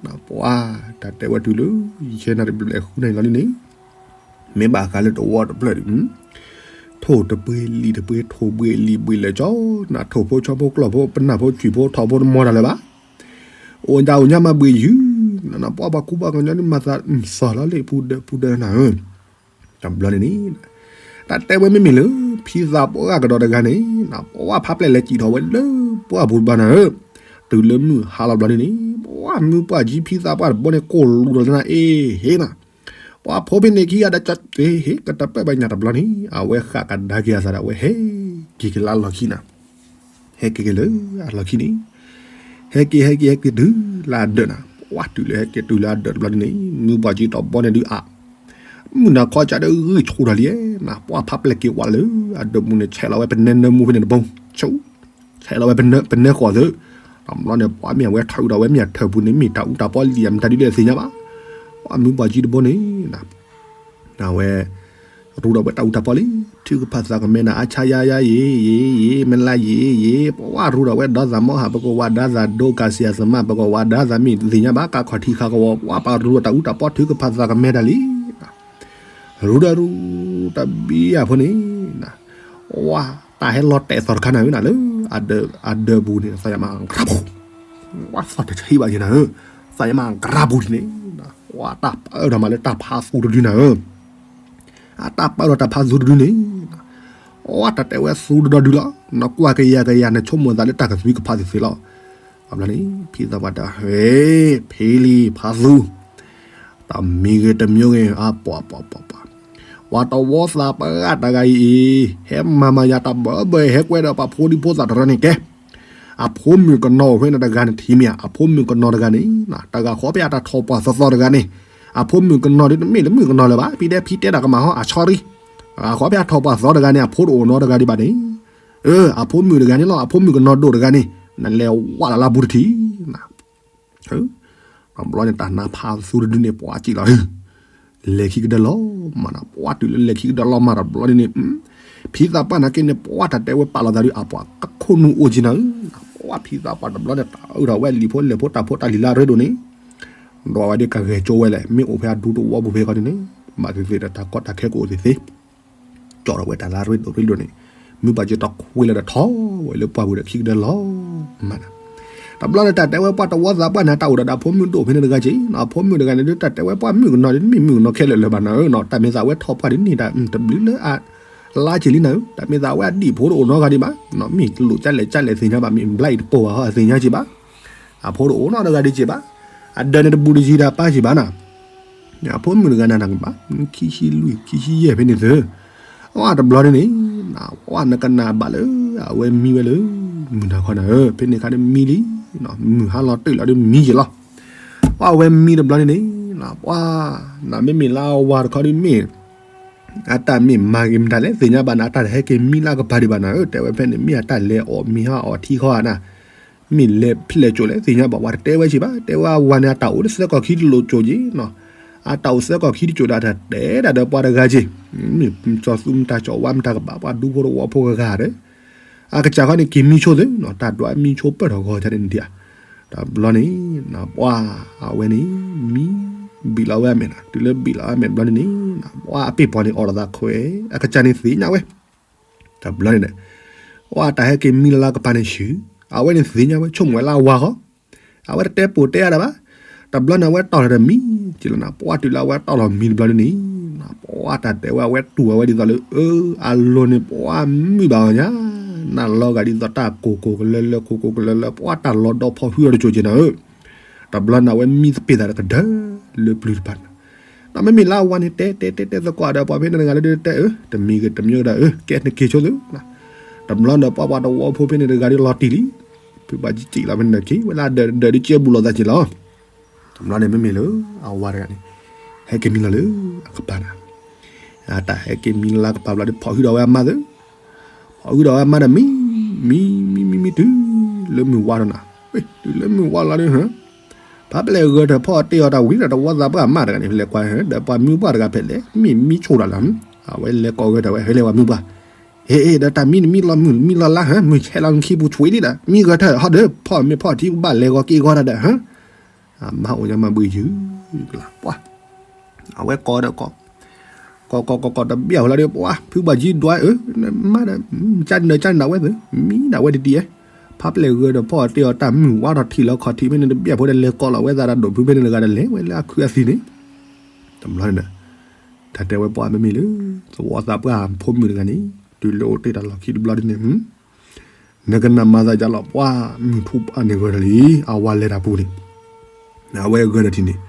လံ, ပှၤတၢ်တဲဝဲတုၤလၢ ယဲၢ်နၣ်ရံၣ်ဘျဲၣ်ဘျဲၣ်ဃုနၣ်ရံၣ်လီၤလံန့ၣ်, မ့ၢ်ဘၣ်ဃးလၢတဝီတဖျၢၣ်ဒီး ထိၣ်တပှ့ၤလံာ်တပှ့ၤ ထိၣ်ဘှ့ၣ်လံာ်ဘှ့ၣ်လၢာ်ကၠီ, နထိၣ်ဖိဆီဖိကျီၢ်ဖိ ပနၢ်ဖိဆွံၣ်ဖိထီၣ်ဖိတမီတၢ်လၢၤဘၣ်, အိၣ်ညါအိၣ်ညါမၤဘှ့ၣ်ယုၢ်, နပှၤပှၤကူပှၤကညီန့ၣ် မၤသးသီၣ်လီၤလံ ပူၤဒၢးပူၤဒၢးနၤဧၢ, တဘျီန့ၣ်န့ၣ်, တၢ်တဲဝဲမ့မ့ၢ်လၢ ဖံသးပှၢ်ကဒီးတဂၤန့ၣ်, ပှၤဖးပျဲၢ်လဲၤစံၣ်ထီၣ်ဝဲလၢပှၢ်ပူၤတဘျီနၤဧၢ, တုၤလၢမုၢ်ဟါလီၤဘျီန့ၣ်န့ၣ်, ပှၤမုၢ်ပှၢ်ကၠံဖံသးပှၢ်တဘီန့ၣ် ကိၢ်လူၤဒီးလၢနၤအ့ၣ်ဟ့နၤ ပှၤဖိဖဲန့ၣ်ခံဂၤဒီးကၠီသ့ၣ်ဟ့ၣ် ကတပၢၢ်ဘၣ်ညၣ်တဘျီန့ၣ် အဝဲဃၣ်ကဒါက့ၤအသးဒီးအဝဲဟဲက့ၤက့ၤလၢအလီၢ်ခံနၤ, ဟဲက့ၤက့ၤလၢအလီၢ်ခံန့ၣ်, ဟဲက့ၤဟဲက့ၤဟဲက့ၤတုၤလၢအဒၢးနၤ, ပှၤတုၤလၢဟဲက့ၤတုၤလၢအဒၢးတဘျီန့ၣ်န့ၣ် မုၢ်ပှၢ်ကၠံတဘီန့ၣ်ဒုးအါ, မုၢ်နၤခီကၠၢ်ဒီးဂံၢ်ဆူၣ်ထီၣ်လံနၤ, ပှၤဖးပျဲၢ်က့ၤဝဲလၢအဒၢးပူၤန့ၣ် ဆဲးလီၤဝဲပနဲနၢမူဖဲန့ၣ်တဘိ, ဆဲးလီၤဝဲပနဲဃီၤသု, တဘျီန့ၣ် ပှၤမ့ၢ်အဝဲထီၣ်အုးဒီးဝဲမ့ၢ်အထၢၣ်ပူၤန့ၣ် မ့ၢ်တၢ်အူတၢ်ပီလံာ်အမတၤဒုးလဲၣ်သ့ၣ်ညါဘၣ်, ပှၤမုၢ်ပှၢ်ကၠံတဘီန့ၣ် အဝဲ ရူဒီးဝဲတၢ်အူတၢ်ပီလံ, ထုကဖၣ်သးကမဲနၤ အါဆါယါယါယ့ၣ် ယ့ၣ် ယ့ၣ် မ့ၢ်လါယ့ၣ် ယ့ၣ်, ပှၤရူဒီးဝဲဒီးသးမီဟး ပကဝးဒါသးဒိကၤစံးအသမး ပကဝးဒါသးမ့ၢ်သ့ၣ်ညါဘၣ် ကးခီၣ်ထံးဃာ်ကဝီၤ ပှၤပှၤရူဒီးတၢ်အူတၢ်ပီ ထုကဖၣ်သးကမဲတၢ်လံ ရူဒီးရူ တဘံယၤဖိန့ၣ် ဝါ တၢ်ဟဲလီၤတဲာ်သီၣ်တခါနၤဧၢနၤလၢ အဒၢးပူၤန့ၣ် သးယမၤကရၢပူၤ, ဝါ သီၣ်တဆံးဘၣ်ယဲနၤဧၢ, သးယမၤကရၢပူၤဒ်န့ၣ်, ဝါ တၢ်ပၢဒီးမးလၢတၢ်ဖးသူတဒုနၤဧၢ, အတၢ်ပၢဒီးတၢ်ဖးသူတဒုန့ၣ်, ဝါ တၢ်တဲဝဲသူတဒီဒုလီၤ, နကွၢ်ကယၤကယၤ နဆိကမိၣ်သးလၢတၢ်ကသွံကဖးသ့ၣ်သ့ၣ်လီၤ, အဘျီန့ၣ် ဖံသးပှၢ်တဲ ဟ့ ဖံလံၤဖးသူ တၢ်မံၤဂ့ၤတမံၤဂ့ၤ အပှၤပှၤပှၤပှၤ, ပှၤတဝီသးပှၢ်တဂၤအံၤ ဟဲမၤမၤယၤတၢ်ဘၢဘၢ ဟဲကွဲဒီးပှၤဖိဒံဖိသၣ်တရၢန့ၣ်ကဲ, အဖိမုၣ်ကနီၤအိၣ်ဖဲန့ၣ်တဂၤန့ၣ် ထံၣ်မ့ၢ်ဧါ, အဖိမုၣ်ကနီၤတဂၤန့ၣ် တဂၤဃီဖဲအတၢ်ထီၣ်ပှၢ်သီသီတဂၤန့ၣ်, အဖိမုၣ်ကနီၤဒ်တမ့ၢ်လၢမုၣ်ကနီၤလၢၤဘၣ်, ဖံဒဲဖံတဲတၢ်ကမၣ်ဟီ အဆီရံ, တဂၤဃီဖဲအထီၣ်ပှၢ်သီတဂၤန့ၣ် အဖိတအိၣ်နီတဂၤဒံးဘၣ်န့ၣ်, အဖိမုၣ်တဂၤန့ၣ်လီၤ, အဖိမုၣ်ကနီၤဒိၣ်တဂၤန့ၣ် နလဲၤဝးလၢ်လၢ်ဘူးတထံၣ် တဘျီန့ၣ် တၢ်နါဖးသူတဒုန့ၣ် ပှၤစံးလီၤ, လဲၤခံကဒါလီၤမးနၤ, ပှၤတုၤလၢလဲၤခံကဒါလီၤမးတဘျီန့ၣ်န့ၣ်, ဖံသးပှၢ်နာ်က့န့ၣ် ပှၤတၢ်တဲဝဲပာ်လီၤသးဒုး အပှၤကခိၣ်နူာ်အိၣ်ကံနၤဧၢ, ပှၤဖံသးပှၢ်တဘျီန့ၣ် တၢ်အုၣ်ထီၣ်ဝဲလံာ်ဖိလဲၢ်ဖိတၢ်ဖိတၢ်လံၤလၢအရ့ဒိၣ်န့ၣ်, ဒွးဝဲဒ်ကဂဲၤကၠိဝဲလဲၣ်, မ့ၢ်အိၣ်ဖဲအဒူတဝီပူၤဖဲဃီန့ၣ်န့ၣ်, ဘၣ်သ့ၣ်သ့ၣ်ဒီးတၢ်ကီတၢ်ခဲကအိၣ်သ့ၣ်သ့ၣ် ကၠီၣ်ထီၣ်ဝဲတၢ်လၢအရ့ဒိၣ်ရ့ဒိၣ်န့ၣ်, မုၢ်ပှၢ်ကၠံတခွ့လၢာ်ဒီးထီၣ်ဝဲလၢပှၢ်ပူၤဒီးခံကဒါလီၤမးနၤ, တဘျီန့ၣ် တၢ်တဲဝဲပှၤတဝီသးပှၢ်န့ၣ် တၢ်အိၣ်ဒီးအဖိမုၣ်ဒိၣ်ဖဲန့ၣ်တဂၤက့ၤ, အဖိမုၣ်တဂၤန့ၣ်ဒုး တၢ်တဲဝဲပှၤမုၣ်ကနီၤဒ် မ့ၢ်မုၣ်ကနီၤခဲလၢာ်လၢၤဘၣ်နၤဧၢ, တၢ်မ့ၢ်သးဝဲထီၣ်ပှၢ်ဒ်န့ၣ် တၢ်တဘျုးလၢအ လါက့ၤလံနၤဧၢ, တၢ်မ့ၢ်သးဝဲအဒံၣ်ဖိတအိၣ်နီတဂၤဒံးဘၣ်, မ့ၢ်လိၣ်ကၠၢ်လဲၣ်ကၠၢ်လဲၣ်သ့ၣ်ညါဘၣ်, မ့ၢ်ဘျါအံၤတပိၢ်ဘၣ်ဟီအသ့ၣ်ညါက့ၤဘၣ်, အဖိတအိၣ်နီတဂၤဒံးက့ၤဘၣ်, အဒၢးန့ၣ်တဘူးတယံၤတၢ်ပၢ်က့ၤဘၣ်နၤ, အဖိမုၣ်တဂၤနၤနကဘၣ် ခံဆံလွံၢ် ခံဆံယဲၢ်ဖဲန့ၣ်သု, အတဘျီန့ၣ်န့ၣ်, ပှၤနကနၣ်ဘၣ်လၢ အဝဲမံဝဲလၢ မုၢ်နၤခီနၤဧၢ, ဖဲန့ၣ်အခါန့ၣ်မံလံ, မုၢ်ဟါလီၤတ့ၢ်လီၤဒီးမံက့ၤလီၤ, ပှၤအဝဲမံတဘျီန့ၣ်န့ၣ်, ပှၤ နမ့မ့ၢ်လၢအဝၤတခီဒ်မ့ၢ် အတၢ်မ့ၢ်မၤက့ၤမတၤလဲၣ် သ့ၣ်ညါဘၣ်နၤ အတၢ်တဟဲက့ၤမံလၢကပၤဒံးဘၣ်နၤဧၢ, တဲဝဲဖဲန့ၣ် မ့ၢ်အတၢ်လဲၤအီၣ်မံဟါအီၣ်ထံဃီဧါနၤ, မ့ၢ်လဲၤဖျဲၣ်ကၠိလဲၣ် သ့ၣ်ညါဘၣ် ပှၤတတဲဝဲက့ၤဘၣ်, တဲဝဲအဝၤန့ၣ် အတၢ်အိၣ်လၢသၢကီၢ်ခံတလိာ်ကၠိက့ၤနီၤ, အတၢ်အိၣ်သၢကီၢ်ခံတကၠိဒီး အတၢ်တဲဒၣ်ဒီးပှၤတဂၤက့ၤ, မ့ၢ်စီၤသူမတၤ ကၠီၤဝါမတၤကဘၣ် ပှၤဒူဖိတဝီဖိဂၤဂၤဒီး အကစၢ်ခီန့ၣ် က့ၤမံဆိသုနီၤ, တၢ်ဒွးမံဆိပၢၢ်ထီၣ်ဂီၤဒ်န့ၣ်ဒံးဧါ, တဘျီန့ၣ် ပှၤအဝဲန့ၣ် မံ ဘံၣ်လီၤဝဲအမဲာ်နၤ, တုၤလၢဘံၣ်လီၤဝဲအမဲာ်တဘျီန့ၣ်န့ၣ်, ပှၤအပ့ၢ်ပီၤန့ၣ်အိးထီၣ်သးခွဲး, အကစၢ်န့ၣ်သ့ၣ်ညါဝဲ, တဘျီန့ၣ်န့ၣ်, ပှၤတၢ်ဟဲက့ၤမံလၢကပၤန့ၣ်ဆူၣ်, အဝဲန့ၣ်သ့ၣ်ညါဝဲ ဆိကမိၣ်ဝဲလၢအဝၤဃီ, အဝဲတတဲပိာ်တဲအါဒၣ်ဘၣ်, တဘျီန့ၣ် အဝဲတီၢ်လီၤဒီးမံ, က့လီၤနၤ ပှၤတုၤလၢအဝဲတီၢ်လီၤမံတဘျီန့ၣ်န့ၣ်, ပှၤတၢ်တဲဝဲအဝဲတူၢ်အဝဲဒ်သိးလၢ အၢ အလိၤန့ၣ် ပှၤမုာ်ဘၣ်အီၤညါ, နလီၤဂာ်ဒ်သိးတၢ်ကိၢ်ကိၢ်ကလၢလၢ ကိၢ်ကိၢ်ကလၢလၢ ပှၤတၢ်လီၤဒီဖီၣ်ဟုအီၤတကၠိက့ၤနၤဧၢ, တဘျီန့ၣ် အဝဲမံသပ့ၤသးတကဒၢ လၢပျုၤတဖၣ်န့ၣ်, ဒီးမ့မ့ၢ်လၢအဝၤန့ၣ် တဲတဲတဲတဲသကိးဒီး ပှၤဖဲန့ၣ်တဂၤလၢဒုးတဲအၢ တမံၤဂ့ၤတမံၤဂ့ၤဒီး အၢ ကဲနက့ၤဆိသု, တဘျီန့ၣ် ပှၤပှၤတဝီဖိဖဲန့ၣ်တဂၤဒုးလီၤတံၢ်လံ, ဖုဘၣ်ကံကံလီၤဖဲန့ၣ်ဒီး က့ၤဝဲလၢဒၢးဒၢးဒုးကဲဘူးလိာ်သးက့ၤလီၤ, တဘျီန့ၣ် မ့မ့ၢ်လၢ အဝၤတဂၤန့ၣ် ဟဲက့ၤမံလီၤလၢ အကပၤနၤ, အတၢ်ဟဲက့ၤမံလၢကပၤဘျီဒီး ဖီၣ်ဟုဒီးဝဲအမါသု, ဖီၣ်ဟုဒီးဝဲအမါဒီးမံ, မံ မံ မံ မံ တုၤလၢမုၢ်ဝါဒီးနၤ, တုၤလၢမုၢ်ဝါလီၤဒီး ဖးပလဲၣ်ဂၢၢ်ထၢၣ်ဖီၣ်တ့ၢ်အီၤတၢ်ဝံၤဒီး တဝီသးပှၢ်အမါတဂၤန့ၣ် လဲၤကွၢ် ဒီးပှၤမုၢ်ပှၢ်တဂၤဖဲလဲၣ် မ့ၢ်မံဆိတၢ်လီၤ, အဝဲလဲၤကိးဂၢၢ်ထၢၣ်ဝဲ ဟဲလဲၤပှၤမုၢ်ပှၢ်, ဟ့ၣ် ဒီးတၢ်မံန့ၣ်မံလီၤမုၢ်မံလီၤလါ မုၢ်ဆဲးလီၤနခံပူၤဆွံလံဒီး မံဂၢၢ်ထၢၣ်ဟီဒီး ဖီၣ်မ့ၤဖီၣ်ထံဘၣ်လဲၤဂီၤက့ၤဂီၤတၢ်ဒီး အမါအိၣ်ညါမၤဘှံးယုၢ်ကလါပှၢ်, အဝဲကိးဒီးကိး, ကိးကိးကိးကိးတဘျီအဃိလီၤဒီး ပှၤဖုဘၣ်ကံဒွးအၢ, မါဒီး ကၢ်နၢၤကၢ်နၢၤဝဲသ့ၣ် မံဒၣ်ဝဲတဒံးဧဲ, ဖးပလဲၣ်ဂၢၢ်ဒီးဖီၣ်တ့ၢ်အီၤတၢ်မုၢ်ဝါထီၣ်ထံၣ်လီၤခီၣ်ထံးဖဲန့ၣ်တဘျီအဃိဒီး လဲၤကိးလီၤဝဲသးဒီးဒိၣ်ဖုဖဲန့ၣ်တဂၤဒီး လဲၤဝဲလၢအခုအသံၣ်န့ၣ်, တဘျီန့ၣ်ဒီး တၢ်တဲဝဲပှၤမ့မ့ၢ်လၢ သဝီသးပှၢ်ဖိမုၣ်တဂၤန့ၣ် တုၤလၢအိၣ်တ့ၢ်တၢ်လီၢ်ခံတဘျီဒ်န့ၣ် နကနၣ်မၤသးဒ်လီၤ ပှၤမုၢ်ထူၣ်ပှၢ်န့ၣ်ဂၢၢ်လံ အဝၤလဲၤတၢ်ပူၤန့ၣ်, အဝဲဂၢၢ်ဒီးထံၣ်န့ၣ်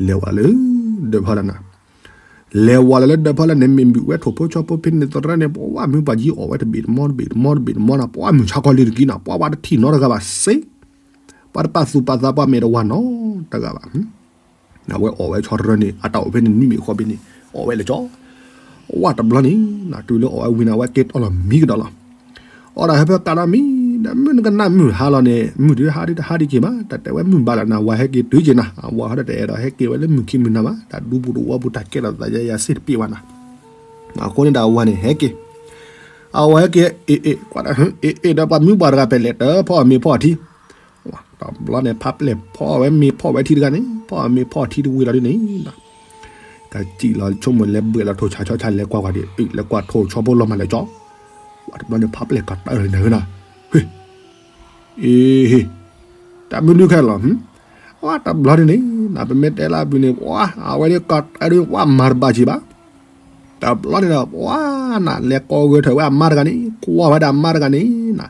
လဲၤဝဲလၢ ဒၢးဖီလာ်နၤ, လဲၤဝဲလၢလၢဒၢးဖီလာ်န့ၣ် မ့ၢ်ဘုးဝဲထိၣ်ဖိဆီဖိဖဲန့ၣ်သရၣ်န့ၣ် ပှၤမုၢ်ပှၢ်ကံအီၣ်ဝဲတဘ့ၣ်တမီတဘ့ၣ်တမီတဘ့ၣ်တမီနၤ ပှၤမုၢ်ဆါခီလံတကံနၤ ပှၤဝဲတထံၣ်နီတဂၤဘၣ်စ့, ပှၤတပာ်သူၣ်ပာ်သးပှၤမဲာ်တဝၤနီတဂၤဘၣ် အဝဲအီၣ်ဝဲဆီတရၢန့ၣ် အတၢ်အိၣ်ဖဲန့ၣ်နွံမ့ၢ်ဃီဘ့ၣ်န့ၣ် အီၣ်ဝဲလၢကၠီ, ဝဲတဘျီန့ၣ် တုၤလၢအီၣ်ဝဲဝံၤန့ၣ် အဝဲကဲတီၢ်လီၤမံကဒီးလီၤ, အီၣ်ဒၣ်ဟဲဖဲကးဒီးမံ, ဒီးမုၢ်နကနၣ်မုၢ်ဟါလီၤန့ၣ် မုၢ်တုၤဟါဒုတဟါဒံးက့ၤဘၣ် တၢ်တဲဝဲမုၢ်ဘၣ်လီၤနၤ ဝၤဟဲက့ၤတုၤက့ၤနၤ အဝၤဟီဒီးတအဲၣ်ဒိးဟဲက့ၤဝဲလၢမုၢ်ခံမုၢ်နၤဘၣ် တၢ်ဒူပူၤတဝီပူၤတၢ်ကဲထီၣ်သးယၤယၤစ့ၢ်တပ့ၢ်ဘၣ်နၤ, အဃိန့ၣ်ဒီးအဝၤန့ၣ်ဟဲက့ၤ, အဝၤဟဲက့ၤ အ့ၣ်အ့ၣ် ကွၢ်ဒၣ် အ့ၣ်အ့ၣ် ဒီးပှၤမုၢ်ပှၢ်တဂၤဖဲလဲၣ် တဖီၣ်မ့ၤဖီၣ်ထံ တဘျီန့ၣ် ဖးပလဲၣ်ဖီၣ်ဝဲမ့ၤဖီၣ်ဝဲထံတဂၤန့ၣ် ဖီၣ်မ့ၤဖီၣ်ထံတဝံၤလီၤဒ်န့ၣ်, ကစံၣ်လီၤဆိကမိၣ်လဲၤဘှဲးလီၤထိၣ်ဆၣ်ဆီဆၣ်လဲၤကွၢ်ကွၢ်ဒ် အ့ၣ် လဲၤကွၢ်ထိၣ်ဆီဖိလီၤမၢ်လၢကၠီ, ဝဲတဘျီန့ၣ် ဖးပလဲၣ်ကးတၢၢ်လီၤနၤဧၢနၤ, ဟ့ၣ် အ့ၣ် ဟ့ၣ် တၢ်မနုၤခဲလီၤ, ဝဲတဘျီန့ၣ်န့ၣ် ပမ့ၢ်တဲလၢအဘျုးန့ၣ် ပှၤ အဝဲဒၣ်ကးတၢၢ်ဒ်ပှၤမၤတဘၣ်က့ၤဘၣ် တဘျီန့ၣ်ဒီး ပှၤနၤ လဲၤကိးဂၢၢ်ထၢၣ်ဝဲအမါတဂၤန့ၣ် ကွၢ်ဝဲဒၣ်အမါတဂၤန့ၣ်နၤ,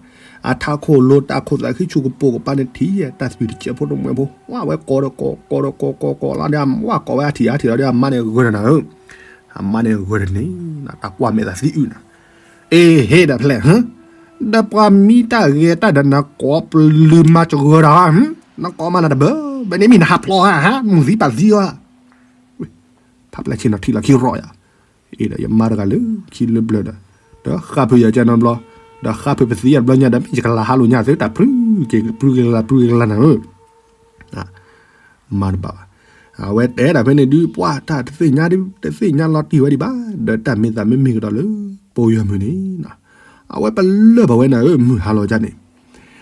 အထးခိၣ်လိၤတၢ်ခိၣ်သးခံဆူၣ်ကပိာ်ကပၤန့ၣ်ထံၣ် တၢ်သွံၣ်တစဲးဖိတမှဲဖိ ဝဲကိးဒီးကိး ကိးဒီးကိး ကိးကိးလီၤဒီး ဝဲကိးဝဲအထံၣ်အထံၣ်လီၤဒီး အမါန့ၣ်ဂၢၢ်ဒီးနၤဧၢ, အမါန့ၣ်ဂၢၢ်ဒီးန့ၣ် တၢ်ကွၢ်မဲာ်သးသံအုၣ်နၤ, အ့ၣ် ဟ့ၣ် ဒီးဖဲလဲၣ် ဒီးပှၤမံတၢ်ဂဲၤတၢ်ဒီးနၤ ကိးပလုၢ်မၤစၢၤဒီး နကိးမးနၤတဘၢ ဘၣ်န့ၣ်မ့ၢ်နဟးဖျိးဧါ မုၢ်သံပာ်သံဧါ ဖးပျဲၢ်ဆ့ၣ်နီၤထံၣ်လီၤခံရီၣ်ယၤ, အ့ၣ်ဒီးယမါတဂၤလၢခံလၢပျၢၤဒီး, ဒီးဃါဖုးယၤကဲနီတဘျီ, ဒီးဃါဖုးပသံယၤတဘျီညါဒီး မ့ၢ်ယကလၤဟးလိာ်ညါသု တၢ်ပြုက့ၤပြုက့ၤကလၤပြုက့ၤကလၤနၤဧၢ, မၤတဘၣ်ဘၣ်, အဝဲတဲဒၣ်ဖဲန့ၣ်ဒုး ပှၤတၢ်တသ့ၣ်ညါဒုး တသ့ၣ်ညါလီၤတံၢ်ဝဲဒံးဘၣ်, ဒီးတၢ်မ့ၢ်သးမ့မ့ၢ်ကဒီးလၢ ပိယီၤမုၢ်န့ၣ် အဝဲပလၢၢ်ဘၣ်ဝဲနၤဧၢ မုၢ်ဟါလီၤကၢ်န့ၣ်,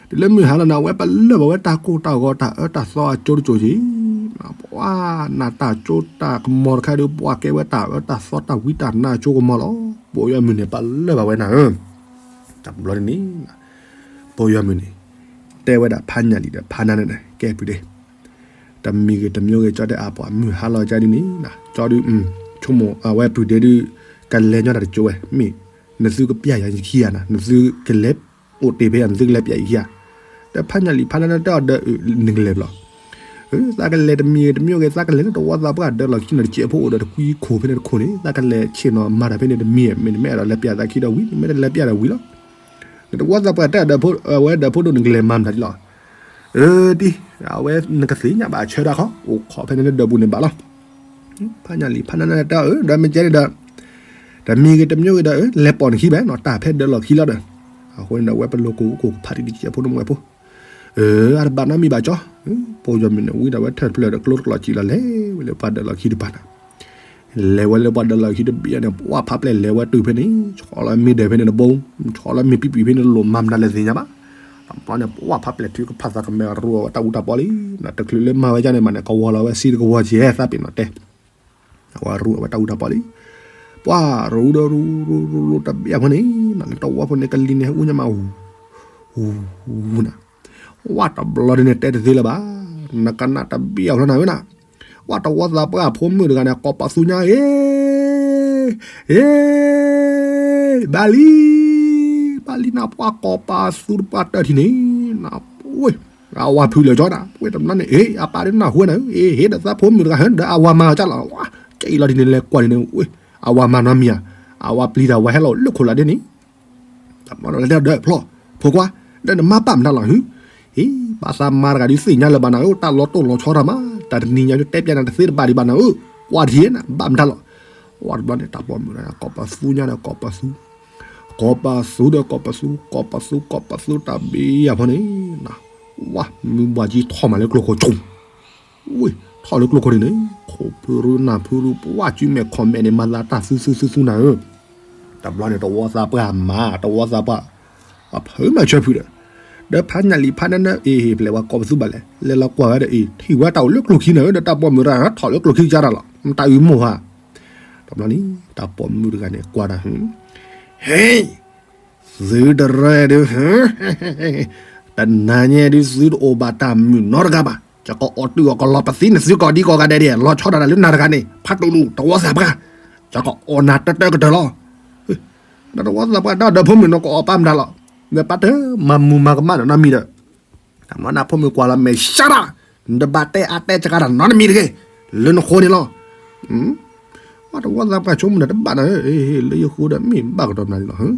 တုၤလၢမုၢ်ဟါလီၤန့ၣ် အဝဲပလၢၢ်ဘၣ်ဝဲတၢ်ကိၢ်တၢ်ဂီၤတၢ်အၢတၢ်သီအကၠိတကၠိက့ၤ, ပှၤနၤတၢ်ကၠိတၢ်ကမီၤတခါဒီး ပှၤကဲဝဲတၢ်အၢတၢ်သီတၢ်ဝံတၢ်နါအကၠိကမီၤလီၤ, ပိယီၤမုၢ်န့ၣ် ပလၢၢ်ဘၣ်ဝဲနၤဧၢ, တဘျီန့ၣ်န့ၣ် ပိယီၤမုၢ်န့ၣ် တဲဝဲဒၣ်ဖးညၣ်လံဒီးဖးနါန့ၣ် ကဲပုၢ်ဒ့ တမံၤဂ့ၤတမံၤဂ့ၤ ကၠီတဲအါပှၤ မုၢ်ဟါလီၤကၢ်ဒ်န့ၣ် ကၠီဒုး ဆိကမိၣ်အဝဲပုၢ်ဒ့ဒုး ကလဲၤညီတၢ်တကၠိဝဲ မ့ၢ် နသုကပျၢ်ယၤခံဂၤနၤ နသုကလဲၤအိၣ်တ့ၢ်ဖဲယၤ နသုကလဲၤပျၢ်ယခံဂၤ, ဒီးဖးညၣ်လံၤဖးနၢ်နၢ်တဲအီၤဒီး နကလဲၤဘျီ, သးကလဲၤတမံၤဂ့ၤတမံၤဂ့ၤ သးကလဲၤလၢတဝီသးပှၢ်ဒၢလီၢ်ခံန့ၣ် တစဲးဖိအိၣ်ဒီးတကွံခိၣ်ဖဲန့ၣ်တခိၣ်န့ၣ် သးကလဲၤဆ့ၣ်နီၤမၤတၢ်ဖဲန့ၣ်တမံၤ မ့ၢ်နမ့ၢ်အဲၣ်ဒိးလဲၤပျဲသးခံဒီးဝံၤ နမ့ၢ်တလဲၤပျဲဒီးဝံၤလီၤ. နတဝီသးပှၢ်တဲဒီး အဝဲဒီးဖိဒိၣ်နကလဲၤမၤမတၤဒ်လီၤ. အၢ တံၢ် အဝဲနကသ့ၣ်ညါဘၣ်ဆၢတၢ်ခီ အိၣ်ခိးဖဲန့ၣ်လၢဒၢးပူၤန့ၣ်ဘၣ်လီၤ. ဖးညၣ်လံၤဖးနၢ်နၢ်တဲအီၤ ဒီးမ့ၢ်ကဲန့ၣ်ဒီး တမံၤဂ့ၤတမံၤဂ့ၤဒီး လဲၤပိာ်နခံဘၣ်နီၤ တၢ်ဖဲဒၢလီၢ်ခံလီၤဒီး အဃိန့ၣ်ဒီး ဝဲပလိၤကိးကိးဖးတံၢ်တစဲးဖိတမှဲဖိ အၢ အတဘၣ်နီတမံၤဘၣ်ကၠီ, ပိာ်ယီၤမုၣ်န့ၣ် ဝံၤဒီးဝဲထၢၣ်တဖျၢၣ်ဒီးကျိတလီၤစံးလီၤ လဲၤဝဲလၢပှၤဒၢလီၢ်ခံတပၤန့ၣ် လဲၤဝဲလၢပှၤဒၢလီၢ်ခံတဘ့ၣ်န့ၣ် ပှၢ်ဖးပျဲၢ်လဲၤဝဲတုၤဖဲန့ၣ် ဆီလီၤမ့ၢ်ဒၢးဖဲန့ၣ်တဘိ, ဆီလီၤမ့ၢ်ပံပံၤဖဲန့ၣ်တလိၣ်မၤမတၤလဲၣ်သ့ၣ်ညါဘၣ်. တဘျီန့ၣ် ပှၢ်ဖးပျဲၢ်ထုကဖၣ်သးကမဲာ်ရူအီၤဝဲတၢ်အူတၢ်ပီလံ, တချုးလၢမၤဝဲဒ်န့ၣ်မးန့ၣ် ကဝီၤလီၤဝဲစ့တကဝီၤကဲသးပ့ၤနီၣ်တဲ အဝဲရူအီၤဝဲတၢ်အူတၢ်ပီလံ. ပှၢ်ရူဒီးရူရူရူတဘ့ၣ်အဃိန့ၣ် လၢတဝီဖိန့ၣ် ကလံၤန့ၣ် ဟဲအူညါမး အူနၤ, ဝဲတဘျီဒ်န့ၣ် တဲတသ့လၢၤဘၣ်, နကနၣ်တဘ့ၣ်အဖျီနၤဝဲနၤ, ဝဲတဝီသးပှၢ်ဖိမုၣ်တဂၤန့ၣ် ကိးပသူညါ အ့ အ့ ဘၣ်လံ ဘၣ်လံနၤ ပှၢ်ကိးပသူတပှၢ်တၢၢ်ထံန့ၣ် နဝဲ အဝၤဖုးလၢာ်ကၠီနၤ ဝဲတဘျီန့ၣ် အ့ အပၢ်ဒ်နၢ်ဟူဝဲနၤ အ့ ဟ့ၣ်ဒီးသးဖိမုၣ်တဂၤဟဲဒီးအဝၤမၤကၢ်လီၤ ဝဲ ကဲအံၤလီၤဒ်န့ၣ် လဲၤကွၢ်ဒ်န့ၣ် ဝဲ အဝၤမၤနီတမံၤဧါ, အဝၤပျံၤတၢ်ဝဲဟဲလီၤလၢခိၣ်လာ်ဒ်န့ၣ် တဘျီန့ၣ် လဲၤတဲဒီးဖျီ ဖိခွါ ဒီးနမါပာ်မတၤလီၤဟု, ဟ့ၣ် ဘၣ်သးမါတဂၤဒ်သ့ၣ်ညါလၢၤဘၣ်နၤဧၢ တၢ်လီၤတိၢ်လီၤဆီတၢ်မး တၢ်တနံၤညါဒ်တဲပျဲနၤတသ့တဘၣ်ဒံးဘၣ်နၤဧၢ, ကွၢ်တထံၣ်နၤ ဘၣ်မတၤလီၤ. ဝဲတဘျီန့ၣ် တၢ်ပိာ်မုၣ်တဂၤန့ၣ် ကိးပသူ ကိးပသူဒီးကိးပသူ ကိးပသူ ကိးပသူတၢ်ဘ့ၣ်အဖီန့ၣ် ဝဲ မုၢ်ဘှၢ်ကံထီၣ်မးလၢကျိခိၣ်ဆိ ဝဲ ထီၣ်လၢကျိခိၣ်န့ၣ်န့ၣ် ခိၣ်ဖုရူနၢ်ဖုရူ ပှၢ်စုမဲာ်ခီၣ်မဲာ်န့ၣ် မၤသးတၢ်သူသူသူသူနၤဧၢ, တဘျီန့ၣ် တဝီသးပှၢ်မၤ တဝီသးပှၢ် အဖုမၤဆၢဖုဒီး ဒီးဖးညၣ်လံၤဖးနၢ်နၢ် အ့ ဟ့ၣ် ပျဲဝဲကိးပသူဘၣ်လဲၣ် လဲၤလီၤကွၢ်ဝဲဒီးအ့ၣ် ထံၣ်ဝဲတၢ်အိၣ်လၢကျိခံနၤဧၢ ဒီးတၢ်ပိာ်မုၣ်တဂၤထီၣ်လၢကျိခံကၢ်တၢ်လီၤ မတၤအုမ့ၢ်ဧါ, တဘျီန့ၣ် တၢ်ပိာ်မုၣ်တဂၤန့ၣ် ကွၢ်တၢ် ဟ့ၣ် သုတရၢဒုး တနၤညါဒုး သုတအိၣ်ဘၣ်တၢ်မုာ်နီတဂၤဘၣ်, ယကအီၣ်တုာ်အီၣ်ကလီၤပသံနသုကိးဒံကိးဂၤဒဲးဒဲး လီၤဆီဒၣ်တၢ်လၢနၤတဂၤန့ၣ် ဖးတူၢ်လူၤ တဝီသးပှၢ်, ယကအီၣ်နၤတၢတၢကတၢၢ်လီၤ. ဒီးတဝီသးပှၢ်ဒီးဒီးဖိမုၣ်နီၢ်ကအီၣ်ပၢ်မတၤလီၤ, ဒီးပၢ်တမၤမူၤမၤကမၣ်နီတမံၤဒီး တဘျီန့ၣ်ဖိမုၣ်ကွၢ်လီၤမဲာ်ရှါတၢ်, နတဘၣ်တဲအါတဲစှၤတၢ်နီတမံၤတဂ့ၤ, လၢနဃိန့ၣ်လီၤ. ဝဲတဝီသးပှၢ်ဆိကမိၣ်ဒီးတဘၣ်နၤဧၢ, လၢယဃိဒီးမ့ၢ်ဘၣ်ကဒီးမနုၤလီၤ.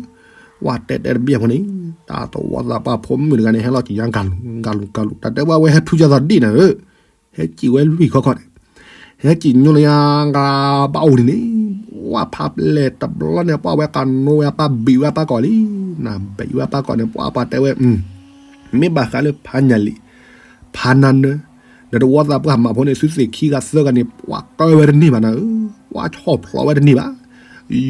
ဝဲတဲတဲတဘ့ၣ်အဖီန့ၣ် တၢ်တဝီသးပှၢ်ဖိမုၣ်တဂၤန့ၣ် ဟဲလီၤက့ၤညါကၤလူၤကၤလူၤကၤလူၤ တၢ်တဲဝဲအဝဲဟဲဖုကၢ်သးဒ်နၤဧၢ, ဟဲကံၣ်ဝဲလွံၢ်ခီခီန့ၣ်, ဟဲကံၣ်ညိလၢညါကၤဘၣ်အိၣ်ဒ်န့ၣ်, ဝဲဖးပျဲၢ်တဘျီန့ၣ် ပှၢ်ဝဲကနိဝဲအပၢ်ဘံးဝဲအပၢ်ကီၢ်လံ, နဘံးဝဲအပၢ်ကီၢ်န့ၣ် ပှၢ်ပှၢ်တဲဝဲ မ့ၢ်ဘၣ်ဃးလၢဖးညၣ်လံၤ ဖးနၢ်နၢ်, ဒီးတဝီသးပှၢ်မၤဖိန့ၣ် သုသ့ၣ်ခံဂၤသၢဂၤန့ၣ် ပှၢ်ကၢဝဲတန့ၢ်ဘၣ်နၤဧၢ, ပှၢ်ဆီၣ်ဖျိးဝဲတန့ၢ်ဘၣ်,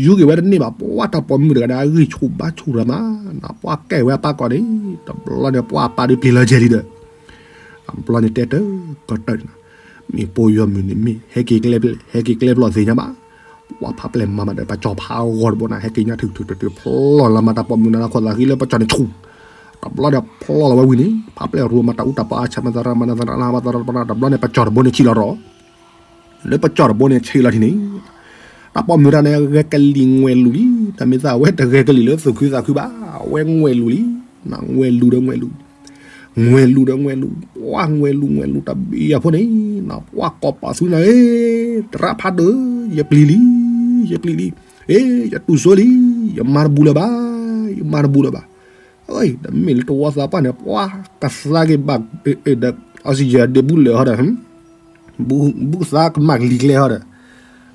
ယူၤက့ၤဝဲတန့ၢ်ဘၣ်, ပှၢ်တၢ်ပိာ်မုၣ်တဂၤဒီး အဂံၢ်ဆူၣ်ဘါဆူၣ်ရၤမး, နပှၢ်ကဲဝဲအပၢ်ကီၢ်န့ၣ်, တဘျီန့ၣ် ပှၢ်အပၢ်ဒုးပျံၤလီၤကဲလံဒီး တဘျီန့ၣ်တဲတၢ်ကတၢၢ်န့ၣ်, မ့ၢ်ပိာ်ယီၤမုၣ်န့ၣ်မ့ၢ် ဟဲက့ၤကျဲပျဲၢ် ဟဲက့ၤကျဲပျဲၢ်သ့ၣ်ညါဘၣ်, ပှၢ်ဖးပျဲၢ်မၤမးဒီး ပစီၤဖးဂီၤတဘိန့ၣ် ဟဲက့ၤညါထုးထုးထုးထုး ဖျီၣ်လီၤမၤတၢ်ပိာ်မုၣ်နၤလၢခိၣ်သးဃံလၢပစီၤန့ၣ်ဆူၣ်, တဘျီန့ၣ်ဖျီၣ်လီၤဝဲဝံၤန့ၣ် ဖးပျဲၢ်ရူမၤတၢ်အူတၢ်ပီအါဆၢမၤသရၣ်မၤနၢ်သရၣ်လၢဟးဘၣ်သရၣ်တဘျီန့ၣ် ပစီၤတဘိန့ၣ်ဆံးလီၤရီၤ လၢပစီၤတဘိန့ၣ်ဆံးလီၤထံန့ၣ်, တၢ်ပိာ်မုၣ်တဂၤန့ၣ် ဂဲၤကလံၤငွဲၢ်လူၤလံ, တၢ်မ့ၢ်သးအဝဲတဂဲၤကလံၤလၢသူၣ်ခုသးခုဘၣ်, အဝဲငွဲၢ်လူၤလံ, နငွဲၢ်လူၤဒီးငွဲၢ်လူၤ, ငွဲၢ်လူၤဒီးငွဲၢ်လူၤ, ပှၢ်ငွဲၢ်လူၤငွဲၢ်လူၤတဘ့ၣ်အဖီန့ၣ်, နပှၢ်ကိးပသူနၤဧၢ, သရၣ်ဖးဒိၣ်, ယပျံၤလံ, ယပျံၤလံ, အ့ ယတူၢ်စိလံ, ယမၤတဘူးလၢၤဘၣ်, ယမၤတဘူးလၢၤဘၣ် တမ့ၢ်လၢတဝီသးပှၢ်န့ၣ် ပှၢ်ကသါက့ၤဘၣ်, ဒီး oxygen ဒ့ဘူးလၢာ်ဟီဒီး, ဘူးကသါကမၣ်ကလံၤကျဲဟီဒီး,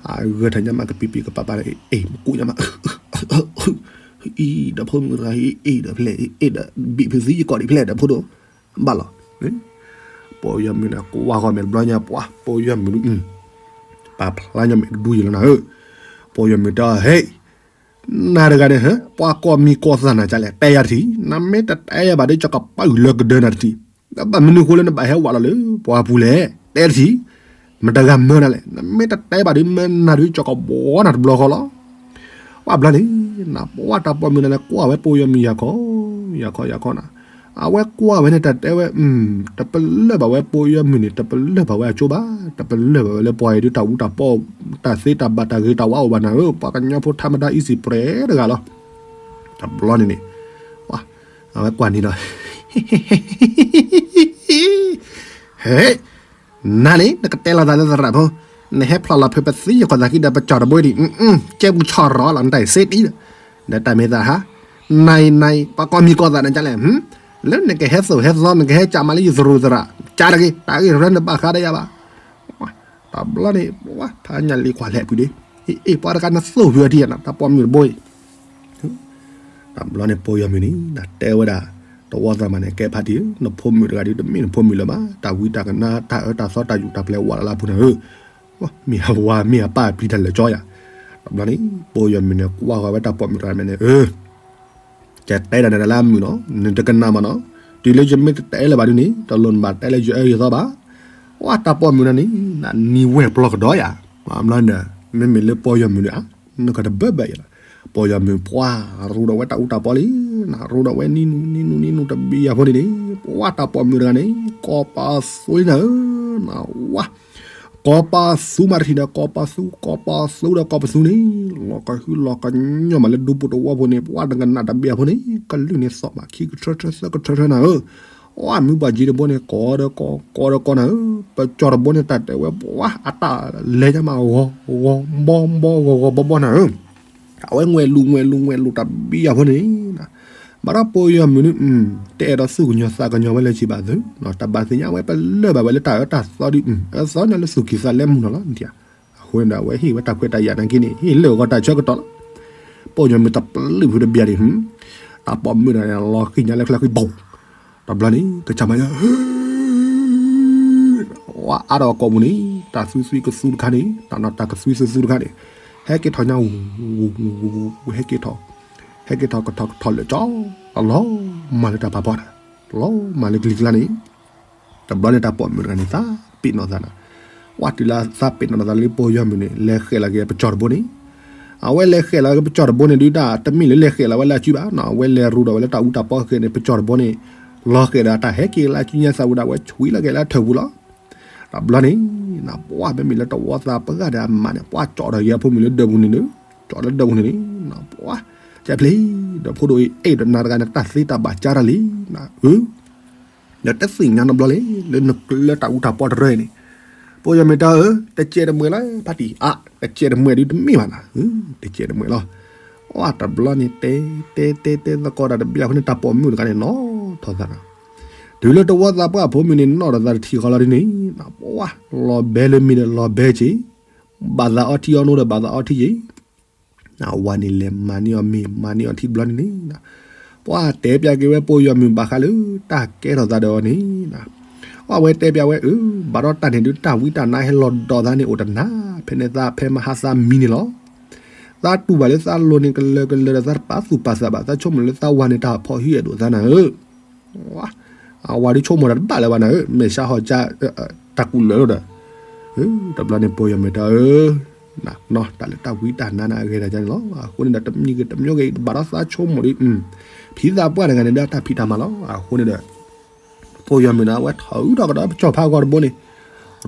အဂၢၢ်ထၢညါမးကပံၤပံၤကပၤပၤဒီး အ့ၣ် မကူးညါမး, အံၤဒီးဖိမုၣ်တဂၤ အ့ၣ်ဒီးဖျဲၣ် အ့ၣ်ဒီးဘံၣ်ဖုးသံယကီၢ်ဒံးဖျဲၣ်ဒီးဖိဒိၣ်, ဘၣ်လီၤ, ပိာ်ယီၤမုၣ်န့ၣ် ကွၢ်ဃီမဲာ်တဘျီညါ ပှၢ် ပိာ်ယီၤမုၣ်ဒုး, ပာ်ဖျါညီမဲာ်တဒူယံၤလီၤနၤဧၢ, ပိာ်ယီၤမုၣ်တဲ ဟ့ၣ် နၤတဂၤန့ၣ် ပှၤကိးမံၤကိးသးနၤဒ်လဲၣ် တဲယၤတထံၣ်, နမ့ၢ်တတဲယၤဘၣ်ဒီး ယကပာ်အုၣ်လၢကဒၢနၤတထံၣ်, ဒီးဘၣ်မနုၤဃိလၢနဘၣ်ဟဲဝးလီၤလၢပှၤပူၤလဲၣ်, တဲတထံၣ်, မတၤတဂၤမၢနၤလဲၣ်, နမ့ၢ်တတဲဘၣ်ဒီး မၢနၤဒီး ယကဘှီနၤတဘျီဃီလီၤ. ပှၢ်ဘျီန့ၣ် နပှၢ်တၢ်ပိာ်မုၣ်နၤန့ၣ် ကွၢ်ဝဲပိာ်ယီၤမုၣ်ယၤခီ, ယၤခီယၤခီနၤ, အဝဲကွၢ်ဝဲန့ၣ် တၢ်တဲဝဲ တပလၢၢ်ဘၣ်ဝဲပိာ်ယီၤမုၣ်န့ၣ် တပလၢၢ်ဘၣ်ဝဲအကၠိဘၣ်, တပလၢၢ်ဘၣ်ဝဲလၢပှၤအံၤဒုးတၢ်အူတၢ်ပီၣ် တၢ်သ့တၢ်ဘၣ်တၢ်ဂ့ၤတၢ်ဝါအိၣ်ဘၣ်နၤဧၢ, ပှၤကညီဖိထါမတၤ easy ပြဲတဂၤလီၤ. တဘျီန့ၣ်န့ၣ် အဝဲကွၢ်န့ၣ်ဒီး ဟဲ, နၤန့ၣ် နကတဲလီၤသးလၢသရၣ်ဖိ, နဟဲဖျိးလီၤဖဲပသံယကီၢ်သးခံဒီးပကၠီၣ်တဘိအံၤဒံး, ကဲပူၤဆီၣ်ရီၤလီၤ နတၢ်အံၤစ့တံၢ်ဒီး, နတၢ်မ့ၢ်သးဟါ, နၤအံၤနၤအံၤ ပှၤကိးမံၤကိးသးနကလဲၣ်, လၢနကဟဲသိၣ်ဟဲသီ နကဟဲကၠးမးလၢယသရူးသရၣ်, ကၠးတဂ့ၤ တၢ်ဂ့ၢ်ရၢနဘၣ်ဃးဒီးယၤဘၣ်. တဘျီန့ၣ် ပှၤဖးညၣ်လံၤကွၢ်လဲၣ်ဖုဒ့, အ့ၣ် ပှၤတဂၤနသိၣ်ဖုအထံၣ်နၤ တၢ်ပိာ်မုၣ်တဘိအံၤ တဘျီန့ၣ် ပိာ်ယီၤမုၣ်န့ၣ် တဲဝဲဒၣ်, တဝီသးမးန့ၣ် ကဲဖးတံၢ်ဧၢ, နဖိမုၣ်တဂၤဒ်တမ့ၢ်နဖိမုၣ်လၢၤဘၣ်, တၢ်ဝံတၢ်ကနၣ် တၢ်အၢတၢ်သီတၢ်ယူးတၢ်ပျဲဝးလၢ်လၢ်ပူၤနၤဧၢ, မ့ၢ်အဝၤမ့ၢ်အပၢ်ပျံၤတၢ်လၢာ်ကၠီယၤ. တဘျီန့ၣ် ပိာ်ယီၤမုၣ်န့ၣ် ကွၢ်ဃီၤဝဲတၢ်ပိာ်မုၣ်တဂၤန့ၣ် အၢ ယတဲဒၣ်နၤလၢအမုာ်နီၤ, နတကနၣ်မးနီၤ, တုၤလၢယမ့ၢ်တတဲလၢၤဘၣ်ဒ်န့ၣ် တလိၣ်နဘၣ်တဲလၢယအၢယသီဘၣ်. ဝဲတၢ်ပိာ်မုၣ်တဂၤန့ၣ် နံၤဝဲၢ်ပျီကဒီးယၤ, မ့မ့ၢ်လၢပိာ်ယီၤမုၣ်န့ၣ် နကတဘၢဘၢယၤလီၤ. ပိာ်ယီၤမုၣ်ပှၢ်ရူဒီးဝဲတၢ်အူတၢ်ပီလံ, နရူဒီးဝဲနံၤနူနံၤနူနံၤနူတဘံယၤဖိန့ၣ်န့ၣ် ပှၢ်တၢ်ပိာ်မုၣ်တဂၤန့ၣ် ကိးပသူနၤဧၢ, နဝၤ ကိးပသူမးတထံၣ်ဒီး ကိးပသူ ကိးပသူဒီးကိးပသူန့ၣ် လီၤကဟုလီၤကညီမးလၢဒူပူၤတဝီဖိန့ၣ် ပှၢ်တကနၣ်တဘံယၤဖိန့ၣ် ကလုၢ်န့ၣ်သီၣ်မးခံကထၢထၢသၢကထၢထၢနၤဧၢ. အမုၢ်ပှၢ်ကၠံတဘိန့ၣ် ကိးဒီးကိး ကိးဒီးကိးနၤဧၢ, ပကၠီၣ်တဘိန့ၣ် တၢ်တဲဝဲပှၢ်အတၢ်လဲၤညါမးဂီၤဂီၤဘီဘီဂီၤဂီၤဘီဘီနၤဧၢ. အဝဲငွဲၣ်လူၤငွဲၣ်လူၤငွဲၣ်လူၤတဘံယၤဖိန့ၣ် ဘၣ်ဒီးပိာ်ယီၤမုၣ်န့ၣ် တအဲၣ်ဒိးသူၣ်ကညီၤသးကညီၤဝဲလၢၤဘၣ်သု, တၢ်ဘၣ်သ့ၣ်ညါဝဲပလၢၢ်ဘၣ်ဝဲလၢတၢ်အၢတၢ်သီဒ် အၢသီညါလၢသူၣ်ကံၢ်သးလဲမုၢ်နီၤလီၤ. အဃိန့ၣ်ဒီး အဝဲဟ့ၣ်ဝဲတၢ်ခွဲးတၢ်ယာ်နာ်က့န့ၣ် ဟ့ၣ်လၢာ်ဂီၤတၢ်ဆၢကတီၢ်လီၤ. ပိာ်ယီၤမုၣ်တပျုၢ်ဖုတဘံယၤဒံး, တၢ်ပိာ်မုၣ်တဂၤန့ၣ် လီၤဃံၣ်ညါလၢချၢဃံဘီၣ်, တဘျီန့ၣ် ကစၢ်မၤယၤ ဝဲအါထီၣ်အကိာ်ပူၤန့ၣ် တၢ်သွံသွံကသူတခါန့ၣ် တၢ်နီၢ်တၢ်ကသွံသူသူတခါန့ၣ် ဟဲက့ၤထီၣ်ညါ ဟဲက့ၤထီၣ် ဟဲက့ၤထီၣ်ကထီၣ်ကထီၣ်လၢာ်ကၠီ လီၤမၢ်လၢတၢ်ပာ်ဖီတၢ် လီၤမၢ်လၢကလံၤကျါန့ၣ် တဘျီန့ၣ်တၢ်ပိာ်မုၣ်တဂၤန့ၣ် သးပ့ၤနီၣ်သးနၤ, ဝဲတုၤလၢသးပ့ၤနီၣ်သးလၢပိာ်ယီၤမုၣ်န့ၣ် လဲၤဃဲးလီၤက့ၤပကၠီၣ်တဘိန့ၣ်, အဝဲလဲၤဃဲးလီၤက့ၤပကၠီၣ်တဘိန့ၣ်ဒုးတၢ် တမ့ၢ်လၢလဲၤဃဲးလီၤဝဲလၢအစုဘၣ်နီၤ, အဝဲလဲၤရူဒီးဝဲလၢတၢ်အူတၢ်ပီဃဲးန့ၣ် ပကၠီၣ်တဘိန့ၣ် လီၤဃဲးဒီးတၢ်ဟဲက့ၤလၢအစုညါသးဝံၤဒီး အဝဲဆွံလီၤက့ၤလၢအထၢၣ်ပူၤလီၤ. တဘျီန့ၣ် ပှၢ်မ့မ့ၢ်လၢတဝီသးပှၢ်ဒီးအမါန့ၣ် ပှၢ်ကၠီၣ်ဒီးယဲဖိမုၣ်လၢဒၢးပူၤန့ၣ်ဒီး ကၠီၣ်လၢဒၢးပူၤန့ၣ်န့ၣ် ပှၢ် ကဲဖျ့ ဒီးဖိဒိၣ်အံၤ အဲၣ်ဒီးနၤတဂၤန့ၣ် တၢ်သ့တၢ်ဘၣ်ကၢ်တၢ်လံ နၤဧၢ ဒီးတသ့ၣ်ညါနီတဘျီလံ လၢနကျၢၤတၢ်အူတၢ်ပီတရၢအံၤန့ၣ်, ပိာ်ယီၤမုၣ်တၢ်ဧၢ, တကဲးတမှဲၤလၢဖါတံၢ်အါ, တကဲးတမှဲၤဒုးတမ့ၢ်ဘၣ်နၤ, တကဲးတမှဲၤလီၤ. အတဘျီန့ၣ် တဲ တဲ တဲ တဲသကိးတၢ်တဘျီအဃိန့ၣ် တၢ်ပိာ်မုၣ်တဂၤန့ၣ် နီၣ်ထီၣ်သးနၤ, တုၤလၢတဝီသးပှၢ်အဖိမုၣ်န့ၣ် နီၣ်ထီၣ်သးတထံၣ်ဃီလီၤဒ်န့ၣ်, ပှၢ် လီၤဘဲလၢမ့ၤဒီးလီၤဘဲက့ၤ, ဘၣ်သးအီထံအီနိဒီးဘၣ်သးအီထံက့ၤ အဝၤန့ၣ်လဲၤမၤန့ၢ်အီၤမ့ၤ မၤန့ၢ်အီၤထံတဘျီန့ၣ်န့ၣ်, ပှၢ်တဲပၠးက့ၤဝဲပိာ်ယီၤမုၣ်ဘၣ်ဃးလၢတၢ်ကဲထီၣ်သးဒီးအီၤန့ၣ်, အဝဲတဲပၠးဝဲအၢ, ဘၣ်ဒီးတၢ်န့ၣ်ဒုးတၢ်ဝံတၢ်နါဟဲလီၤဒီးသးန့ၣ်အိၣ်တနၤ, ဖဲန့ၣ်သးဖဲမဟါသးမံန့ၣ်လီၤ. သးတူၢ်ဘၣ်လၢသးလိၤန့ၣ်ကလၢၤကလၢၤဒီးသးတပာ်သူၣ်ပာ်သးဘၣ်, သးဆိကမိၣ်လၢသးဝၤန့ၣ်တၢ်ဖီၣ်ဟံၣ်အဲၣ်ဒိၣ်သးနၤဧၢ အဝၤဒုးဆိကမိၣ်တၢ်တဘၣ်လၢၤဘၣ်နၤဧၢ, မဲာ်ဆှးဟီၣ်ကၢ တၢ်ကူၣ်လၢာ်လီၤဒီး, တဘျီန့ၣ်ပိာ်ယီၤမုၣ်တၢ်ဧၢ, တၢ်လၢတၢ်ဝံတၢ်နါန့ၣ်အဂ့ၤတၢ်န့ၣ်လီၤ. အဃိန့ၣ်ဒီးတမံၤဂ့ၤတမံၤဂ့ၤ တဘၣ်ဒီးသးဆိကမိၣ်ဒ်, ဖံသးပှၢ်တဂၤန့ၣ်ဒီးတၢ်ဖံးတၢ်မၤလီၤ. အဃိန့ၣ်ဒီး ပိာ်ယီၤမုၣ်န့ၣ် အဝဲထီၣ်အုးထီၣ်ကဒီးပကၠီၣ်ဖးဂီၤတဘိန့ၣ်,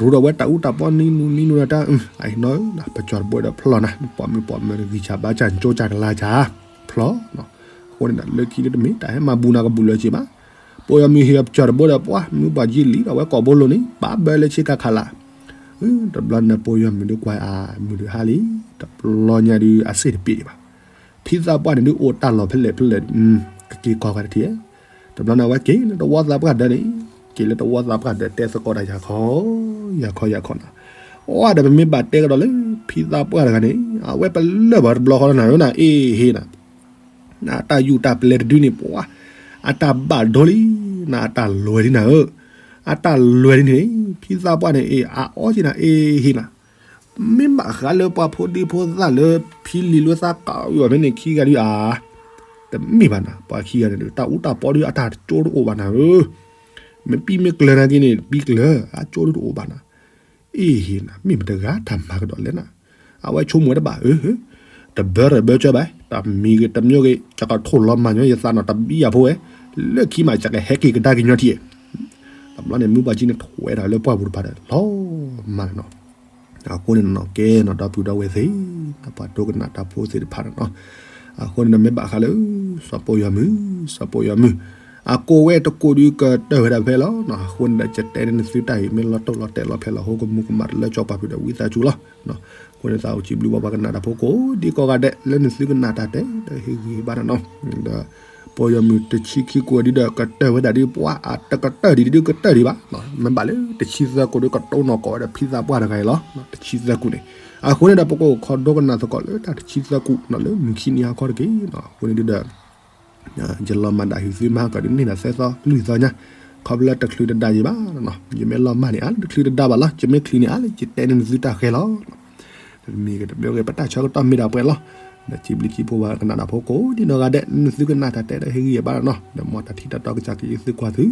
ရူဒီးဝဲတၢ်အူတၢ်ပီနံၤနူနံၤနူတၢ်, အနီၢ် ပကၠီၣ်တဘိဒီးဖျီၣ်နၤ, ပိာ်မုၣ်ပိာ်မၢၤဂံၢ်စၢ်ဘါစၢ် ကၠိစၢ်ကလါစၢ်, ဖျီၣ်, အဃိန့ၣ်ဒီးလၢခံလၢတမ့ၢ်တၢ်ဟဲမၤဘူးနၤကဘူးလၢၤက့ၤဘၣ်. ပိာ်ယီၤမုၣ်ဟ့ၣ်အီၤပကၠီၣ်တဘိဒီး ပှၢ်မုၢ်ပှၢ်ကၠံလံဒီးဝဲကိာ်ဘိလိၤန့ၣ် ပာ်ဘၢလၢဆ့ကၤခးလး, တဘျီန့ၣ်ပိာ်ယီၤမုၣ်ဒုးကွၢ်အမုၢ်ဒုးဟါလံ, တဘျီညါဒုးအစ့ၣ်တပ့ၤဒံးဘၣ်. ဖံသးပှၢ်န့ၣ်ဒုးအိၣ်တၢ်လီၢ်ဖဲလဲၣ်ဖဲလဲၣ်, ကက့ၤကီၢ်ဂၤတထံၣ်, တဘျီန့ၣ်အဝဲက့ၤလၢတဝီသးပှၢ်ဒၢးန့ၣ်, က့ၤလၢတဝီသးပှၢ်ဒၢးတဲသကိးတၢ်ယၤခီ, ယၤခီယၤခီနၤ, အီဒီးပမ့ၢ်ဘၣ်တဲကဒီးလၢ ဖံသးပှၢ်တဂၤန့ၣ် အဝဲပလၢၢ်ဘၣ်တဘျီဃီလီၤနၤဧၢနၤ အ့ဟ့နၤ နတၢ်ယူၢ်တၢ်ပျဲတဒုန့ၣ် ပှၤ အတၢ်ဘၣ်ဒိလံ, နအတၢ်လွဲၤလံနၤဧၢ, အတၢ်လွဲၤလံန့ၣ် ဖံသးပှၢ်န့ၣ် အ့ အအီက့နၤ အ့ဟ့နၤ, မ့ၢ်ဘၣ်ဃးလၢပှၤဖိဒံဖိသၣ်လၢ ဖံလံၤလၢသးကးအီၤဖဲန့ၣ်ခံဂၤဒုးဧါ, တမ့ၢ်ဘၣ်နၤ, ပှၤခံဂၤန့ၣ်ဒုး တၢ်အူတၢ်ပီဒုးအတၢ်ကၠိတအိၣ်ဘၣ်နၤဧၢ, မ့ၢ်ပံမ့ၢ်ကျၢၤနာ်က့န့ၣ် ပံကျၢၤ အကၠိဒုးတအိၣ်ဘၣ်နၤ အ့ဟ့နၤ မ့ၢ်မတဂၤတၢ်မၤကဒီးလဲၣ်နၤ, အဝဲဆိကမိၣ်ဝဲတဘၣ်ဧၢ, တဘၢတဘၢကၢဘၣ် တမံၤဂ့ၤတမံၤဂ့ၤ ယကထိၣ်လီၤမၤညီယသးနီၤ တဘံယၤဖိဝဲ, လၢခံမး ယကဟဲက့ၤကဒါက့ၤညီထံၣ်, တဘျီန့ၣ် မုၢ်ပှၢ်ကၠံန့ၣ် ထွဲဒီးလၢပှၢ်ပူၤတဖၣ်ဒီးလီၤမၢ်နီၤ, အဃိန့ၣ်နီၤ ကဲနီၤ ဒီပုၢ်ဒီဝဲၢ်သ့ၣ် ပှၤဒိကနၣ်တၢ်ဖိသ့ၣ်တဖၣ်နီၤ, အဃိန့ၣ်ဒီးမ့ၢ်ဘၣ်ဃးလၢ စီၤပိာ်ယီၤမုၢ် စီၤပိာ်ယီၤမုၢ်, အကိးဝဲတကိးဒီးကတၢၢ်ဝဲဒၣ်ဖဲလီၤ. အဃိန့ၣ်ဒီး ယတဲန့ၢ်နသုတၢ်အံၤ မ့ၢ်လီၤတိၢ်လီၤတဲာ်လီၤဖဲလီၤ ဟိကမူကမၣ်တလၢကၠီပာ်ဖုးဒီးဝံသးစူၤလီၤ. အဃိန့ၣ် သးအိၣ်စံးဘျုးဘၣ်ပှၤကနၣ်တၢ်ဖိကိးဒံကိးဂၤဒဲး လၢနသုကနၣ်တၢ်တဲဒီးဟ့ၣ်ဂံၢ်ဟ့ၣ်ဘါတၢ်နီၤ. ဒီး ပယီၤမုၢ်တဆံခံကိးဒံးဒီး ကတၢၢ်ဝဲဒၣ်ဒ်ပှၤအတကတၢၢ်ဒံးဒ်ကတၢၢ်ဒံးဘၣ်. မ့ၢ်ဘၣ်လၢတဆံသၢကိးဒီးကတိၢ်နီၣ်ကိးဝဲဒီးဖံသးပှၢ်တဂၤအံၤလီၤ. တဆံသၢကိးန့ၣ် အဃိန့ၣ်ဒီး ပကအိၣ်ခိးဒိကနၣ်သကိးလၢတၢ်တဆံသၢကိးနီၤ လၢမုၢ်ခံနံၤဟါခီတက့ၢ်. အဃိန့ၣ်ဒုဒီး ယလီၤမၢ်ဒၣ်ဟံးသုမဟါကဒီးန့ၢ်ဒၣ်သၢသီလွံၢ်သီညါ, ခီဖျိလၢတချုးတဒါယံၤဘၣ်, ယမ့ၢ်လီၤမၢ်န့ၢ်အါလၢတချုးတဒါဘၣ်လီၤ, ယမ့ၢ်ချုးန့ၢ်အါလၢယတဲန့ၢ်နသုတၢ်ဃဲလီၤ. တမ့ၢ်ကတဘျီဂ့ၤပတၢ်ဆၢကတီၢ်မ့ၢ်ဒၣ်ပှဲၤလီၤ. ဒီးစံးဘျုးကံဖိဝဲကနၣ်တၢ်ဖိကိးဒံနီၢ်ဂၤဒဲး လၢနသုကနၣ်တၢ်တဲဒီးဟ့ၣ်ဂံၢ်ဟ့ၣ်ဘါတၢ်နီၤ, ဒီးမ်တၢ်ထံၣ်တၢ်တီကစၢ်ကယုၢ်သုကွၢ်သု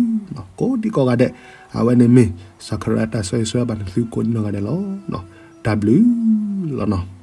ကိးဒံကိးဂၤဒဲး, အဝဲန့ၣ်မ့ၢ် စခရတၢ်ဆၢဂ့ၤဆၢဝါဘၣ်နသုကိးဒံနီၢ်ဂၤဒဲးလီၤ. တၢ်ဘျုးလီၤနီၤ.